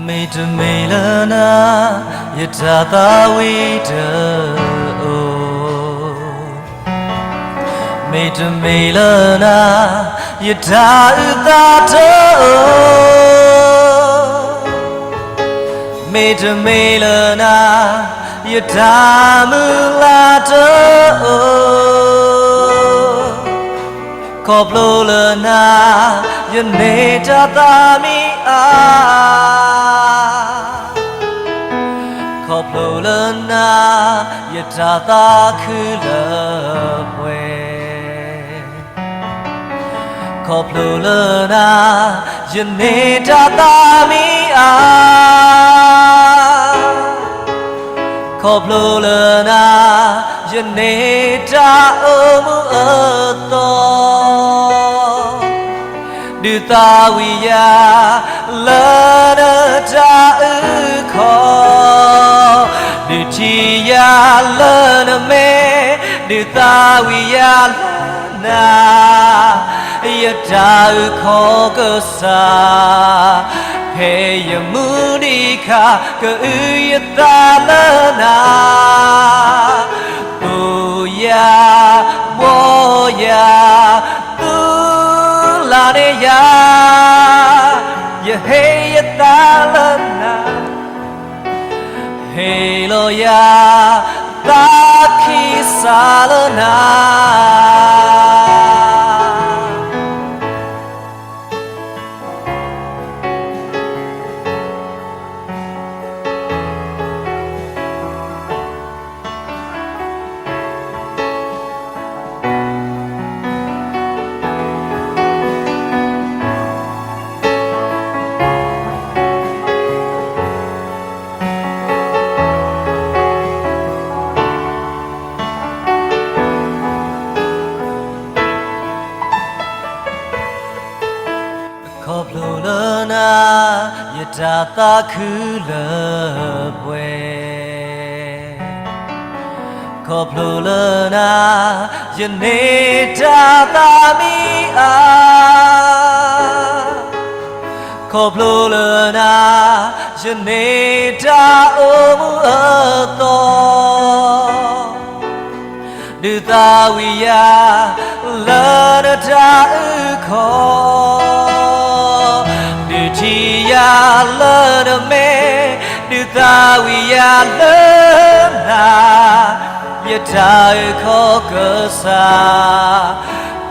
မ့တမ့ၢ်လၢနၤ ယတၢ်သးဝံၣ်တအိၣ်, မ့တမ့ၢ်လၢနၤ ယတၢ်အုၣ်သးတအိၣ်, မ့တမ့ၢ်လၢနၤ ယတၢ်မုၢ်လၢ်တအိၣ်, ခီဖျိလၢနၤ ယန့ၢ်တၢ်သးမံအါ, ခီဖျိလၢနၤ ယတၢ်သးခုလၢပှဲၤ ခီဖျိလၢနၤ ယန့ၢ်တၢ်သးမံအါ, ခီဖျိလၢနၤ ယန့ၢ်တၢ်အိၣ်မူအသီ, ဒုးသးဝံၣ်ယၤ လၢနတၢ်အုၣ်ခီၣ်, ဒုးထံၣ်ယၤလၢနမဲ, ဒုးသးဝံၣ်ယၤလၢနၤ, ယတၢ်အုၣ်ခီၣ်ကစၢ်, ဖဲယမူဒံးခါ ကအုၣ်ယသးလၢနၤ, သိၣ်ယၤ ဘှီယၤ သူလၢန့ၢ်ယၤ, ယဟ့ၣ်ယသးလၢနၤ, ဟ့ၣ်လီၤယၤ သးခံစးလၢနၤ. ခီဖျိလၢနၤ ယတၢ်သးခုလၢပှဲၤ, ခီဖျိလၢနၤ ယန့ၢ်တၢ်သးမံအါ, ခီဖျိလၢနၤ ယန့ၢ်တၢ်အိၣ်မူအသီ, ဒုးသးဝံၣ်ယၤ လၢနတၢ်အုၣ်ခီၣ်, ဒုးထံၣ်ယၤလၢနမဲ, ဒုးသးဝံၣ်ယၤလၢနၤ, ယတၢ်အုၣ်ခီၣ်ကစၢ်,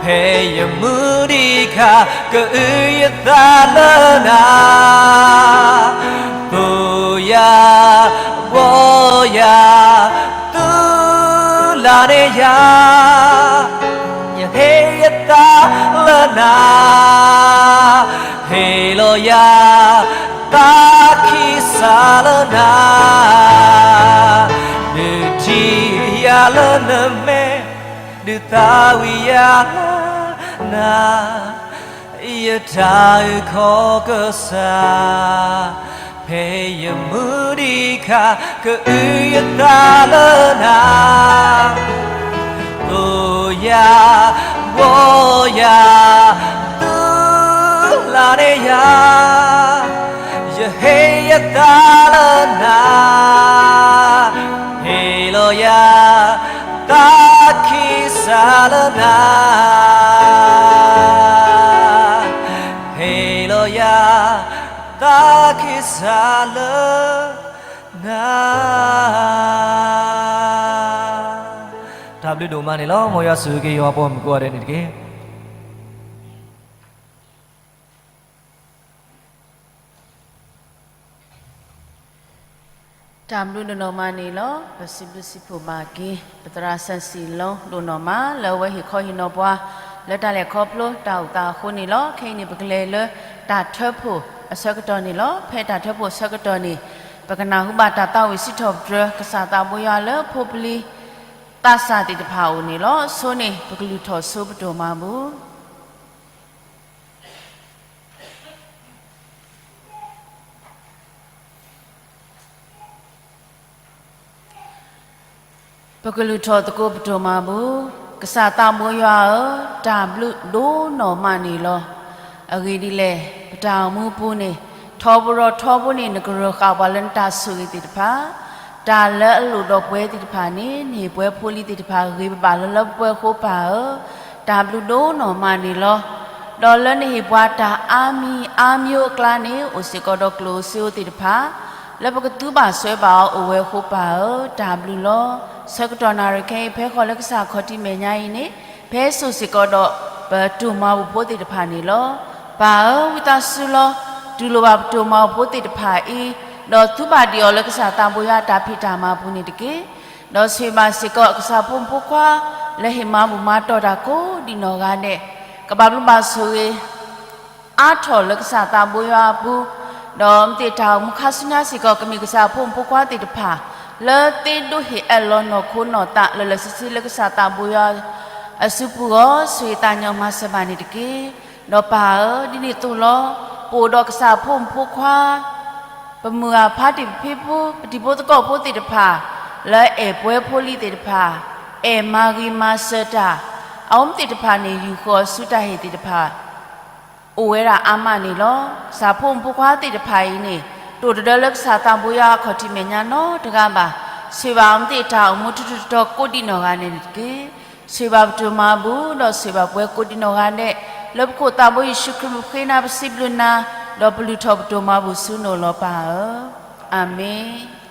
ဖဲယမူဒံးခါ ကအုၣ်ယသးလၢနၤ, သိၣ်ယၤ ဘှီယၤ သူလၢန့ၢ်ယၤ, ယဟ့ၣ်ယသးလၢနၤ, ဟ့ၣ် ယၤ, သးခံစးလၢနၤ, ဒုးထံၣ်ယၤလၢနမဲာ်, ဒုးသးဝံၣ်ယၤလၢနၤ, ယတၢ်အုၣ်ကီၤကစၢ်, ဖဲယမုၢ်နံၤခါ ကအုၣ်ယသးလၢနၤ, သိၣ်ယၤ, ဘှီယၤ, သူၣ်လၢ်န့ၢ်ယၤ, ယဟ့ၣ်ယသးလၢနၤ, ဟ့ၣ်လီၤယၤ, သးခံစးလၢနၤ, ဟ့ၣ်လီၤယၤ, သးခံစးလၢနၤ. တၢ်ဘျုးဒိၣ်မးန့ၣ်လီၤ. မ်ယွၤဆိၣ်ဂ့ၤက့ၤယွၤပှၤမုၣ်ကိးဂၤဒဲးန့ၣ်တက့ၢ်. တၢ်ဘျုးဒိၣ်နီၢ်မးန့ၣ်လီၤ. ပစံးဘျုးစံးဖှိၣ်ဘၣ်က့ၤ ပသရၣ်စၢ်စံးလီၤဒိၣ်နီၢ်မး လၢအဝဲဟ့ၣ်ခီဟ့ၣ်နီၤပှၤ လၢတၢ်လဲၤခီဖျိတၢ်အိၣ်သးအဃိန့ၣ်လီၤ. ခဲအံၤန့ၣ် ပကလဲၤလၢတၢ်ထၢဖှိၣ်အဆၢကတီၢ်န့ၣ်လီၤ. ဖဲတၢ်ထၢဖှိၣ်အဆၢကတီၢ်န့ၣ် ပကနၢ်ဟူဘၣ်တၢ်သးဝံၣ်စံးထီၣ်ပတြၢၤ ကစၢ်သးဘိယွၤလၢဖိပလံၤသးစၢ်သ့ၣ်တဖၣ်အအိၣ်န့ၣ်လီၤ. အဆိန့ၣ် ပကလုၢ်ထီၣ်ဆိပဒိၣ်မးပူၤ ပကလုၢ်ထီၣ်သကိးပဒိၣ်မးပူၤ, ကစၢ်သးဘိယွၤဧၢ, တၢ်ဘျုးဒိၣ်နီၢ်မးန့ၣ်လီၤ. အဂ့ၢ်ဒ်လဲၣ်, ပတၢ်အိၣ်မူပူၤန့ၣ် ထီဘိဒီးထီဘိန့ၣ် နကရၢဃာ်ပှၤလၢနတၢ်ဆိၣ်ဂ့ၤသ့ၣ်တဖၣ်, တၢ်လၢအလိၣ်ဒီးပှဲၤသ့ၣ်တဖၣ်န့ၣ် နဟ့ၣ်ပှဲၤဖိလံၤသ့ၣ်တဖၣ်ဂ့ၤဘၣ်လၢလၢပှဲၤပှဲၤအဃိပၢ်ဧၢ, တၢ်ဘျုးဒိၣ်နီၢ်မးန့ၣ်လီၤ. ဒီးလၢနဟ့ၣ်ပှၤတၢ်အါမံၤအါမံၤအကျါန့ၣ် အိၣ်စ့ၢ်ကီးဒီးကျိၣ်ဧိၤစ့ဧိၤသ့ၣ်တဖၣ် လၢပကသူဘၣ်စွဲဘၣ်အီၤအိၣ်ဝဲအဃိပၢ်ဧၢ, တၢ်ဘျုးလီၤ. ဆၢကတီၢ်နၣ်ရံၣ်ခဲအံၤ ဖဲဃီၤလၢကစၢ်ခီၣ်ထံးမဲာ်ညါအံၤန့ၣ် ဖဲစိာ်စ့ၢ်ကီးဒီးပတိၢ်မၤဘူၣ်ဖိသ့ၣ်တဖၣ်န့ၣ်လီၤ. ပၢ်ဧၢ, ဝံသးစူၤလီၤ. တူၢ်လိာ်ဘၣ်ပတိၢ်မၤဘူၣ်ဖိသ့ၣ်တဖၣ်အံၤ, ဒီးသူဘၣ်ဒံးအီၤလၢကစၢ်သးဘိယွၤအတၢ်ဖံးတၢ်မၤပူၤန့ၣ်တက့ၢ်. ဒီးဆိၣ်ဂ့ၤဘၣ်စ့ၢ်ကီးကစၢ်ဖိမုၣ်ဖိခွါ လၢဟ့ၣ်မၤဘူၣ်မၤတီၢ်တၢ်ကိးဒံးနီၢ်ဂၤဒဲး, ကဘၣ်ဘျုးဘၣ်ဆိၣ်ဂ့ၤ အါထီၣ်လၢကစၢ်သးဘိယွၤအပူၤ, ဒီးမ့ၢ်သ့ၣ်တၢ်အိၣ်မူခါဆူညါစ့ၢ်ကီး ကမ့ၢ်ကစၢ်ဖိမုၣ်ဖိခွါသ့ၣ်တဖၣ် လၢသ့ဒိးဟ့ၣ်အၢၣ်လီၤနီၢ်ခိနီၢ်သး လၢလၢာ်ဆ့ဆ့လၢကစၢ်သးဘိယွၤအစုပူၤအဂီၢ် ဆိၣ်ဂ့ၤသးညီမၤစၢၤဘၣ်န့ၣ်တက့ၢ်. ဒီးပၢ်ဧၢ, ဒ်န့ၣ်အသိးလီၤ. ပအိၣ်ဒီးကစၢ်ဖိမုၣ်ဖိခွါ ပမုၢ်ဂၤဖါတံၢ်ပဖံဖိ ပတံၤဖိသကိးဖိသ့ၣ်တဖၣ် လၢအဲၣ်ပှဲၤဖိလံၤသ့ၣ်တဖၣ်, အဲၣ်မၤဂ့ၤမၤစၢၤတၢ်, အဝဲသ့ၣ်တဖၣ်န့ၣ် ယူာ်ဃီၤဆူတၢ်ဟ့ၣ်သ့ၣ်တဖၣ် အိၣ်ဝဲဒၣ်အါမးန့ၣ်လီၤ. ကစၢ်ဖိမုၣ်ဖိခွါသ့ၣ်တဖၣ်အံၤန့ၣ် တအိၣ်တဒၢလၢကစၢ်သးဘိယွၤအခီၣ်ထံးမဲာ်ညါနီတဂၤဘၣ်. ဆိၣ်ဂ့ၤဘၣ်အဝဲသ့ၣ်တၢ်အိၣ်မူထူထူတီတီကိးဒံးနီၢ်ဂၤဒဲးန့ၣ်တက့ၢ်. ဆိၣ်ဂ့ၤဘၣ်ပတိၢ်မၤဘူၣ် ဒီးဆိၣ်ဂ့ၤဘၣ်ပှဲၤကိးဒံးနီၢ်ဂၤဒဲး, လၢပခိၣ်သးဘိယ့ၣ်ၡူးခရံာ်မံၤဃ့နၤ ပစံးဘျုးနၤ, ဒီးပလုၢ်ထီၣ်ပတိၢ်မၤဘူၣ်ဆူနအိၣ်လီၤပၢ်ဧၢ. အၤမ့ၣ်.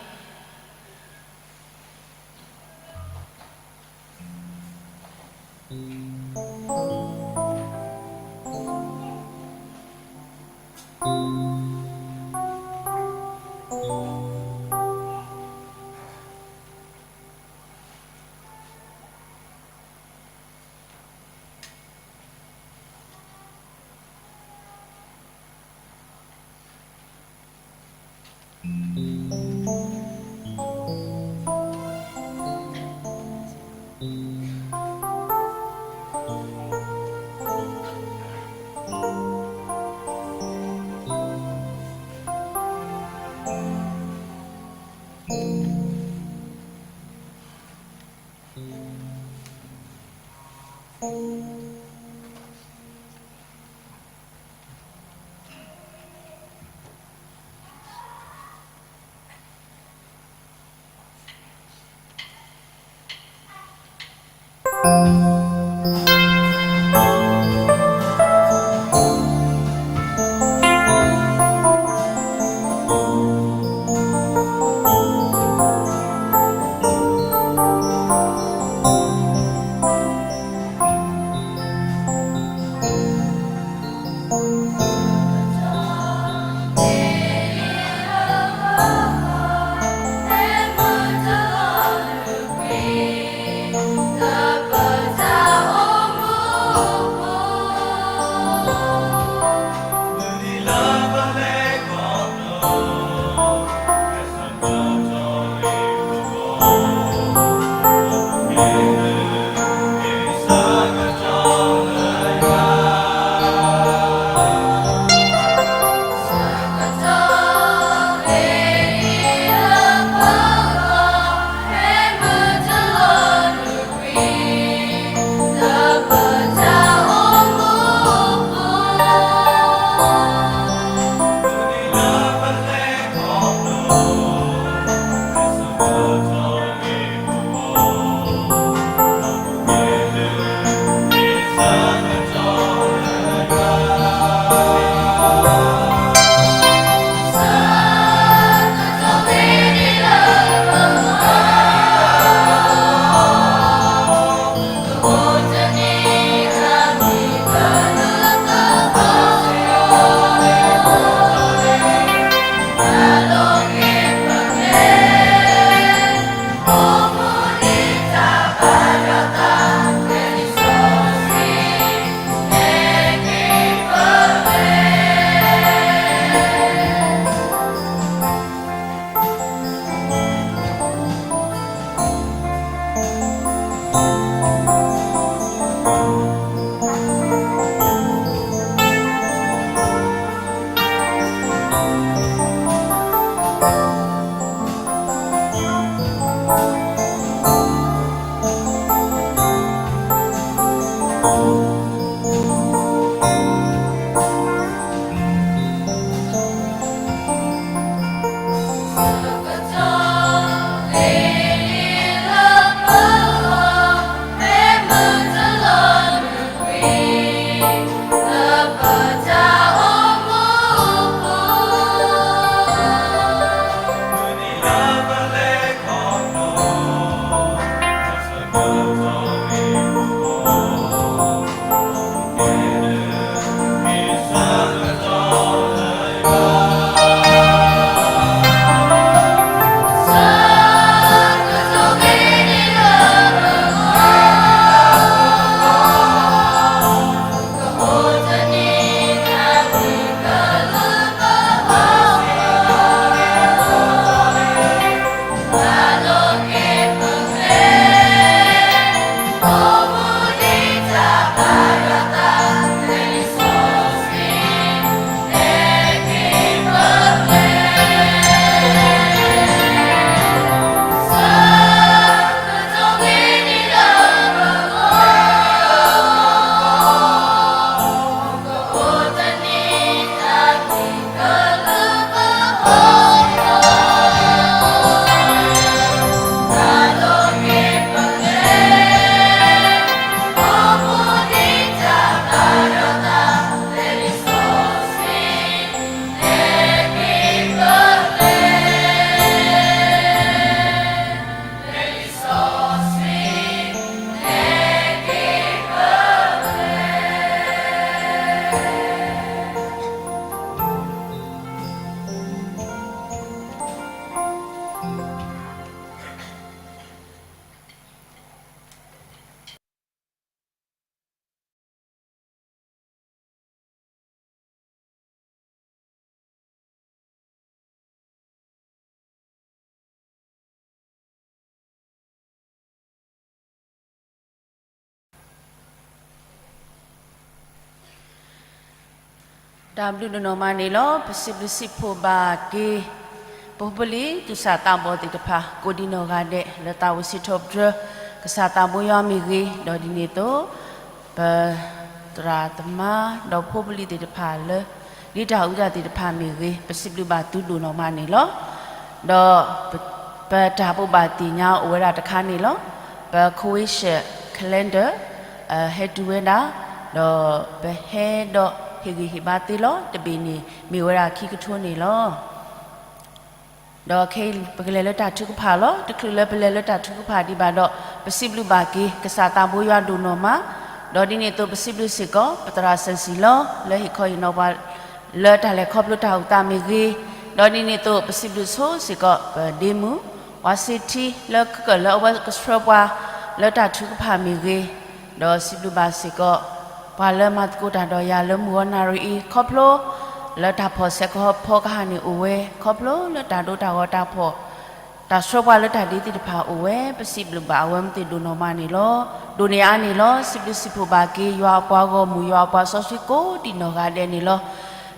တၢ်ဘျုးဒိၣ်နီၢ်မးန့ၣ်လီၤ. ပစံးဘျုးစံးဖှိၣ်ဘၣ်က့ၤ ပဖိပလံၤသူၣ်စၢ်သးဘီၣ်သ့ၣ်တဖၣ် ကိးဒံနီၢ်ဂၤဒဲး လၢသးဝံၣ်စံးထီၣ်ပတြၢၤ ကစၢ်သးဘိယွၤမ့ၢ်ဂ့ၤ, ဒီးဒ်န့ၣ်အသိး ပသရၣ်သမါ ဒီးဖိပလံၤသ့ၣ်တဖၣ်လၢ ဒ်တၢ်အုၣ်သးသ့ၣ်တဖၣ်မ့ၢ်ဂ့ၤ, ပစံးဘျုးဘၣ်သုဒိၣ်နီၢ်မးန့ၣ်လီၤ. ဒီးပတၢ်ဘိးဘၣ်သ့ၣ်ညါအိၣ်ဝဲဒၣ်တခါန့ၣ်လီၤ. ပ Croatian calendar ဟဲတုၤဝဲဒၣ်, ဒီးပဟဲဒီးဟ့ၣ်ဂံၢ်ဟ့ၣ်ဘါသ့လီၤ. တဘ့ၣ်န့ၣ် မ့ၢ်ဝဲဒၣ်ခံကထိန့ၣ်လီၤ. ဒီးခဲအံၤပကလဲၤလၢတၢ်ထုကဖၣ်လီၤ. တချုးလၢပလဲၤလၢတၢ်ထုကဖၣ်ဒံးဘၣ်ဒီး ပစံးဘျုးဘၣ်က့ၤ ကစၢ်သးဘိယွၤဒိၣ်နီၢ်မး, ဒီးဒ်န့ၣ်အသိးပစံးဘျုးစ့ၢ်ကီး ပသရၣ်စၢၢ်စံၣ်လီၤ လၢဟ့ၣ်ခီဟ့ၣ်နီၤပှၤ လၢတၢ်လဲၤခီဖျိတၢ်အုၣ်သးမ့ၢ်ဂ့ၤ, ဒီးဒ်န့ၣ်အသိးပစံးဘျုးဆိစ့ၢ်ကီး ပဒ့မုၣ် ဝါစ့ထံ လၢကကၢၢ်လၢအဝဲကဆှၢပှၤ လၢတၢ်ထုကဖၣ်မ့ၢ်ဂ့ၤ, ဒီးစံးဘျုးဘၣ်စ့ၢ်ကီး ပှၤလၢမၤသကိးတၢ်ဒီးယၤလၢမုၢ်ဂီၤနၣ်ရံၣ်အံၤ ခီဖျိ လၢတၢ်ဖီၣ်ဆဲးကဟီဖီကဟၣ်န့ၣ်အိၣ်ဝဲ ခီဖျိလၢတၢ်ဒိတၢ်ဂီၤတၢ်ဖီၣ် တၢ်ဆှၢပှၤလၢတၢ်ဒ်သ့ၣ်တဖၣ်အိၣ်ဝဲ ပစံးဘျုးဘၣ်အဝဲမ့ၢ်သ့ၣ်ဒိၣ်နီၢ်မးန့ၣ်လီၤ. ဒိၣ်န့ၢ်အါန့ၣ်လီၤ. စံးဘျုးစံးဖှိၣ်ဘၣ်က့ၤ ယွၤအပှၤဂီၢ်မုၢ် ယွၤအပှၤစီဆှံကိးဒံနီၢ်ဂၤဒဲးန့ၣ်လီၤ.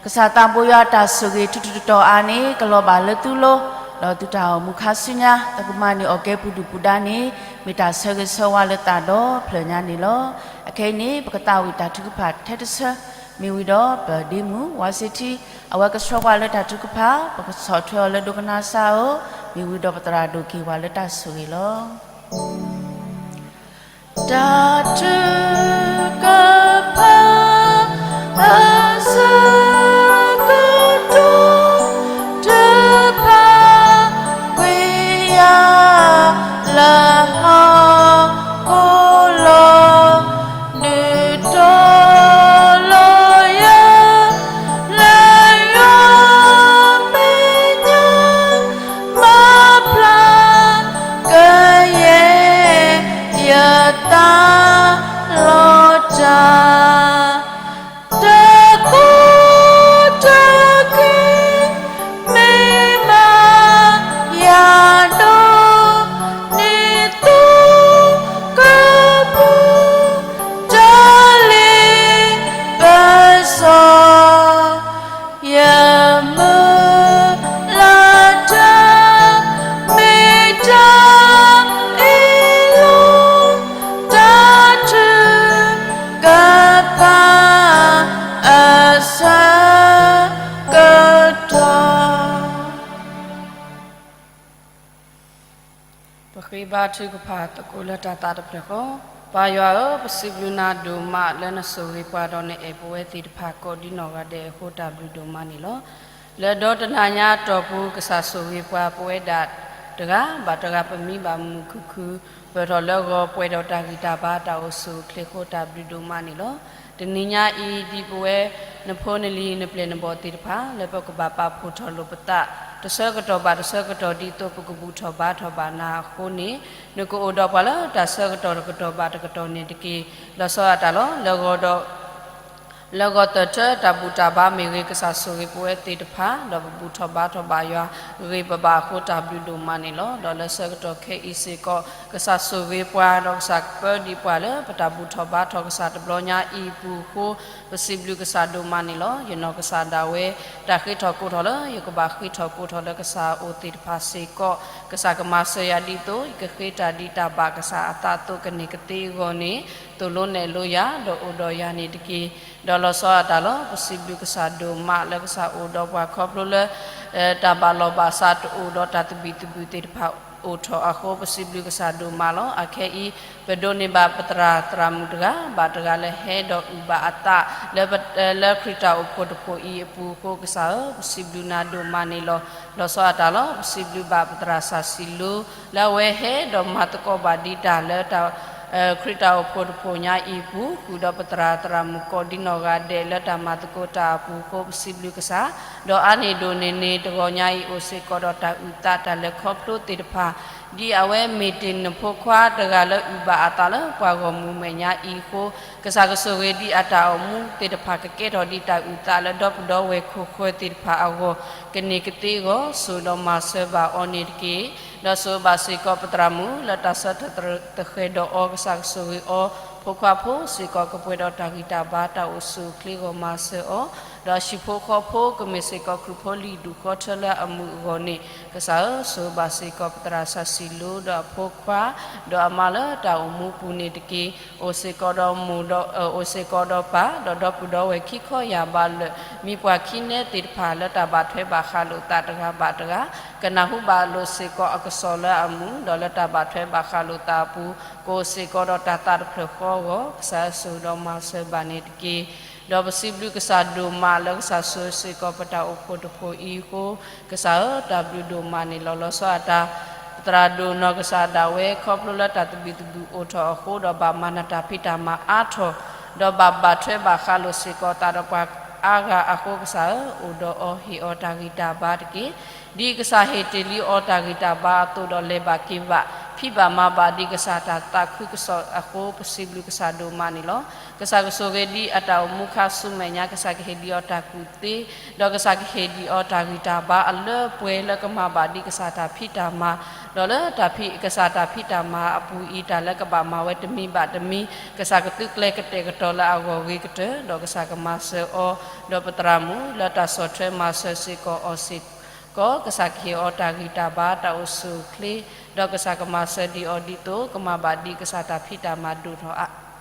ကစၢ်သးဘိယွၤအတၢ်ဆိၣ်ဂ့ၤထူထူတီတီအါန့ၣ် ကလီၤဘၣ်လၢသုလိၤ, ဒီးသုတၢ်အိၣ်မူခါဆူညါ သုကမၤန့ၢ်အီၣ်ကဲပူၤဒုၣ်ပူၤဒါန့ၣ် မ့ၢ်တၢ်ဆၢဂ့ၤဆၢဝါလၢသးဒီဖျၢၣ်ညါန့ၣ်လီၤ. အခဲအံၤန့ၣ် ပကသးဝံၣ်တၢ်ထုကဖၣ်ထဲတဆၢ မ့ၢ်ဝံၤဒီးပဒ့မုၣ် ဝါစ့ထံ အဝဲကဆှၢပှၤလၢတၢ်ထုကဖၣ် ပကဆီၣ်ထွဲအီၤလၢဒိကနၣ်စၢ်ဧၢ, မ့ၢ်ဝံၤဒီးပသရၣ်ဒိၣ်က့ၤဝဲလၢတၢ်ဆိၣ်ဂ့ၤလီၤ. တၢ်ထုကဖၣ် အဆၢကတီၢ် တဖၣ် ကွံာ်ယၤ လၢဟီၣ်ခိၣ်လီၤ ဒုးတီၤလီၤယၤ လၢယွၤမဲာ်ညါ မၤဖျါ ကယဲၢ် ယသးလီၤတၢ် တကိးတက့ၢ် မ့ၢ်မၤ ယၤဒိၣ်န့ၢ်သု ကပူၤ တၢ်လ့ပစီ ယမုၢ်လၢ်တၢ် မ့ၢ်တၢ်အ့ၣ်လိာ် တၢ်ထုကဖၣ် အဆၢကတီၢ် ပဃ့ဘါထုကဖၣ်သကိးလၢတၢ်သးတဖျၢၣ်ဃီ, ပၢ်ယွၤဧၢ, ပစံးဘျုးနၤဒိၣ်မးလၢနဆိၣ်ဂ့ၤပှၤဒီးနအဲၣ်ပဝဲသ့ၣ်တဖၣ် ကိးဒ်နီၢ်ဂၤဒဲးအဃိ တၢ်ဘျုးဒိၣ်မးန့ၣ်လီၤ. လၢဒီတနၤညါအတီၢ်ပူၤ ကစၢ်ဆိၣ်ဂ့ၤပှၤပဝဲဒၣ်တဂၤဘၣ်တဂၤ ပမံဘၣ်မုာ်မုာ်ခုၣ်ခုၣ် ပၢၢ်ထီၣ်လၢဂီၤပှဲၤဒီးတၢ်ဂံၢ်တၢ်ဘါတၢ်အိၣ်ဆူၣ်အိၣ်ချ့အဃိ တၢ်ဘျုးဒိၣ်မးန့ၣ်လီၤ. တနံၤညါအံၤ ဒ်ပဝဲနဖိနလံၤနပျဲၢ်နဘီၣ်သ့ၣ်တဖၣ် လၢပကဘၣ်ပာ်ဖှိၣ်ထီၣ်လိာ်ပသး တဆၢကတီၢ်ဘၣ်တဆၢကတီၢ်ဒ်သိးပကဘူၣ်ထီၣ်ဘါထီၣ်ဘၣ်နၤအဃိန့ၣ် နကအိၣ်ဒီးပှၤလၢတၢ်ဆၢကတီၢ်တကတီၢ်ဘၣ်တကတီၢ်န့ၣ်တက့ၢ်. လီၤဆီဒၣ်တၢ်လီၤ. လၢဂီၤဒီး လၢဂီၤသၢထၢတၢ်ဘူၣ်တၢ်ဘါမ့ၢ်ဂ့ၤ ကစၢ်ဆိၣ်ဂ့ၤပဝဲသ့ၣ်တဖၣ် ဒီးပဘူၣ်ထီၣ်ဘါထီၣ်ဘၣ်ယွၤဂ့ၤပဘၣ်အဃိ တၢ်ဘျုးဒိၣ်မးန့ၣ်လီၤ. ဒီးလၢဆၢကတီၢ်ခဲအံၤစ့ၢ်ကီး ကစၢ်ဆိၣ်ဂ့ၤပှၤ ဒီးကစၢ်ကပၢဒံးပှၤလၢ ပတၢ်ဘူၣ်ထီၣ်ဘါထီၣ်ကစၢ်တဘျီညါအံၤအပူၤအဃိ ပစံးဘျုးကစၢ်ဒိၣ်မးန့ၣ်လီၤ. ယနီၢ်ကစၢ်ဒၣ်ဝဲ တၢ်ဃ့ထီၣ်ကိးထီၣ်လၢ ယကဘၣ်ဃ့ထီၣ်ကိးထီၣ်လၢကစၢ်အအိၣ်သ့ၣ်တဖၣ်စ့ၢ်ကီး ကစၢ်ကမၤစၢၤယၤဒ်သိး ယကဃ့တၢ်ဒ်တၢ်ဘၣ်ကစၢ်အသးအသိးကန့ၢ်ကသ့အဂီၢ်န့ၣ် သိၣ်လိနဲၣ်လိယၤ ဒီးအိၣ်ဒီးယၤန့ၣ်တက့ၢ်. ဒီးလီၤဆီဒၣ်တၢ်လီၤ. ပစံးဘျုးကစၢ်ဒိၣ်မးလၢကစၢ်အိၣ်ဒီးပှၤခီဖျိလၢ တၢ်ဘၣ်လီၢ်ဘၣ်စးတအိၣ်ဒီးတၢ်သဘံၣ်သဘုၣ်သ့ၣ်တဖၣ်အိၣ်ထီၣ်အဃိ ပစံးဘျုးကစၢ်ဒိၣ်မးလီၤ. အခဲအံၤ ပဒိးန့ၢ်ဘၣ်ပသရၣ်သရၣ်မုၣ်တဂၤဘၣ်တဂၤလၢဟဲဒီးအုၣ်ဘၣ်အသး လၢခရံာ်တၢ်အိၣ်ဖှိၣ်တဖှိၣ်အံၤအပူၤအဃိ ကစၢ်ဧၢ ပစံးဘျုးနၤဒိၣ်မးန့ၣ်လီၤ. လီၤဆီဒၣ်တၢ်လီၤ. ပစံးဘျုးဘၣ်ပသရၣ်စၢ်စံလူ လၢအဝဲဟဲဒီးမၤသကိးဘၣ်ဒံးတၢ်လၢ ခရံာ်တၢ်အိၣ်ဖှိၣ်တဖှိၣ်ညါအံၤအပူၤ ဃုာ်ဒီးပသရၣ်သရၣ်မုၣ်ကိးဒ်နီၢ်ဂၤဒဲး လၢတၢ်မၤသကိးတၢ်အပူၤအဃိ ပစံးဘျုးကစၢ်, ဒီးအါန့ၢ်ဒိၣ်န့ၢ်န့ၣ် တဂီၤညါအံၤအိၣ်စ့ၢ်ကီးဒီးတၢ်အုၣ်သးတၢ်လဲၤခီဖျိသ့ၣ်တဖၣ် ဒ်အဝဲမ့ၢ်တ့ၢ်နဖိခွါတဂၤလၢအုၣ်ဘၣ်အသးလၢပှၤဂီၢ်မုၢ်မဲာ်ညါအံၤအဃိ ကစၢ်ကဆိၣ်ဂ့ၤဒံးအတၢ်အိၣ်မူသ့ၣ်တဖၣ် ကကဲထီၣ်ဒံးတၢ်အုၣ်သးလၢဒီပုၢ်ဒီဝဲၢ်ခိၣ်ဃၢၤသ့ၣ်တဖၣ်အဂီၢ် ကန့ၢ်ကသ့အဂီၢ် ဆိၣ်ဒီးမၤစၢၤဘၣ်အီၤန့ၣ်တက့ၢ်. ဒီးဆိၣ်ဘၣ်စ့ၢ်ကီးပသရၣ်မုၣ် လၢတၢ်ဆၢထၢၣ်သဃဲၤဒီးအီၤ ကစၢ်ကဆိၣ်ဂ့ၤအီၤ ဖိခွါဖိစ့ၢ်ကီး ကပှဲၤဒီးတၢ်ဂံၢ်တၢ်ဘါတၢ်အိၣ်ဆူၣ်အိၣ်ချ့အဂီၢ်မၤစၢၤအီၤ ဒီးဟံၣ်ဖိဃီဖိ ကမ့ၢ်စ့ၢ်ကီးခရံာ်ဖိလံာ်ဒူၣ်ဃီထၢလၢအမုာ်အဂီၢ်န့ၣ် ကစၢ်ဧၢ, ဆိၣ်ဂ့ၤဘၣ်စ့ၢ်ကီးပသရၣ်စီၤစံၤလိ ဒီးအဖိခွါ, ဒီးအမါလၢတၢ်အိၣ်မူပူၤန့ၣ်တက့ၢ်. အိၣ်စ့ၢ်ကီးဒီးမိၢ်ဒီး, အိၣ်စ့ၢ်ကီးဒီးပၢ်, ဒီးဒီပုၢ်ဒီဝဲၢ်ခံခီယၢ်ဘးလၢာ်, မံၤပှၢ်ခံနဲသ့ၣ်တဖၣ် လၢတၢ်ဘၣ်ထွဲဘၣ်ဃးလိာ်သးတဂၤဘၣ်တဂၤ, ကနၢ်ဟူဘၣ်လိာ်စ့ၢ်ကီးအကစီၣ်လၢအမုာ်, ဒီးလၢတၢ်ဘၣ်ထွဲဘၣ်ဃးလိာ်သးအပူၤ ကအိၣ်စ့ၢ်ကီးဒီးတၢ်သးတဖျၢၣ်ဃီအဂီၢ် ကစၢ်ဧၢ, ဆိၣ်ဂ့ၤဒီးမၤစၢၤဘၣ်န့ၣ်တက့ၢ်. ဒီးပစံးဘျုးကစၢ်ဒိၣ်မးလၢကစၢ်ဆိၣ်ဂ့ၤစ့ၢ်ကီးပတၢ်အိၣ်ဖှိၣ်တဖှိၣ်အံၤအဃိ, ကစၢ်ဧၢ, တၢ်ဘျုးဒိၣ်မးန့ၣ်လီၤ. လီၤဆီအတၢ် ပသရၣ်ဒိၣ်နီၢ်ကစၢ်ဒၣ်ဝဲ ခီဖျိလၢတၢ်သဘံၣ်သဘုၣ်အိၣ်ထီၣ်အဃိ ဒီးဘၣ်မၤနၢၤတၢ်ဖံးတၢ်မၤအါထီၣ်, ဒီးဘၣ်ဘၣ်ထွဲဘၣ်ဃးလိာ်စ့ၢ်ကီးသးဒီးပှၤအါဂၤအဃိ ကစၢ်ဧၢ, အိၣ်ဒီးအီၤဟ့ၣ်အီၤတၢ်ဂံၢ်တၢ်ဘါတက့ၢ်. ဒ်ကစၢ်ဟ့ၣ်တ့ၢ်လံအီၤတၢ်ဂံၢ်တၢ်ဘါအသိးဒီး လဲၤဘၣ်က့ၤဘၣ် ဖံးဘၣ်မၤဘၣ်ဒ်ကစၢ်တၢ်သးခုကစီၣ်အဃိ ပစံးဘျုးကစၢ်ဒိၣ်မးန့ၣ်လီၤ. ကစၢ်ကဆိၣ်ဂ့ၤဒံးအတၢ်အိၣ်မူခါဆူမဲာ်ညါ, ကစၢ်ကဟ့ၣ်ဒံးအီၤတၢ်ကူၣ်သ့, ဒီးကစၢ်ကဟ့ၣ်ဒံးအီၤတၢ်ဂံၢ်တၢ်ဘါအလၢပှဲၤလၢကမၤဘၣ်ဒ်ကစၢ်တၢ်ဖံးတၢ်မၤ, ဒီးလၢတၢ်ဖံး, ကစၢ်တၢ်ဖံးတၢ်မၤအပူၤအံၤ တၢ်လၢကဘၣ်မၤဝဲတမံၤဘၣ်တမံၤ ကစၢ်ကသုးကျဲၤကတဲာ်ကတီၤလၢအဂီၢ်ဂ့ၤကတၢၢ်, ဒီးကစၢ်ကမၤစၢၤအီၤ, ဒီးပသရၣ်မုၣ်လၢတၢ်ဆီၣ်ထွဲမၤစၢၤစ့ၢ်ကီးအီၤစ့ၢ်ကီး, ကစၢ်ကဟ့ၣ်အီၤတၢ်ဂံၢ်တၢ်ဘါ တၢ်အိၣ်ဆူၣ်အိၣ်ချ့, ဒီးကစၢ်ကမၤစၢၤဒံးအီၤဒ်သိး ကမၤဘၣ်ဒ်ကစၢ်တၢ်ဖံးတၢ်မၤဒိၣ်ထီၣ်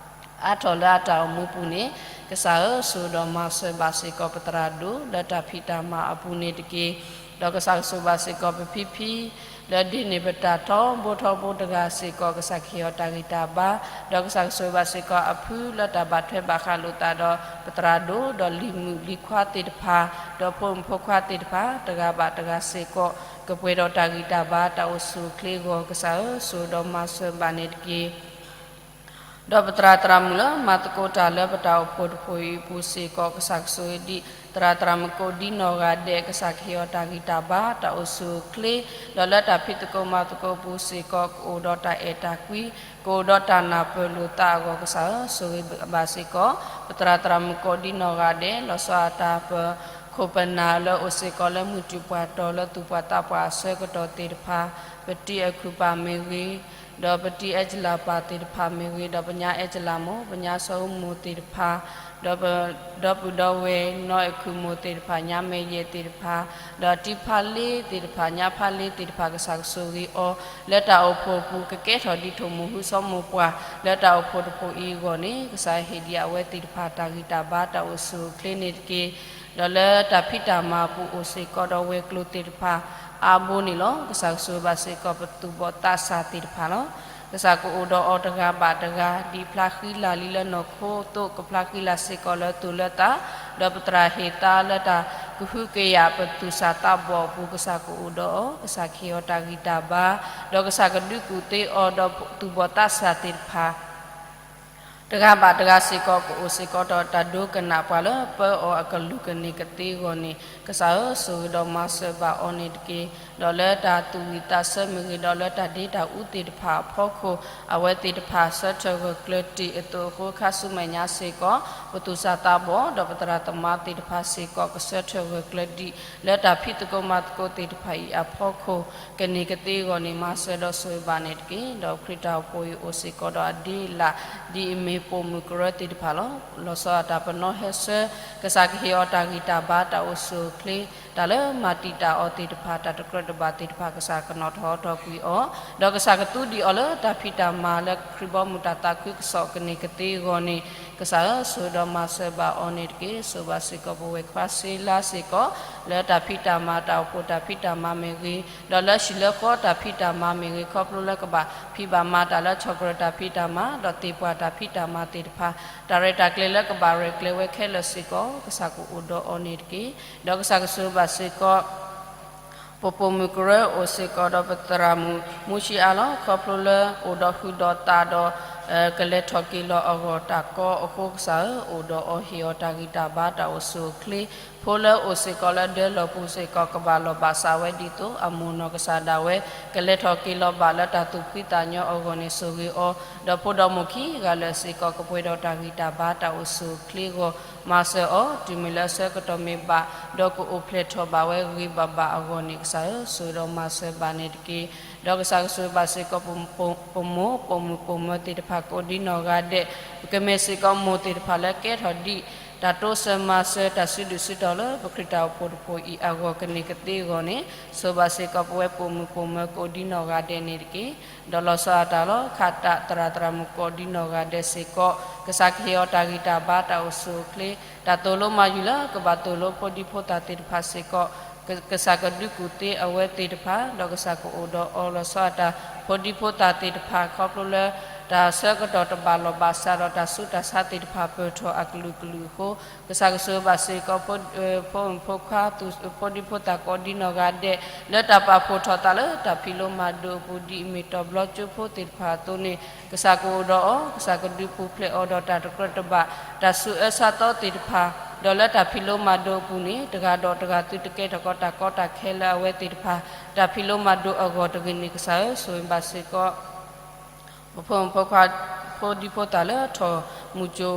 အါထီၣ်လၢအတၢ်အိၣ်မူပူၤန့ၣ်, ကစၢ်ဧၢ, ဆိၣ်ဂ့ၤဒီးမၤစၢၤဘၣ်စ့ၢ်ကီးပသရၣ်ဒိၣ် လၢတၢ်ဖံးတၢ်မၤအပူၤန့ၣ်တက့ၢ်. ဒီးကစၢ်ကဆိၣ်ဘၣ်စ့ၢ်ကီးပဖံဖံ လၢဒ်န့ၣ်ပတၢ်ထီဘိထီဘိတဂၤစ့ၢ်ကီး ကစၢ်ကဟ့ၣ်အီၤတၢ်ဂံၢ်တၢ်ဘါ, ဒီးကစၢ်ကဆိၣ်ဂ့ၤဘၣ်စ့ၢ်ကီးအဖုလၢတၢ်ဘၣ်ထွဲဘၣ်ဃးလိာ်သးဒီးပသရၣ်ဒိၣ်, ဒီးလံၤမုၣ်လံၤခွါသ့ၣ်တဖၣ်, ဒီးဖိမုၣ်ဖိခွါသ့ၣ်တဖၣ် တဂၤဘၣ်တဂၤစ့ၢ်ကီး ကပှဲၤဒီးတၢ်ဂံၢ်တၢ်ဘါ တၢ်အိၣ်ဆူၣ်အိၣ်ချ့အဂီၢ် ကစၢ်ဧၢ, ဆိၣ်ဂ့ၤဒီးမၤစၢၤဘၣ်န့ၣ်တက့ၢ်. ဒီးပသရၣ်သရၣ်မုၣ်လၢမၤသကိးတၢ်လၢပတၢ်အိၣ်ဖှိၣ်တဖှိၣ်အံၤအပူၤစ့ၢ်ကီး ကစၢ်ကဆိၣ်ဂ့ၤဒံး သရၣ်သရၣ်မုၣ်ကိးဒံနီၢ်ဂၤဒဲး, ကစၢ်ကဟ့ၣ်အီၤတၢ်ဂံၢ်တၢ်ဘါ တၢ်အိၣ်ဆူၣ်အိၣ်ချ့, ဒီးလၢတၢ်ဖံးသကိးမၤသကိးအပူၤစ့ၢ်ကီး ကအိၣ်ဒီးတၢ်အဲၣ်တၢ်ကွံ, ကအိၣ်ဒီးတၢ်နၢ်ပၢၢ်လိာ်သးအဂီၢ် ကစၢ်ဧၢ, ဆိၣ်ဂ့ၤဘၣ်စ့ၢ်ကီး ပသရၣ်သရၣ်မုၣ်ကိးဒံနီၢ်ဂၤဒဲး, လီၤဆီအတၢ်ပခိၣ်ပနၢ်လၢအိၣ်စ့ၢ်ကီးလၢမုၢ်တူၢ်ပှၤတီၤ လၢသူၣ်ပှၤသးပှၢ်အဆၢကတီၢ်သ့ၣ်တဖၣ်, ပတံၤအဲၣ်ခုၣ်ပၢ်မ့ၢ်ဂ့ၤ, ဒီးပတံၤအဲၣ်ကလၢ်ပၢ်သ့ၣ်တဖၣ်မ့ၢ်ဂ့ၤ, ဒီးပညါအဲၣ်ကလၢ်မိၢ်, ပညါစီၤအူမိၢ်သ့ၣ်တဖၣ်, ဒီးပ, ဒီပုၢ်ဒီဝဲၢ်နီၢ်အဲၣ်ခုၣ်မိၢ်သ့ၣ်တဖၣ်, ညါမဲာ်ယဲၢ်သ့ၣ်တဖၣ်, ဒီးတံၤဖါလ့သ့ၣ်တဖၣ်, ညါဖါလ့သ့ၣ်တဖၣ် ကစၢ်ကဆိၣ်ဂ့ၤအီၤ လၢတၢ်အိၣ်ဖှိၣ်အပူၤ ကကဲထီၣ်ဒ်ထိၣ်မိၢ်ဟုစီၤမိၢ်ပှၢ် လၢတၢ်အိၣ်ဖှိၣ်တဖှိၣ်အံၤအဂီၢ်န့ၣ် ကစၢ်ဟ့ၣ်ဒံးအဝဲသ့ၣ်တဖၣ်တၢ်ဂံၢ်တၢ်ဘါ တၢ်အိၣ်ဆူၣ်အိၣ်ချ့န့ၣ်တက့ၢ်. ဒီးလၢတၢ်ဖံးတၢ်မၤအပူၤအိၣ်စ့ၢ်ကီးဒီးဝဲၤကျိၤသ့ၣ်တဖၣ် အါဘိန့ၣ်လီၤ. ကစၢ်ကဆိၣ်ဂ့ၤဘၣ်စ့ၢ်ကီးပသူၣ်ဘီၣ်သးစၢ်သ့ၣ်တဖၣ်လီၤ. ကစၢ်ကအိၣ်ဒီးအီၤတဂၤဘၣ်တဂၤ ဒ်ဖျါဃံလၤလံလၢနီၢ်ခိအသိး ကဖျါဃံလၤစ့ၢ်ကီးလၢသူၣ်လၢသး, ဒီးပသရၣ်ဟ့ၣ်သါလၢတၢ်ကဟုကယာ်ပသူၣ်စၢ်သးဘီၣ်အပူၤ ကစၢ်ကအိၣ်ဒီးအီၤ, ကစၢ်ကဟ့ၣ်အီၤတၢ်ဂံၢ်တၢ်ဘါ, ဒီးကစၢ်ကဒုးကူၣ်သ့အီၤဒီးသူၣ်ဘီၣ်သးစၢ်သ့ၣ်တဖၣ် တဂၤဘၣ်တဂၤစ့ၢ်ကီး ကအိၣ်စ့ၢ်ကီးဒီးတၢ်ဒိကနၣ်ပှၤလၢပၢအီၤအကလုၢ်ကန့ၢ်ကသ့အဂီၢ်န့ၣ် ကစၢ်ဧၢ, ဆိၣ်ဂ့ၤဒီးမၤစၢၤဘၣ်အီၤန့ၣ်တက့ၢ်. ဒီးလၢတၢ်သူၣ်ဝံၣ်သးဆၢမ့ၢ်ဂ့ၤ, ဒီးလၢတၢ်ဒ့တၢ်အူသ့ၣ်တဖၣ်အဖီခိၣ် အဝဲသ့ၣ်တဖၣ်ဆၢထၢၣ်ဂၢၢ်ကျၢၤတ့ၢ်အသိးအဃိ ခါဆူမဲာ်ညါစ့ၢ်ကီး ပသူၣ်စၢ်သးဘီၣ် ဒီးပသရၣ်သမါသ့ၣ်တဖၣ်စ့ၢ်ကီး ကဆၢထၢၣ်ဂၢၢ်ကျၢၤဒံး လၢတၢ်ဖံးသကိးမၤသကိးသ့ၣ်တဖၣ်အံၤအဖီခိၣ် ကန့ၢ်ကသ့အဂီၢ်န့ၣ် မၤစၢၤဒီးဆိၣ်ဂ့ၤဘၣ်န့ၣ်တက့ၢ်. ဒီးခရံာ်တၢ်အိၣ်ဖှိၣ်အံၤအိၣ်စ့ၢ်ကီးဒီးအဒ့အလၣ် ဒ်အမ့ၢ်ပိာ်မုၣ်ကရၢသ့ၣ်တဖၣ်လီၤ. လီၤဆီဒၣ်တၢ်ပနီၣ်ဟဲဆၢ ကစၢ်ကဟ့ၣ်အီၤတၢ်ဂံၢ်တၢ်ဘါ တၢ်အိၣ်ဆူၣ်အိၣ်ချ့ တၢ်လၢမၤတံာ်တာ်အီၤသ့ၣ်တဖၣ် တၢ်တကြၢးတဘၣ်သ့ၣ်တဖၣ် ကစၢ်ကနီၤထီၣ်ဟီထီၣ်ကွံာ်အီၤ, ဒီးကစၢ်ကသူဒံးအီၤလၢတၢ်ဖံးတၢ်မၤလၢခရံာ်ဘီမုၢ်တၢ်သးခုကစီၣ်ကန့ၢ်ကသ့အဂီၢ်န့ၣ် ကစၢ်ဧၢ, ဆိၣ်ဂ့ၤဒီးမၤစၢၤဘၣ်အီၤန့ၣ်တက့ၢ်. ဆိၣ်ဂ့ၤဘၣ်စ့ၢ်ကီးပဝဲၢ်ခွါစ့လါစ့ၢ်ကီး လၢတၢ်ဖံးတၢ်မၤ တၢ်အိၣ်ဖှိၣ်တၢ်ဖံးတၢ်မၤမ့ၢ်ဂ့ၤ, ဒီးလၢဟံၣ်လၢဃီတၢ်ဖံးတၢ်မၤမ့ၢ်ဂ့ၤ, ခီဖျိလၢကဘၣ်ဖံးဘၣ်မၤတၢ်လၢဆီၣ်ကြၢးတၢ်ဖံးတၢ်မၤ ဒီးသ့ၣ်ပှၢ်တၢ်ဖံးတၢ်မၤသ့ၣ်တဖၣ် တၢ်ရဲၣ်တၢ်ကျဲၤလၢကဘၣ်ရဲၣ်ကျဲၤဝဲခဲလၢာ်စ့ၢ်ကီး ကစၢ်ကအိၣ်ဒီးအီၤန့ၣ်တက့ၢ်. ဒီးကစၢ်ကဆိၣ်ဂ့ၤဘၣ်စ့ၢ်ကီး ပပိာ်မုၣ်ကရၢအိၣ်စ့ၢ်ကီးဒီးပသရၣ်မုၣ်မူဆံအါလီၤ. ခီဖျိလၢအိၣ်ဒီးဟုးဒီးသးဒီး ကလဲၤထီၣ်က့ၤလီၤအဂီၢ်တၢ်ကီအဃိ ကစၢ်ဧၢ, အိၣ်ဒီးအီၤဟ့ၣ်အီၤတၢ်ဂံၢ်တၢ်ဘါ တၢ်အိၣ်ဆူၣ်အိၣ်ချ့, ဖိလၢအိၣ်စ့ၢ်ကီးလၢဒၢလီၢ်ပူၤစ့ၢ်ကီး ကဘၣ်လီၢ်ဘၣ်စးဝဲဒ်သိး အမိၢ်နီၢ်ကစၢ်ဒၣ်ဝဲ ကလဲၤထီၣ်က့ၤလီၤဘၣ်လၢတၢ်သူၣ်ဖှံသးညီအဂီၢ်န့ၣ် ဆိၣ်ဂ့ၤအီၤ, ဒီးဖိဒီးမိၢ်ခံဂၤလၢာ်စ့ၢ်ကီး ကပှဲၤဒီးတၢ်ဂံၢ်တၢ်ဘါ တၢ်အိၣ်ဆူၣ်အိၣ်ချ့အဂီၢ် မၤစၢၤအီၤ တုၤမ့ၢ်လၢအဆၢကတီၢ်မ့ၢ်ဘၣ် ဒီးကအိၣ်ဖျဲၣ်ထီၣ်ဘၣ်ဝဲဂ့ၤဂ့ၤဘၣ်ဘၣ်အဂီၢ်န့ၣ် ကစၢ်ဧၢ, ဆိၣ်ဂ့ၤဒီးမၤစၢၤဘၣ်န့ၣ်တက့ၢ်. ဒီးကစၢ်ကဆိၣ်ဂ့ၤဘၣ်စ့ၢ်ကီး ပမိၢ်ပိာ်မုၣ်ပိာ်မၢၤသ့ၣ်တဖၣ်ကိးဒ်နီၢ်ဂၤဒဲး, ပကမ့ၢ်စ့ၢ်ကီးမိၢ်သ့ၣ်တဖၣ်လၢကဲထီၣ်ဒ် တၢ်တိစၢၤမၤစၢၤတၢ်စုဒုၣ်စုတီၤလၢပခရံာ်တၢ်အိၣ်ဖှိၣ်တဖှိၣ်အံၤအဂီၢ်ကန့ၢ်ကသ့အဂီၢ်န့ၣ် ဆိၣ်ဂ့ၤဘၣ်စ့ၢ်ကီးပဝဲပိာ်မုၣ်ပိာ်မၢၤကိးဒ်နီၢ်ဂၤဒဲးန့ၣ်တက့ၢ်. ဒီးလီၤဆီဒၣ်တၢ်လီၤ ခးတၢ်သရၣ်သရၣ်မုၣ်ကိးဒ်နီၢ်ဂၤဒဲးစ့ၢ်ကီး ကစၢ်ကဟ့ၣ်အီၤတၢ်ဂံၢ်တၢ်ဘါတၢ်အိၣ်ဆူၣ်အိၣ်ချ့ တၢ်သိၣ်လိမၤယုၤလၢကဘၣ်သိၣ်လိဖိဒံဖိသၣ်သ့ၣ်တဖၣ်စ့ၢ်ကီး ကစၢ်ကဒုးကူၣ်သ့အဝဲသ့ၣ်တဖၣ် ဒီးကစၢ်ကအိၣ်ဒီးအီၤလီၤဆီဒၣ်တၢ် ဖိဒံဖိသၣ်သ့ၣ်တဖၣ် ခီဖျိလၢ တၢ်ဆၢကတီၢ်တဘၣ်လီၢ်ဘၣ်စးဒီးတၢ်ဆူးတၢ်ဆါသ့ၣ်တဖၣ် ပၢၢ်ထီၣ်အကလုာ်ကလုာ်အဃိ ကစၢ်ကဆိၣ်ဂ့ၤဘၣ်စ့ၢ်ကီး ဖိမုၣ်ဖိခွါ ဖိဒံဖိသၣ်ကိးဒ်နီၢ်ဂၤဒဲး လၢတၢ်ပာ်ဖှိၣ်ထီၣ်သးလၢတၢ်ဖံးလိမၤဒိးအပူၤ ဒ်အမ့ၢ်တီၤဘျီကၠိဖိသ့ၣ်တဖၣ်အသိးန့ၣ် ကစၢ်ကအိၣ်ဒီးအီၤ ကစၢ်ကဒုးပူၤဖျဲးအီၤဒီးတၢ်တကြၢးတဘၣ် တၢ်ဆူးအၢဆါသီသ့ၣ်တဖၣ် ဒီးလၢတၢ်ဖံးလိမၤဒိးအပူၤန့ၣ် တဂၤဒီးတဂၤ သုတကဲထီၣ်ကီးတၢ်ကီတၢ်ခဲလၢအဝဲသ့ၣ်တဖၣ် တၢ်ဖံးလိမၤဒိးအဂီၢ်တဂ့ၤန့ၣ် ကစၢ်ဧၢ ဆိၣ်ဂ့ၤဘၣ်စ့ၢ်ကီး ပဖိမုၣ်ဖိခွါ ဖိဒံဖိသၣ်လၢထီၣ်မူၤကၠိ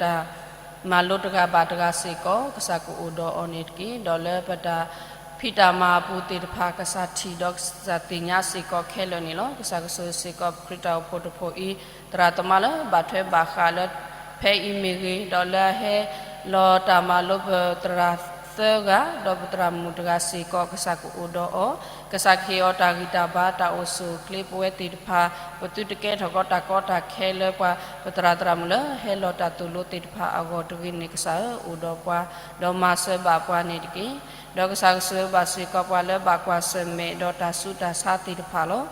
တၢ်မၤလိတဂၤဘၣ်တဂၤစ့ၢ်ကီး ကစၢ်ကအိၣ်ဒီးအီၤန့ၣ်တက့ၢ်. ဒီးလၢပတၢ်ဖံးတၢ်မၤအပူၤသ့ၣ်တဖၣ် ကစၢ်ထံၣ်ဒီးကစၢ်သ့ၣ်ညါစ့ၢ်ကီးခဲလၢာ်န့ၣ်လီၤ. ကစၢ်ကဆိၣ်ဂ့ၤစ့ၢ်ကီး ပခရံာ်တၢ်အိၣ်ဖှိၣ်တဖှိၣ်အံၤ သရၣ်သမါလၢဘၣ်ထွဲဘၣ်ဃးလၢ ဖဲအံၤမ့ၢ်ဂ့ၤ ဒီးလၢအဟဲလီၤတၢ်မၤလိပသရၣ်သၢဂၤ ဒီးပသရၣ်မုၣ်တဂၤစ့ၢ်ကီး ကစၢ်ကအိၣ်ဒီးအီၤ ကစၢ်ကဟ့ၣ်အီၤတၢ်ဂံၢ်တၢ်ဘါတၢ်အိၣ်ဆူၣ်အိၣ်ချ့ ပဝဲသ့ၣ်တဖၣ် ပသုတကဲထီၣ်ကီးတၢ်ကီတၢ်ခဲလၢပှၤ ပသရၣ်သရၣ်မုၣ်လၢဟဲလီၤတၢ်သိၣ်လိသ့ၣ်တဖၣ်အဂီၢ်တဂ့ၤန့ၣ် ကစၢ်ဧၢ အိၣ်ဒီးပှၤ ဒီးမၤစၢၤဘၣ်ပှၤန့ၣ်တက့ၢ်. ဒီးကစၢ်ကဆိၣ်ဂ့ၤဘၣ်စ့ၢ်ကီးပှၤလၢဘၣ်ကွၢ်ဆၢၣ်မဲာ်ဒီးတၢ်ဆူးတၢ်ဆါသ့ၣ်တဖၣ်လီၤ.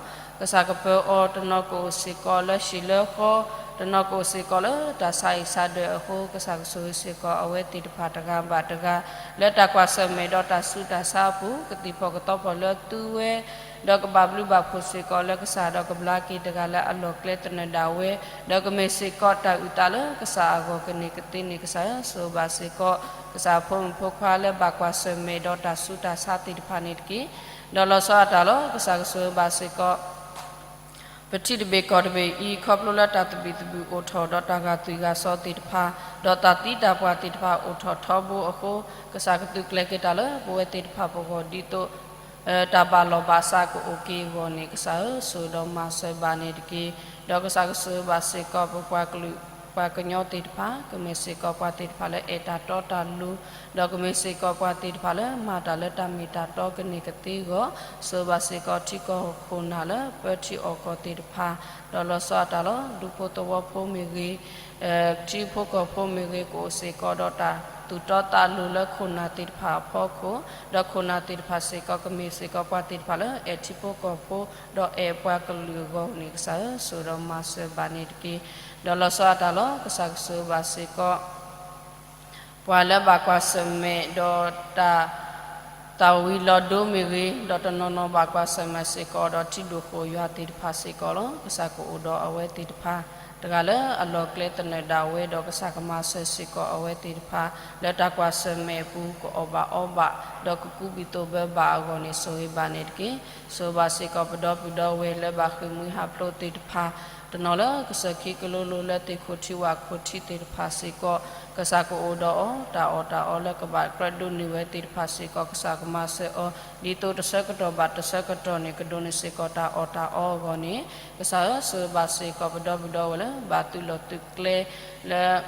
ကစၢ်ကပၢၤအီၤတနီၤကအိၣ်စ့ၢ်ကီးလၢဟံၣ်လၢဃီ, တနီၤကအိၣ်စ့ၢ်ကီးလၢတၢ်ဆါဟံၣ်ဆါဒၢးအဃိ ကစၢ်ကဆိၣ်ဂ့ၤစ့ၢ်ကီးအဝဲသ့ၣ်တဖၣ်တဂၤဘၣ်တဂၤ လၢတၢ်ကွၢ်ဆၢၣ်မဲာ်ဒီးတၢ်ဆူးတၢ်ဆါအပူၤ ကသံၣ်ဖီၣ်ကသီဖီၣ်လၢသုဝဲ ဒီးကဘၣ်ဘျုးဘၣ်ဖှိၣ်စ့ၢ်ကီးလၢကစၢ် ဒီးကဘျါက့ၤတဂၤလၢအလီၢ်ကျဲသနၢၣ်ဒၣ်ဝဲ, ဒီးကမ့ၢ်စ့ၢ်ကီးတၢ်အုၣ်သးလၢကစၢ်အဂီၢ်ကန့ၢ်ကသ့န့ၣ် ကစၢ်ဧၢ ဆိၣ်ဂ့ၤဘၣ်စ့ၢ်ကီး ကစၢ်ဖိမုၣ်ဖိခွါလၢဘၣ်ကွၢ်ဆၢၣ်မဲာ်ဒီးတၢ်ဆူးတၢ်ဆါသ့ၣ်တဖၣ်န့ၣ်တက့ၢ်. ဒီးလီၤဆီဒၣ်တၢ်လီၤ ကစၢ်ကဆိၣ်ဂ့ၤဘၣ်စ့ၢ်ကီး ပထံတဘ့ၣ်ကီၢ်တဘ့ၣ်အံၤ ခီဖျိလၢတၢ်သဘံၣ်သဘုၣ်အိၣ်ထီၣ် ဒီးတၢ်ဂာ်သွံၣ်ဂာ်စီၤသ့ၣ်တဖၣ် ဒီးတၢ်သံတၢ်ပှၢ်သ့ၣ်တဖၣ်အိၣ်ထီၣ်ထီဘိအဃိ ကစၢ်ကသုးကျဲၤက့ၤတၢ်လၢပဝဲသ့ၣ်တဖၣ်ပဂီၢ်ဒ်သိး တၢ်ဘၣ်လီၢ်ဘၣ်စးကအိၣ်က့ၤအဂီၢ်န့ၣ် ကစၢ်ဧၢ ဆိၣ်ဂ့ၤဒီးမၤစၢၤဘၣ်န့ၣ်တက့ၢ်. ဒီးကစၢ်ကဆိၣ်ဂ့ၤဘၣ်စ့ၢ်ကီးပပှၤကလုာ် ပှၤကညီသ့ၣ်တဖၣ် ကမ့ၢ်စ့ၢ်ကီးပှၤသ့ၣ်တဖၣ်လၢအဲၣ်တၢ်တီတၢ်လိၤ, ဒီးကမ့ၢ်စ့ၢ်ကီးပှၤသ့ၣ်တဖၣ်လၢမၤတၢ်လၢတၢ်မ့ၢ်တၢ်တီကန့ၢ်ကသ့အဂီၢ်, ဆိၣ်ဂ့ၤဘၣ်စ့ၢ်ကီးထံကီၢ်ခိၣ်နၢ်လၢပၢထံအီၣ်ကီၢ်သ့ၣ်တဖၣ်, ဒီးလီၤဆီဒၣ်တၢ်လီၤ ဒူဖိသဝီဖိမ့ၢ်ဂ့ၤ ထံဖိကီၢ်ဖိမ့ၢ်ဂ့ၤ ကအိၣ်စ့ၢ်ကီးဒီးတၢ်သူၣ်တီသးလိၤလၢခိၣ်နၢ်သ့ၣ်တဖၣ်အဖီခိၣ်, ဒီးခိၣ်နၢ်သ့ၣ်တဖၣ်စ့ၢ်ကီး ကမ့ၢ်စ့ၢ်ကီးပှၤသ့ၣ်တဖၣ်လၢအဲၣ်ထံဖိကီၢ်ဖိ ဒီးအဲၣ်ပှၤကလုာ်အဂီၢ်န့ၣ် ကစၢ်ဧၢ ဆိၣ်ဂ့ၤဒီးမၤစၢၤဘၣ်န့ၣ်တက့ၢ်. ဒီးလီၤဆီဒၣ်တၢ်လီၤ ကစၢ်ကဆိၣ်ဂ့ၤဘၣ်စ့ၢ်ကီး ပှၤလၢဘၣ်ကွၢ်ဆၢၣ်မဲာ်ဒီးတၢ် သးဝံၤလီၤဒိမ့ၢ်ဂ့ၤ, ဒီးတနီၤနီၤဘၣ်ကွၢ်ဆၢၣ်မဲာ်စ့ၢ်ကီး ဒီးထံဒိၣ်ဃိၣ်ယွၤသ့ၣ်တဖၣ်စ့ၢ်ကီးလီၤ. ကစၢ်ကအိၣ်ဒီးအဝဲသ့ၣ်တဖၣ် တဂၤလၢအလီၢ်ကျဲသနၢၣ်ဒၣ်ဝဲ, ဒီးကစၢ်ကမၤစၢၤစ့ၢ်ကီးအဝဲသ့ၣ်တဖၣ် လၢတၢ်ကွၢ်ဆၢၣ်မဲာ်အပူၤ ကအီၣ်ဘၣ်အီဘၣ်, ဒီးကကူးဘံၣ်သိးဘၢဘၣ်အဂီၢ်န့ၣ် ဆိၣ်ဂ့ၤဘၣ်န့ၣ်တက့ၢ်. ဆိၣ်ဂ့ၤဘၣ်စ့ၢ်ကီးပဒီပုၢ်ဒီဝဲၢ်လၢဘၣ်ဃ့ၢ်မှံဟးဖျိးသ့ၣ်တဖၣ်, တနီၤလၢကစၢၢ်ခံကလိလိလၢသ့ၣ်ခိၣ်ထံဝၣ်ခိၣ်ထံသ့ၣ်တဖၣ်စ့ၢ်ကီး, ကစၢ်ကအိၣ်ဒီးအီၤ, တၢ်အီၣ်တၢ်အီလၢကဘၣ်ကြၢးဒိးန့ၢ်ဝဲသ့ၣ်တဖၣ်စ့ၢ်ကီး ကစၢ်ကမၤစၢၤအီၤ, ဒ်သိးတဆၢကတီၢ်ဘၣ်တဆၢကတီၢ်န့ၣ် ကဒိးန့ၢ်စ့ၢ်ကီးတၢ်အီၣ်တၢ်အီအဂီၢ်န့ၣ်, ကစၢ်ဧၢ ဆိၣ်ဂ့ၤဘၣ်စ့ၢ်ကီးပဒီပုၢ်ဒီဝဲၢ်လၢ ဘၣ်သုးလီၢ်သုးကျဲလၢ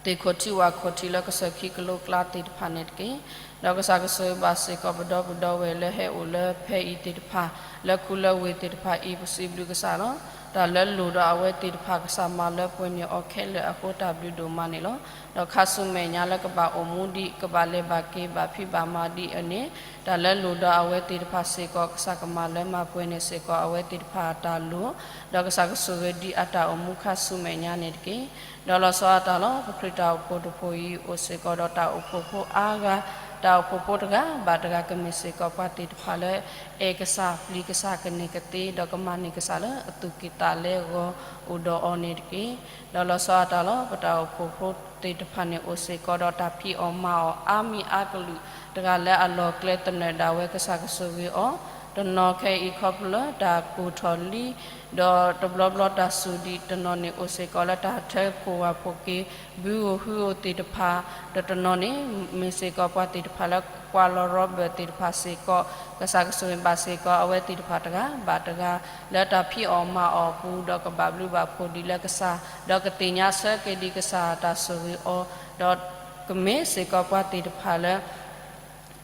သ့ၣ်ခိၣ်ထံဝၣ်ခိၣ်ထံလၢကစၢၢ်ခံကလိကျါသ့ၣ်တဖၣ်န့ၣ်တက့ၢ်. ဒီးကစၢ်ကဆိၣ်ဂ့ၤဘၣ်စ့ၢ်ကီးပဒီပုၢ်ဒီဝဲၢ်လၢဟဲအိၣ်လၢဖဲအံၤသ့ၣ်တဖၣ်, လၢခူလၢဝ့ၢ်သ့ၣ်တဖၣ်အံၤ ပစံးဘျုးကစၢ်လီၤ. တၢ်လၢလိၣ်ဒီးအဝဲသ့ၣ်တဖၣ် ကစၢ်မၤလၢပှဲၤန့ၢ်အီၤခဲလၢာ်အဃိ တၢ်ဘျုးဒိၣ်မးန့ၣ်လီၤ. ဒီးခါဆူမဲာ်ညါလၢကဘၣ်အိၣ်မူဒံး ကဘၣ်လဲၤဘၣ်က့ၤဘၣ်ဖံးဘၣ်မၤဒံးအန့ၣ်, တၢ်လၢလိၣ်ဒီးအဝဲသ့ၣ်တဖၣ်စ့ၢ်ကီး ကစၢ်ကမၤလၢမၤပှဲၤန့ၢ်စ့ၢ်ကီးအဝဲသ့ၣ်တဖၣ်အတၢ်လိၣ်, ဒီးကစၢ်ကဆိၣ်ဂ့ၤဒံးအတၢ်အိၣ်မူခါဆူမဲာ်ညါန့ၣ်တက့ၢ်. ဒီးလီၤဆီဒၣ်တၢ်လီၤ ပခရံာ်တၢ်အိၣ်ဖှိၣ်တဖှိၣ်အံၤ အိၣ်စ့ၢ်ကီးဒီးတၢ်အိၣ်ဖှိၣ်ဖိအါဂၤ, တၢ်အိၣ်ဖှိၣ်ဖိတဂၤဘၣ်တဂၤ ကမ့ၢ်စ့ၢ်ကီးပှၤသ့ၣ်တဖၣ်လၢ အဲၣ်ကစၢ်ပျံၤကစၢ်ကန့ၢ်ကသ့ ဒီးကမၤန့ၢ်ကစၢ်လၢအသူၣ်ကံၢ်သးလဲအဂီၢ် အိၣ်ဒီးအီၤန့ၣ်တက့ၢ်. ဒီးလီၤဆီဒၣ်တၢ်လီၤ ပတၢ်အိၣ်ဖှိၣ်ဖိသ့ၣ်တဖၣ်န့ၣ် အိၣ်စ့ၢ်ကီးဒီးတၢ်ဖံးအီၣ်မၤအီၣ်အါမံၤအါကလုာ် တဂၤလၢအလီၢ်ကျဲသနၢၣ်ဒၣ်ဝဲ ကစၢ်ကဆိၣ်ဂ့ၤအီၤ, တနီၤခဲအံၤခီဖျိလၢတၢ်ကိၢ်ထီၣ်လံ ဒီးတဘျီဘျီတၢ်စူၤဒံးတနီၤန့ၣ် အိၣ်စ့ၢ်ကီးလၢတၢ်ထၢဖှိၣ်ဝၤဖှိၣ်က့ၤ ဘုဧိၤဟုဧိၤသ့ၣ်တဖၣ်, ဒီးတနီၤန့ၣ် မ့ၢ်စ့ၢ်ကီးပှၤသ့ၣ်တဖၣ်လၢကွၢ်လီၤရီဘၢၣ်သ့ၣ်တဖၣ်စ့ၢ်ကီး, ကစၢ်ကဆိၣ်ဂ့ၤဘၣ်စ့ၢ်ကီးအဝဲသ့ၣ်တဖၣ်တဂၤဘၣ်တဂၤ လၢတၢ်ဖံးအီၣ်မၤအီၣ်အပူၤ ဒီးကဘၣ်ဘျုးဘၣ်ဖှိၣ်ဒံးလၢကစၢ်, ဒီးကသ့ၣ်ညါဆၢက့ၤဒံးကစၢ်တၢ်ဆိၣ်ဂ့ၤအီၤ, ဒီးကမ့ၢ်စ့ၢ်ကီးပှၤသ့ၣ်တဖၣ်လၢ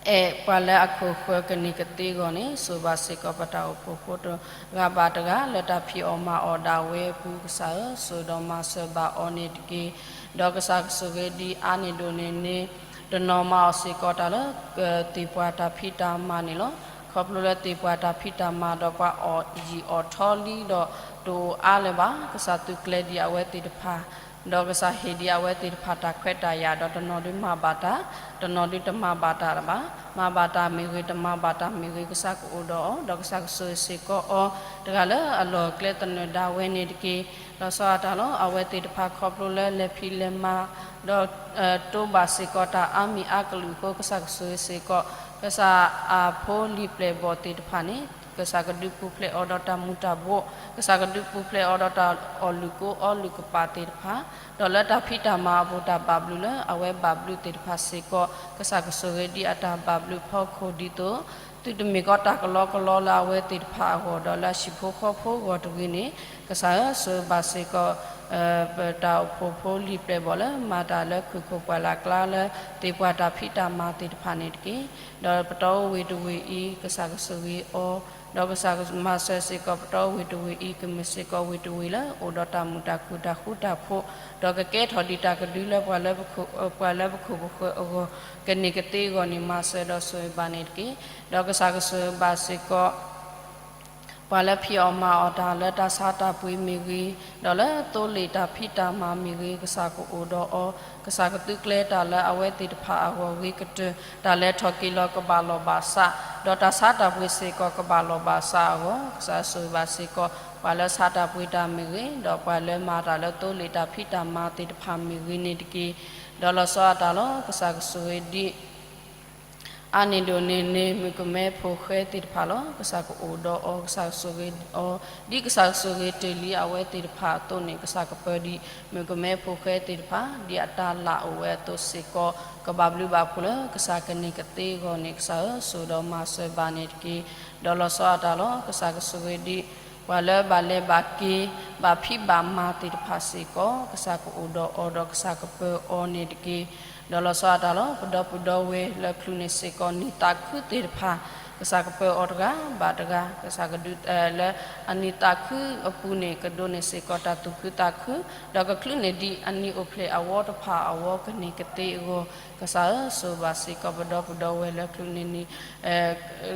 အဲၣ်ပှၤလၢအခိၣ်ဃၢၤကန့ၢ်ကသ့အဂီၢ်န့ၣ် ဆိၣ်ဘၣ်စ့ၢ်ကီးပတၢ်အိၣ်ဖှိၣ်ဖိတဂၤဘၣ်တဂၤ လၢတၢ်ဖံးအီၣ်မၤအီၣ်ဒၣ်ဝဲအပူၤ ကစၢ်ဧၢ, ဆိၣ်ဒီးမၤစၢၤဘၣ်အီၤန့ၣ်တက့ၢ်. ဒီးကစၢ်ကဆိၣ်ဂ့ၤဒံးအါန့ၢ်ဒိၣ်န့ၢ်န့ၣ် တနီၤမၤအီၣ်စ့ၢ်ကီးတၢ်လၢ ကသ့ၣ်ပှၢ်တၢ်ဖံးတၢ်မၤန့ၣ်လီၤ. ခီဖျိလၢသ့ၣ်ပှၢ်တၢ်ဖံးတၢ်မၤဒီးပှၤအီၣ်ယံာ်အီၣ်ထီလံဒီး တအိၣ်အါလၢၤဘၣ်, ကစၢ်သုးကျဲၤဒံးအဝဲသ့ၣ်တဖၣ် ဒီးကစၢ်ဟ့ၣ်ဒံးအဝဲသ့ၣ်တဖၣ်တၢ်ခွဲးတၢ်ယာ် ဒီးတနီၤဒုးမၤဘၣ်တၢ်, တနီၤဒုးတမၤဘၣ်တၢ်ဘၣ်, မၤဘၣ်တၢ်မ့ၢ်ဂ့ၤ တမၤဘၣ်တၢ်မ့ၢ်ဂ့ၤ ကစၢ်ကအိၣ်ဒီးအီၤ, ဒီးကစၢ်ကဆိၣ်ဂ့ၤစ့ၢ်ကီးအီၤ တဂၤလၢအလီၢ်အကျဲသနၢၣ်ဒၣ်ဝဲန့ၣ်တက့ၢ်. လီၤဆီဒၣ်တၢ်လီၤ. အဝဲသ့ၣ်တဖၣ်ခီဖျိလၢလဲၤဖံးလဲၤမၤ ဒီး တိၢ်ဘၣ်စ့ၢ်ကီးတၢ်အါမံၤအါကလုာ်အဃိ ကစၢ်ကဆိၣ်ဂ့ၤစ့ၢ်ကီး ကစၢ်အဖိလံၤပျဲၢ်ဘီၣ်သ့ၣ်တဖၣ်န့ၣ် ကစၢ်ကဒုးပူၤဖျဲးအီၤဒီးတၢ်မူၤတၢ်ဘှီး, ကစၢ်ကဒုးပူၤဖျဲးအီၤဒီးတၢ်အီၣ်လုၢ်ကိအီလုၢ်ကပာ်သ့ၣ်တဖၣ်, ဒီးလၢတၢ်ဖံးတၢ်မၤအပူၤတၢ်ဘၣ်ဘျုးလၢအဝဲဘၣ်ဘျုးသ့ၣ်တဖၣ်စ့ၢ်ကီး ကစၢ်ကဆိၣ်ဂ့ၤဒံးအတၢ်ဘၣ်ဘျုးဖီခိၣ်ဒ်သိး သုတမ့ၢ်ကီးတၢ်ကလီကလီလၢအဝဲသ့ၣ်တဖၣ်အဂီၢ်ဒီးလၢအဟံၣ်ဖိဃီဖိအဂီၢ်တဂ့ၤန့ၣ် ကစၢ်ဧၢ ဆိၣ်ဘၣ်စ့ၢ်ကီး ပတၢ်အိၣ်ဖှိၣ်ဖိလံၤပျဲၢ်ဘီၣ်လၢမၤတၢ်လၢခုၣ်ခိၣ်ပှၢ်လၢ်ကျါလၢသ့ၣ်ပှၢ်တၢ်ဖံးတၢ်မၤသ့ၣ်တဖၣ်န့ၣ်တက့ၢ်. ဒီးပတီၢ်အိၣ်ဝ့ၢ်တဝ့ၢ်အံၤ ကစၢ်ကဆိၣ်ဂ့ၤအီၤ, ဒီးကစၢ်မၤစၢၤစ့ၢ်ကီးပတီၢ်အိၣ်ဝ့ၢ်တဝ့ၢ်အံၤ ကမ့ၢ်စ့ၢ်ကီးဝ့ၢ်တဝ့ၢ်လၢအိၣ်ဒီးတၢ်မုာ်တၢ်ခုၣ်တၢ်ဃူတၢ်ဖိး, ဒီးကကဲထီၣ်ဒံးတၢ်ကဒုလၢပှၤလၢပခိၣ်ပဃၢၤအဂီၢ် ကန့ၢ်ကသ့အဂီၢ်န့ၣ် မၤစၢၤဒီးဆိၣ်ဂ့ၤဘၣ်န့ၣ်တက့ၢ်. ဒီးကစၢ်ကဆိၣ်ဂ့ၤဘၣ်စ့ၢ်ကီး ပှၤလၢဖံးအီၣ်မၤအီၣ်တၢ်လၢတၢ်ဆါတၢ်ပှ့ၤမ့ၢ်ဂ့ၤ, ဒီးလၢသိလ့ၣ်တၢ်ဖံးတၢ်မၤမ့ၢ်ဂ့ၤ ကစၢ်ကအိၣ်ဒီးအီၤ, ကစၢ်ကသုးကျဲၤတၢ်လၢအဝဲသ့ၣ်တဖၣ်အဂီၢ်ဂ့ၤကတၢၢ် တၢ်လဲၤထီၣ်က့ၤလီၤကဘၣ်လီၢ်ဘၣ်စး, ဒီးတၢ်ဆါတၢ်ပှ့ၤစ့ၢ်ကီးကဘၣ်လီၢ်ဘၣ်စးအဂီၢ် ကစၢ်ဆိၣ်ဂ့ၤဘၣ်စ့ၢ်ကီး ပှၤလၢဆါတၢ်ပှ့ၤတၢ်မ့ၢ်ဂ့ၤ, ဒီးပှၤလၢမၤတၢ်လၢသိလ့ၣ်တၢ်ဖံးတၢ်မၤသ့ၣ်တဖၣ်မ့ၢ်ဂ့ၤန့ၣ်တက့ၢ်. ဒီးလီၤဆီဒၣ်တၢ်လီၤ. ကစၢ်ကဆိၣ်ဂ့ၤဒံး အါန့ၢ်ဒိၣ်န့ၢ်န့ၣ် မုၣ်ကမဲဖိဃဲသ့ၣ်တဖၣ်လီၤ. ကစၢ်ကအိၣ်ဒီးအီၤ ကစၢ်ကဆိၣ်ဂ့ၤအီၤ, ဒ်ကစၢ်ကဆိၣ်ဂ့ၤတ့ၢ်လံအဝဲသ့ၣ်တဖၣ်အသိးန့ၣ် ကစၢ်ကပၢၤဒံး မုၣ်ကမဲဖိဃဲသ့ၣ်တဖၣ် ဒ်အတၢ်လၢ်အိၣ်ဝဲအသိးစ့ၢ်ကီး ကဘၣ်ဘျုးဘၣ်ဖှိၣ်လၢကစၢ်ကန့ၢ်ကသ့အဂီၢ်န့ၣ် ကစၢ်ဧၢ ဆိၣ်ဒီးမၤစၢၤဘၣ်န့ၣ်တက့ၢ်. ဒီးလီၤဆီဒၣ်တၢ်လီၤ. ကစၢ်ကဆိၣ်ဂ့ၤဒံး ပှၤလၢဘၣ်လဲၤဘၣ်က့ၤ ဘၣ်ဖံးဘၣ်မၤသ့ၣ်တဖၣ်စ့ၢ်ကီး ကစၢ်ကအိၣ်ဒီးအီၤဒီးကစၢ်ကပၢၤအီၤန့ၣ်တက့ၢ်. ဒီးလီၤဆီဒၣ်တၢ်လီၤ. ပဒီပုၢ်ဒီဝဲၢ်လၢချုးန့ၣ်စ့ၢ်ကီး နံၤသးခုသ့ၣ်တဖၣ် ကစၢ်ကပၢၤအီၤတဂၤဘၣ်တဂၤ ကစၢ်ကဒုး လၢအနံၤသးခုအပူၤန့ၣ် ကဒိးန့ၢ်စ့ၢ်ကီးတၢ်သူၣ်ခုသးခု ဒီးကချုးန့ၢ်ဒံးအနံၤအိၣ်ဖျဲၣ်အဝီတဖၣ်အဝီကန့ၢ်ကသ့အဂီၢ် ကစၢ်ဧၢ ဆိၣ်ဘၣ်စ့ၢ်ကီးပဒီပုၢ်ဒီဝဲၢ်လၢချုးန့ၣ်န့ၣ်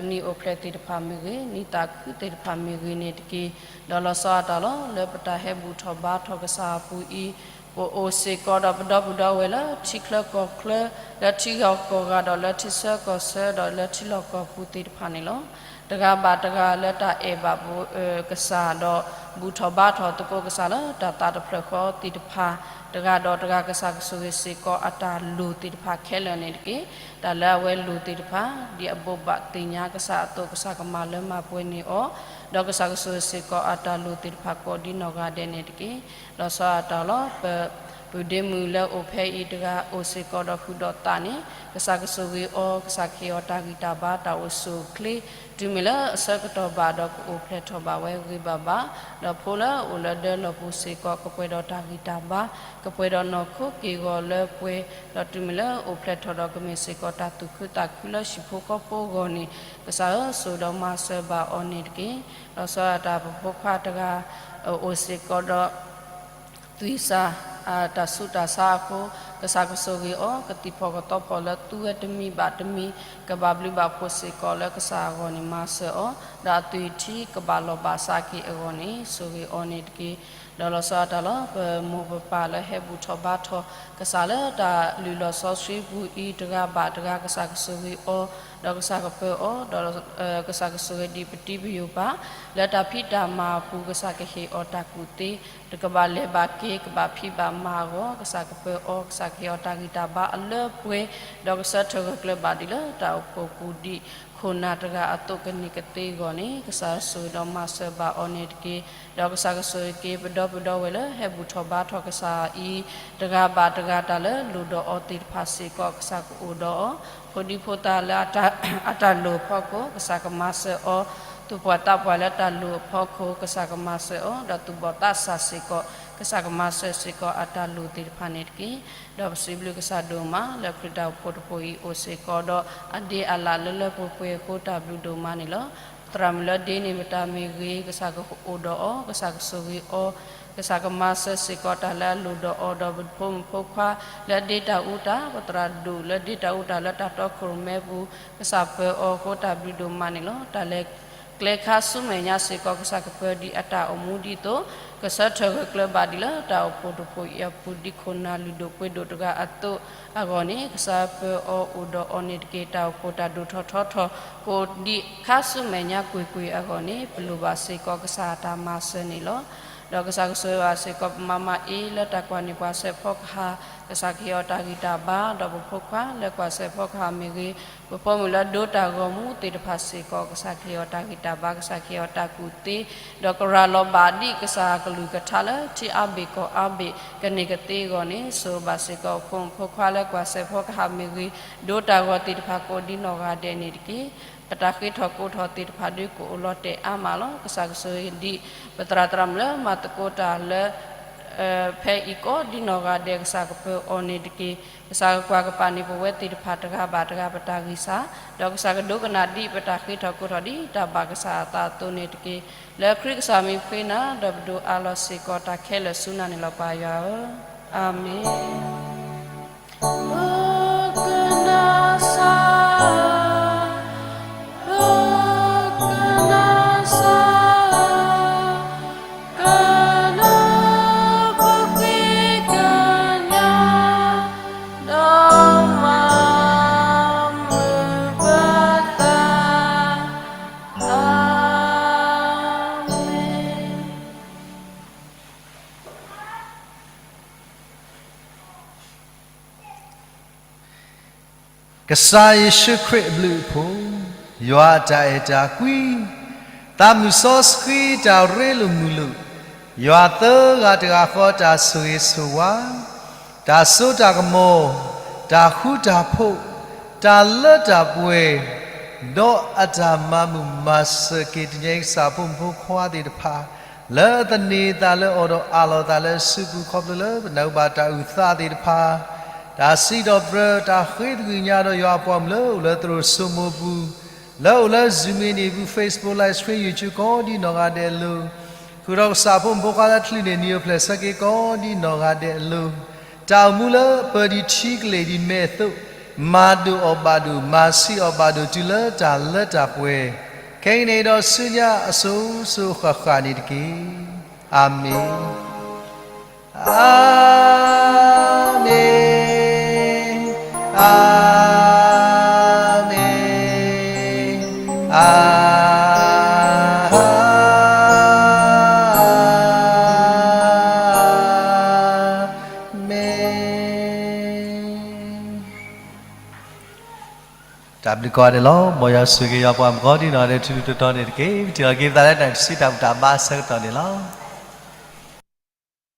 နံၤအိၣ်ဖျဲၣ်သ့ၣ်တဖၣ်မ့ၢ်ဂ့ၤ, နံၤသးခုသ့ၣ်တဖၣ်မ့ၢ်ဂ့ၤန့ၣ်တက့ၢ်. ဒီးလီၤဆီဒၣ်တၢ်လီၤ. လၢပတၢ်ဟဲဘူၣ်ထီၣ်ဘါထီၣ်ကစၢ်အပူၤအံၤ ပအိၣ်စ့ၢ်ကီးဒီးပဒီပုၢ်ဒီဝဲၢ်လၢထံချၢကီၢ်ချၢ, လၢထံဂၤကီၢ်ဂၤဒီးလၢထံဆၢကီၢ်ဆၢဒီးလၢထံလီၢ်ကီၢ်ပူၤသ့ၣ်တဖၣ်န့ၣ်လီၤ. တဂၤဘၣ်တဂၤလၢတၢ်အဲၣ်ဘၣ်ကစၢ်ဒီး ဘူၣ်ထီၣ်ဘါထီၣ်သကိးကစၢ်လၢတၢ်သးတဖျၢၣ်ဃီသ့ၣ်တဖၣ်, တဂၤဒီးတဂၤကစၢ်ကဆိၣ်ဂ့ၤစ့ၢ်ကီးအတၢ်လိၣ်သ့ၣ်တဖၣ်ခဲလၢာ်န့ၣ်တက့ၢ်. တၢ်လၢအဝဲလိၣ်သ့ၣ်တဖၣ် ဒ်အဘိးဘၣ်သ့ၣ်ညါကစၢ်အသိး ကစၢ်ကမၤလၢမၤပှဲၤန့ၢ်အီၤ, ဒီးကစၢ်ကဆိၣ်ဂ့ၤစ့ၢ်ကီးအတၢ်လိၣ်သ့ၣ်တဖၣ်ကိးဒ်နီၢ်ဂၤဒဲးန့ၣ်တက့ၢ်. လီၤဆီဒၣ်တၢ်လီၤ. ပပုၢ်ဒ့မုၣ်လၢအိၣ်ဖဲအံၤတဂၤ အိၣ်စ့ၢ်ကီးဒီးဟုးဒီးသးန့ၣ် ကစၢ်ကဆိၣ်ဂ့ၤအီၤ, ကစၢ်ကဟ့ၣ်အီၤတၢ်ဂံၢ်တၢ်ဘါ တၢ်အိၣ်ဆူၣ်အိၣ်ချ့, တုၤမ့ၢ်လၢအဆၢကတီၢ်ဘၣ်ဒီးကအိၣ်ဖျဲၣ်ထီၣ်ဘၣ်ဝဲဂ့ၤဘၣ်ဘၣ်, ဒီးဖိလၢအိၣ်လၢဒၢလီၢ်ပူၤစ့ၢ်ကီး ကပှဲၤဒီးတၢ်ဂံၢ်တၢ်ဘါ, ကပှဲၤဒီးနီၢ်ခိက့ၢ်ဂီၤလၢပှဲၤ, ဒီးတုၤမ့ၢ်လၢအိၣ်ဖျဲၣ်ထီၣ်ဒီးကမ့ၢ်စ့ၢ်ကီးတၢ်သူၣ်ခုသးခုလၢဟံၣ်ဖိဃီဖိအဂီၢ်န့ၣ် ကစၢ်ဧၢ ဆိၣ်ဒီးမၤစၢၤဘၣ်အီၤန့ၣ်တက့ၢ်. လီၤဆီဒၣ်တၢ် ပဖိခွါတဂၤ အိၣ်စ့ၢ်ကီးဒီး သွံၣ်စၢ် တၢ်ဆူးတၢ်ဆါအဃိ ကစၢ်ကဆိၣ်ဂ့ၤအီၤ, ကသံၣ်ဖီၣ်ကသီဖီၣ်လၢသူဝဲတမံၤဘၣ်တမံၤ ကဘၣ်ဘျုးဘၣ်ဖှိၣ်စ့ၢ်ကီးလၢကစၢ်အဂီၢ်န့ၣ်မၤစၢၤအီၤ, ဒီးအသွံၣ်ထံကဘၣ်လီၤဘၣ်စးက့ၤအဂီၢ်န့ၣ် ဆိၣ်ဂ့ၤအီၤန့ၣ်တက့ၢ်. ဒီးလီၤဆီဒၣ်တၢ်လီၤ. ပမိၢ်ပပၢ်လၢဟဲဘူၣ်ထီၣ်ဘါထီၣ် ကစၢ်လၢတၢ်လုၢ်လီၢ်စီဆှံပူၤအံၤ တဂၤဘၣ်တဂၤ ကစၢ်ကဆိၣ်ဂ့ၤအီၤ, ဒီးကစၢ်ကပၢၤအီၤ, ဒီးကစၢ်ကဆိၣ်ဂ့ၤဒံးပတံၤပယိာ်ပၢ် လၢတၢ်ဖံးတၢ်မၤအပူၤ ကစၢ်ကဟ့ၣ်အီၤတၢ်ကူၣ်သ့ တကဘၣ်လဲၤဘၣ်က့ၤ ကဘၣ်ဖံးဘၣ်မၤအဂီၢ် ကစၢ်ကပၢၤအီၤ, ကစၢ်ကဟ့ၣ်အီၤတၢ်ဂံၢ်တၢ်ဘါအလၢပှဲၤ, ဒီးကဆၢထၢၣ်ဂၢၢ်ကျၢၤဘၣ်ဒံးလၢတၢ်အိၣ်ဖှိၣ်ပူၤဒံး ခိၣ်နၢ်တဂၤအသိးကန့ၢ်ကသ့အဂီၢ်န့ၣ် ကစၢ်ဆိၣ်ဂ့ၤဒီးမၤစၢၤဘၣ်အီၤန့ၣ်တက့ၢ်. ဒီးကစၢ်ကဆိၣ်ဂ့ၤက့ၤ ပဒီပုၢ်ဝဲၢ်လၢဟဲဘူၣ်ထီၣ်ဘါထီၣ်ကစၢ်အံၤ တဂၤဘၣ်တဂၤတၢ်လၢလိၣ်ဒီးအီၤသ့ၣ်တဖၣ်စ့ၢ်ကီး ကစၢ်ကအိၣ်ဒီးအီၤ, ဖိဒံဖိသၣ်လၢအတၢ်လိၣ်အဖီခိၣ် ကစၢ်ကမၤစၢၤအီၤ, သူၣ်ပှၢ်သးပှၢ်လၢတၢ်လိၣ်အဖီခိၣ် ကစၢ်ကမၤစၢၤအီၤ, ဒီးသူၣ်ဘီၣ်သးစၢ်စ့ၢ်ကီး ကစၢ်ကမၤစၢၤစ့ၢ်ကီးအတၢ်လိၣ်သ့ၣ်တဖၣ်န့ၣ်တက့ၢ်. ဒီးပစံးဘျုးကစၢ်ဒိၣ်မး လၢခရံာ်တၢ်အိၣ်ဖှိၣ်တဖှိၣ်အံၤအိၣ်စ့ၢ်ကီးဒီး အဒ့အလၣ်လၢလၢပှဲၤပှဲၤအဃိ တၢ်ဘျုးဒိၣ်မးန့ၣ်လီၤ. သရၣ်မုၣ်လၢဒ့န့ၢ်ပတၢ်မ့ၢ်ဂ့ၤ ကစၢ်ကအိၣ်ဒီးအီၤ, ကစၢ်ကဆိၣ်ဂ့ၤအီၤ, ကစၢ်ကမၤစၢၤစ့ၢ်ကီးတၢ်လၢအလိၣ်ဒီးအီၤ, ဒီးပဖိမုၣ်ဖိခွါလၢအဒ့တၢ်အူတၢ်, ပသရၣ်ဒိၣ်လၢဒ့တၢ်အူတၢ်လၢတၢ်တီခိၣ်ရိၣ်မဲပူၤ ကစၢ်ပၢအီၤအဃိ တၢ်ဘျုးဒိၣ်မးန့ၣ်လီၤ. တၢ်လဲၤကျဲခါဆူမဲာ်ညါစ့ၢ်ကီး ကစၢ်ကပၢဒ်အတၢ်အိၣ်မူဒ်သိး ကဆၢထၢၣ်ဂၢၢ်ကျၢၤဘၣ်ဒံးလၢတၢ်အိၣ်ဖှိၣ်တဖှိၣ်အံၤအပူၤ ဒ်ခိၣ်နၢ်လုၢ်ဒိၣ်ပှ့ၤဒိၣ်တဂၤအသိးအဂီၢ်န့ၣ် ကစၢ်ပၢအီၤအိၣ်ဒီးအီၤန့ၣ်တက့ၢ်. တၢ်အိၣ်ဖှိၣ်တၢ်ဒိၣ်ထီၣ်ထီထီၣ် ကိးဒံးခါဆူမဲာ်ညါကွ့ၢ်ကွ့ၢ်အဂီၢ်န့ၣ် ပလိၣ်ဘၣ်စ့ၢ်ကီးကစၢ်အတၢ်မၤစၢၤန့ၣ်လီၤ. ဒီးကစၢ်ကဆိၣ်ဂ့ၤဘၣ်စ့ၢ်ကီးပမၤမၤအ့လၢတၢ်ကွၢ်န့ၢ်ပှၤစဲးဖီကဟၣ်, ကစၢ်ကဟ့ၣ်အီၤတၢ်ဂံၢ်တၢ်ဘါ, ဒီးပဖိခွါလၢကွၢ်စဲးဖီကဟၣ်မ့ၢ်ဂ့ၤ, ပဖိမုၣ်လၢဒိတၢ်ဂီၤမူသ့ၣ်တဖၣ်စ့ၢ်ကီး ကစၢ်ကဟ့ၣ်အီၤတၢ်ဂံၢ်တၢ်ဘါ, ကစၢ်ကဟ့ၣ်အီၤတၢ်ကူၣ်သ့, ဒီးကရၤလီၤဘၣ်ဒံးကစၢ်အကလုၢ်ကထါလၢ ထံအါဘ့ၣ်ကီၢ်အါဘ့ၣ် ကန့ၢ်ကသ့အဂီၢ်န့ၣ် ဆိၣ်ဂ့ၤဘၣ်စ့ၢ်ကီး ဖိမုၣ်ဖိခွါလၢကွၢ်စဲးဖီကဟၣ်မ့ၢ်ဂ့ၤ, ဒိတၢ်ဂီၤသ့ၣ်တဖၣ်ကိးဒ်နီၢ်ဂၤဒဲးန့ၣ်တက့ၢ်. ပတၢ်ဃ့ထီၣ်ကိးထီၣ်သ့ၣ်တဖၣ်ဒုးကအိၣ်လီၤတဲာ်အါမးလီၤ. ကစၢ်ကဆိၣ်ဂ့ၤဒံး ပသရၣ်သရၣ်မုၣ်လၢမၤသကိးတၢ်လၢ ဖဲအံၤကိးဒ်နီၢ်ဂၤဒဲး ကစၢ်ကပၢအီၤန့ၣ်တက့ၢ်. ကစၢ်ကကွၢ်ကပၤန့ၢ်ပဝဲသ့ၣ်တဖၣ်တဂၤဘၣ်တဂၤပတၢ်ဂံၢ်စၢ်, ဒီးကစၢ်ကဒိကနၣ်ဒံးပတၢ်ဃ့ထီၣ်ကိးထီၣ်ဒ်တၢ်ဘၣ်ကစၢ်အသးအသိးန့ၣ်တက့ၢ်. လၢခရံာ်ကစၢ်မံၤပဃ့နၤ ဒီးပဒိးအးလီၤစ့ၢ်ကီးတၢ်ခဲလၢာ်ဆူနၤန့ၣ်လီၤ ပၢ်ယွၤဧၢ, အၤမ့ၣ်. ကစၢ်ယ့ၣ်ၡူးခရံာ်အဘျုးအဖှိၣ်, ယွၤအတၢ်အဲၣ်တၢ်ကွံ, သးမုၢ်စီဆှံတၢ်ရ့လိာ်မုာ်လိာ်, ယွၤသၢဂၤတဂၤဃီတၢ်ဆိၣ်ဂ့ၤဆိၣ်ဝါ, တၢ်စိတၢ်ကမီၤ, တၢ်ဃူတၢ်ဖိး, တၢ်လၢတၢ်ပှဲၤ, ဒီးအတၢ်မၤမုာ်မၤစၢၤက့ၤ တညါအံၤကစၢ်ဖိမုၣ်ဖိခွါသ့ၣ်တဖၣ် လၢအသန့ၤသးလၢအီၤဒီးအးလီၤသးလၢအစုပူၤ ခီဖျိလၢပနၢ်ဟူဘၣ်တၢ်အုၣ်သးသ့ၣ်တဖၣ်, တၢ်စံးထီၣ်ပတြၢၤ တၢ်ဃ့သကွံာ်ညါဒီးယွၤအပှၤမုၣ်လၢအိၣ်လၢသရိာ်စိမိၤပူၤ, လၢအိၣ်လၢ Zoom မံၤန့ၣ်ပူၤ Facebook Live Stream YouTube ကိးဒ်နီၢ်ဂၤဒဲးအလိၤ, ဃုာ်ဒီးကစၢ်ဖိမုၣ်ဖိခွါလၢချုးန့ၢ်နံၤအိၣ်ဖျဲၣ်ဆၢက့ၤကိးဒ်နီၢ်ဂၤဒဲးအလိၤ, တၢ်အိၣ်မူလၢပၢၤဒံးထံကလ့ၢ်ဒံးမဲာ်အသိး, မၤဒိၣ်အီၤဘၣ်ဒိၣ် မၤဆံးအီၤဘၣ်ဒိၣ် တုၤလၢတၢ်လၢတၢ်ပှဲၤ ခဲကနံၣ်အံၤဒီးဆူညါအစိၤစိၤဃၣ်ဃၣ်န့ၣ်တက့ၢ်. အၤမ့ၣ်, အၤမ့ၣ်, အၤမ့ၣ်, အၤမ့ၣ်. တၢ်ဘျုးကိးဂၤဒဲးလီၤ. မ်ယွၤဆိၣ်ဂ့ၤက့ၤယွၤပှၤမုၣ်ကိးဒ်နီၢ်ဂၤဒဲး ထူထူတီတီန့ၣ်တက့ၢ်. ပထံၣ်လိာ်က့ၤပသးလၢတၢ်တဆံတၢ်ဘူၣ်တၢ်ဘါအဆၢကတီၢ်န့ၣ်လီၤ.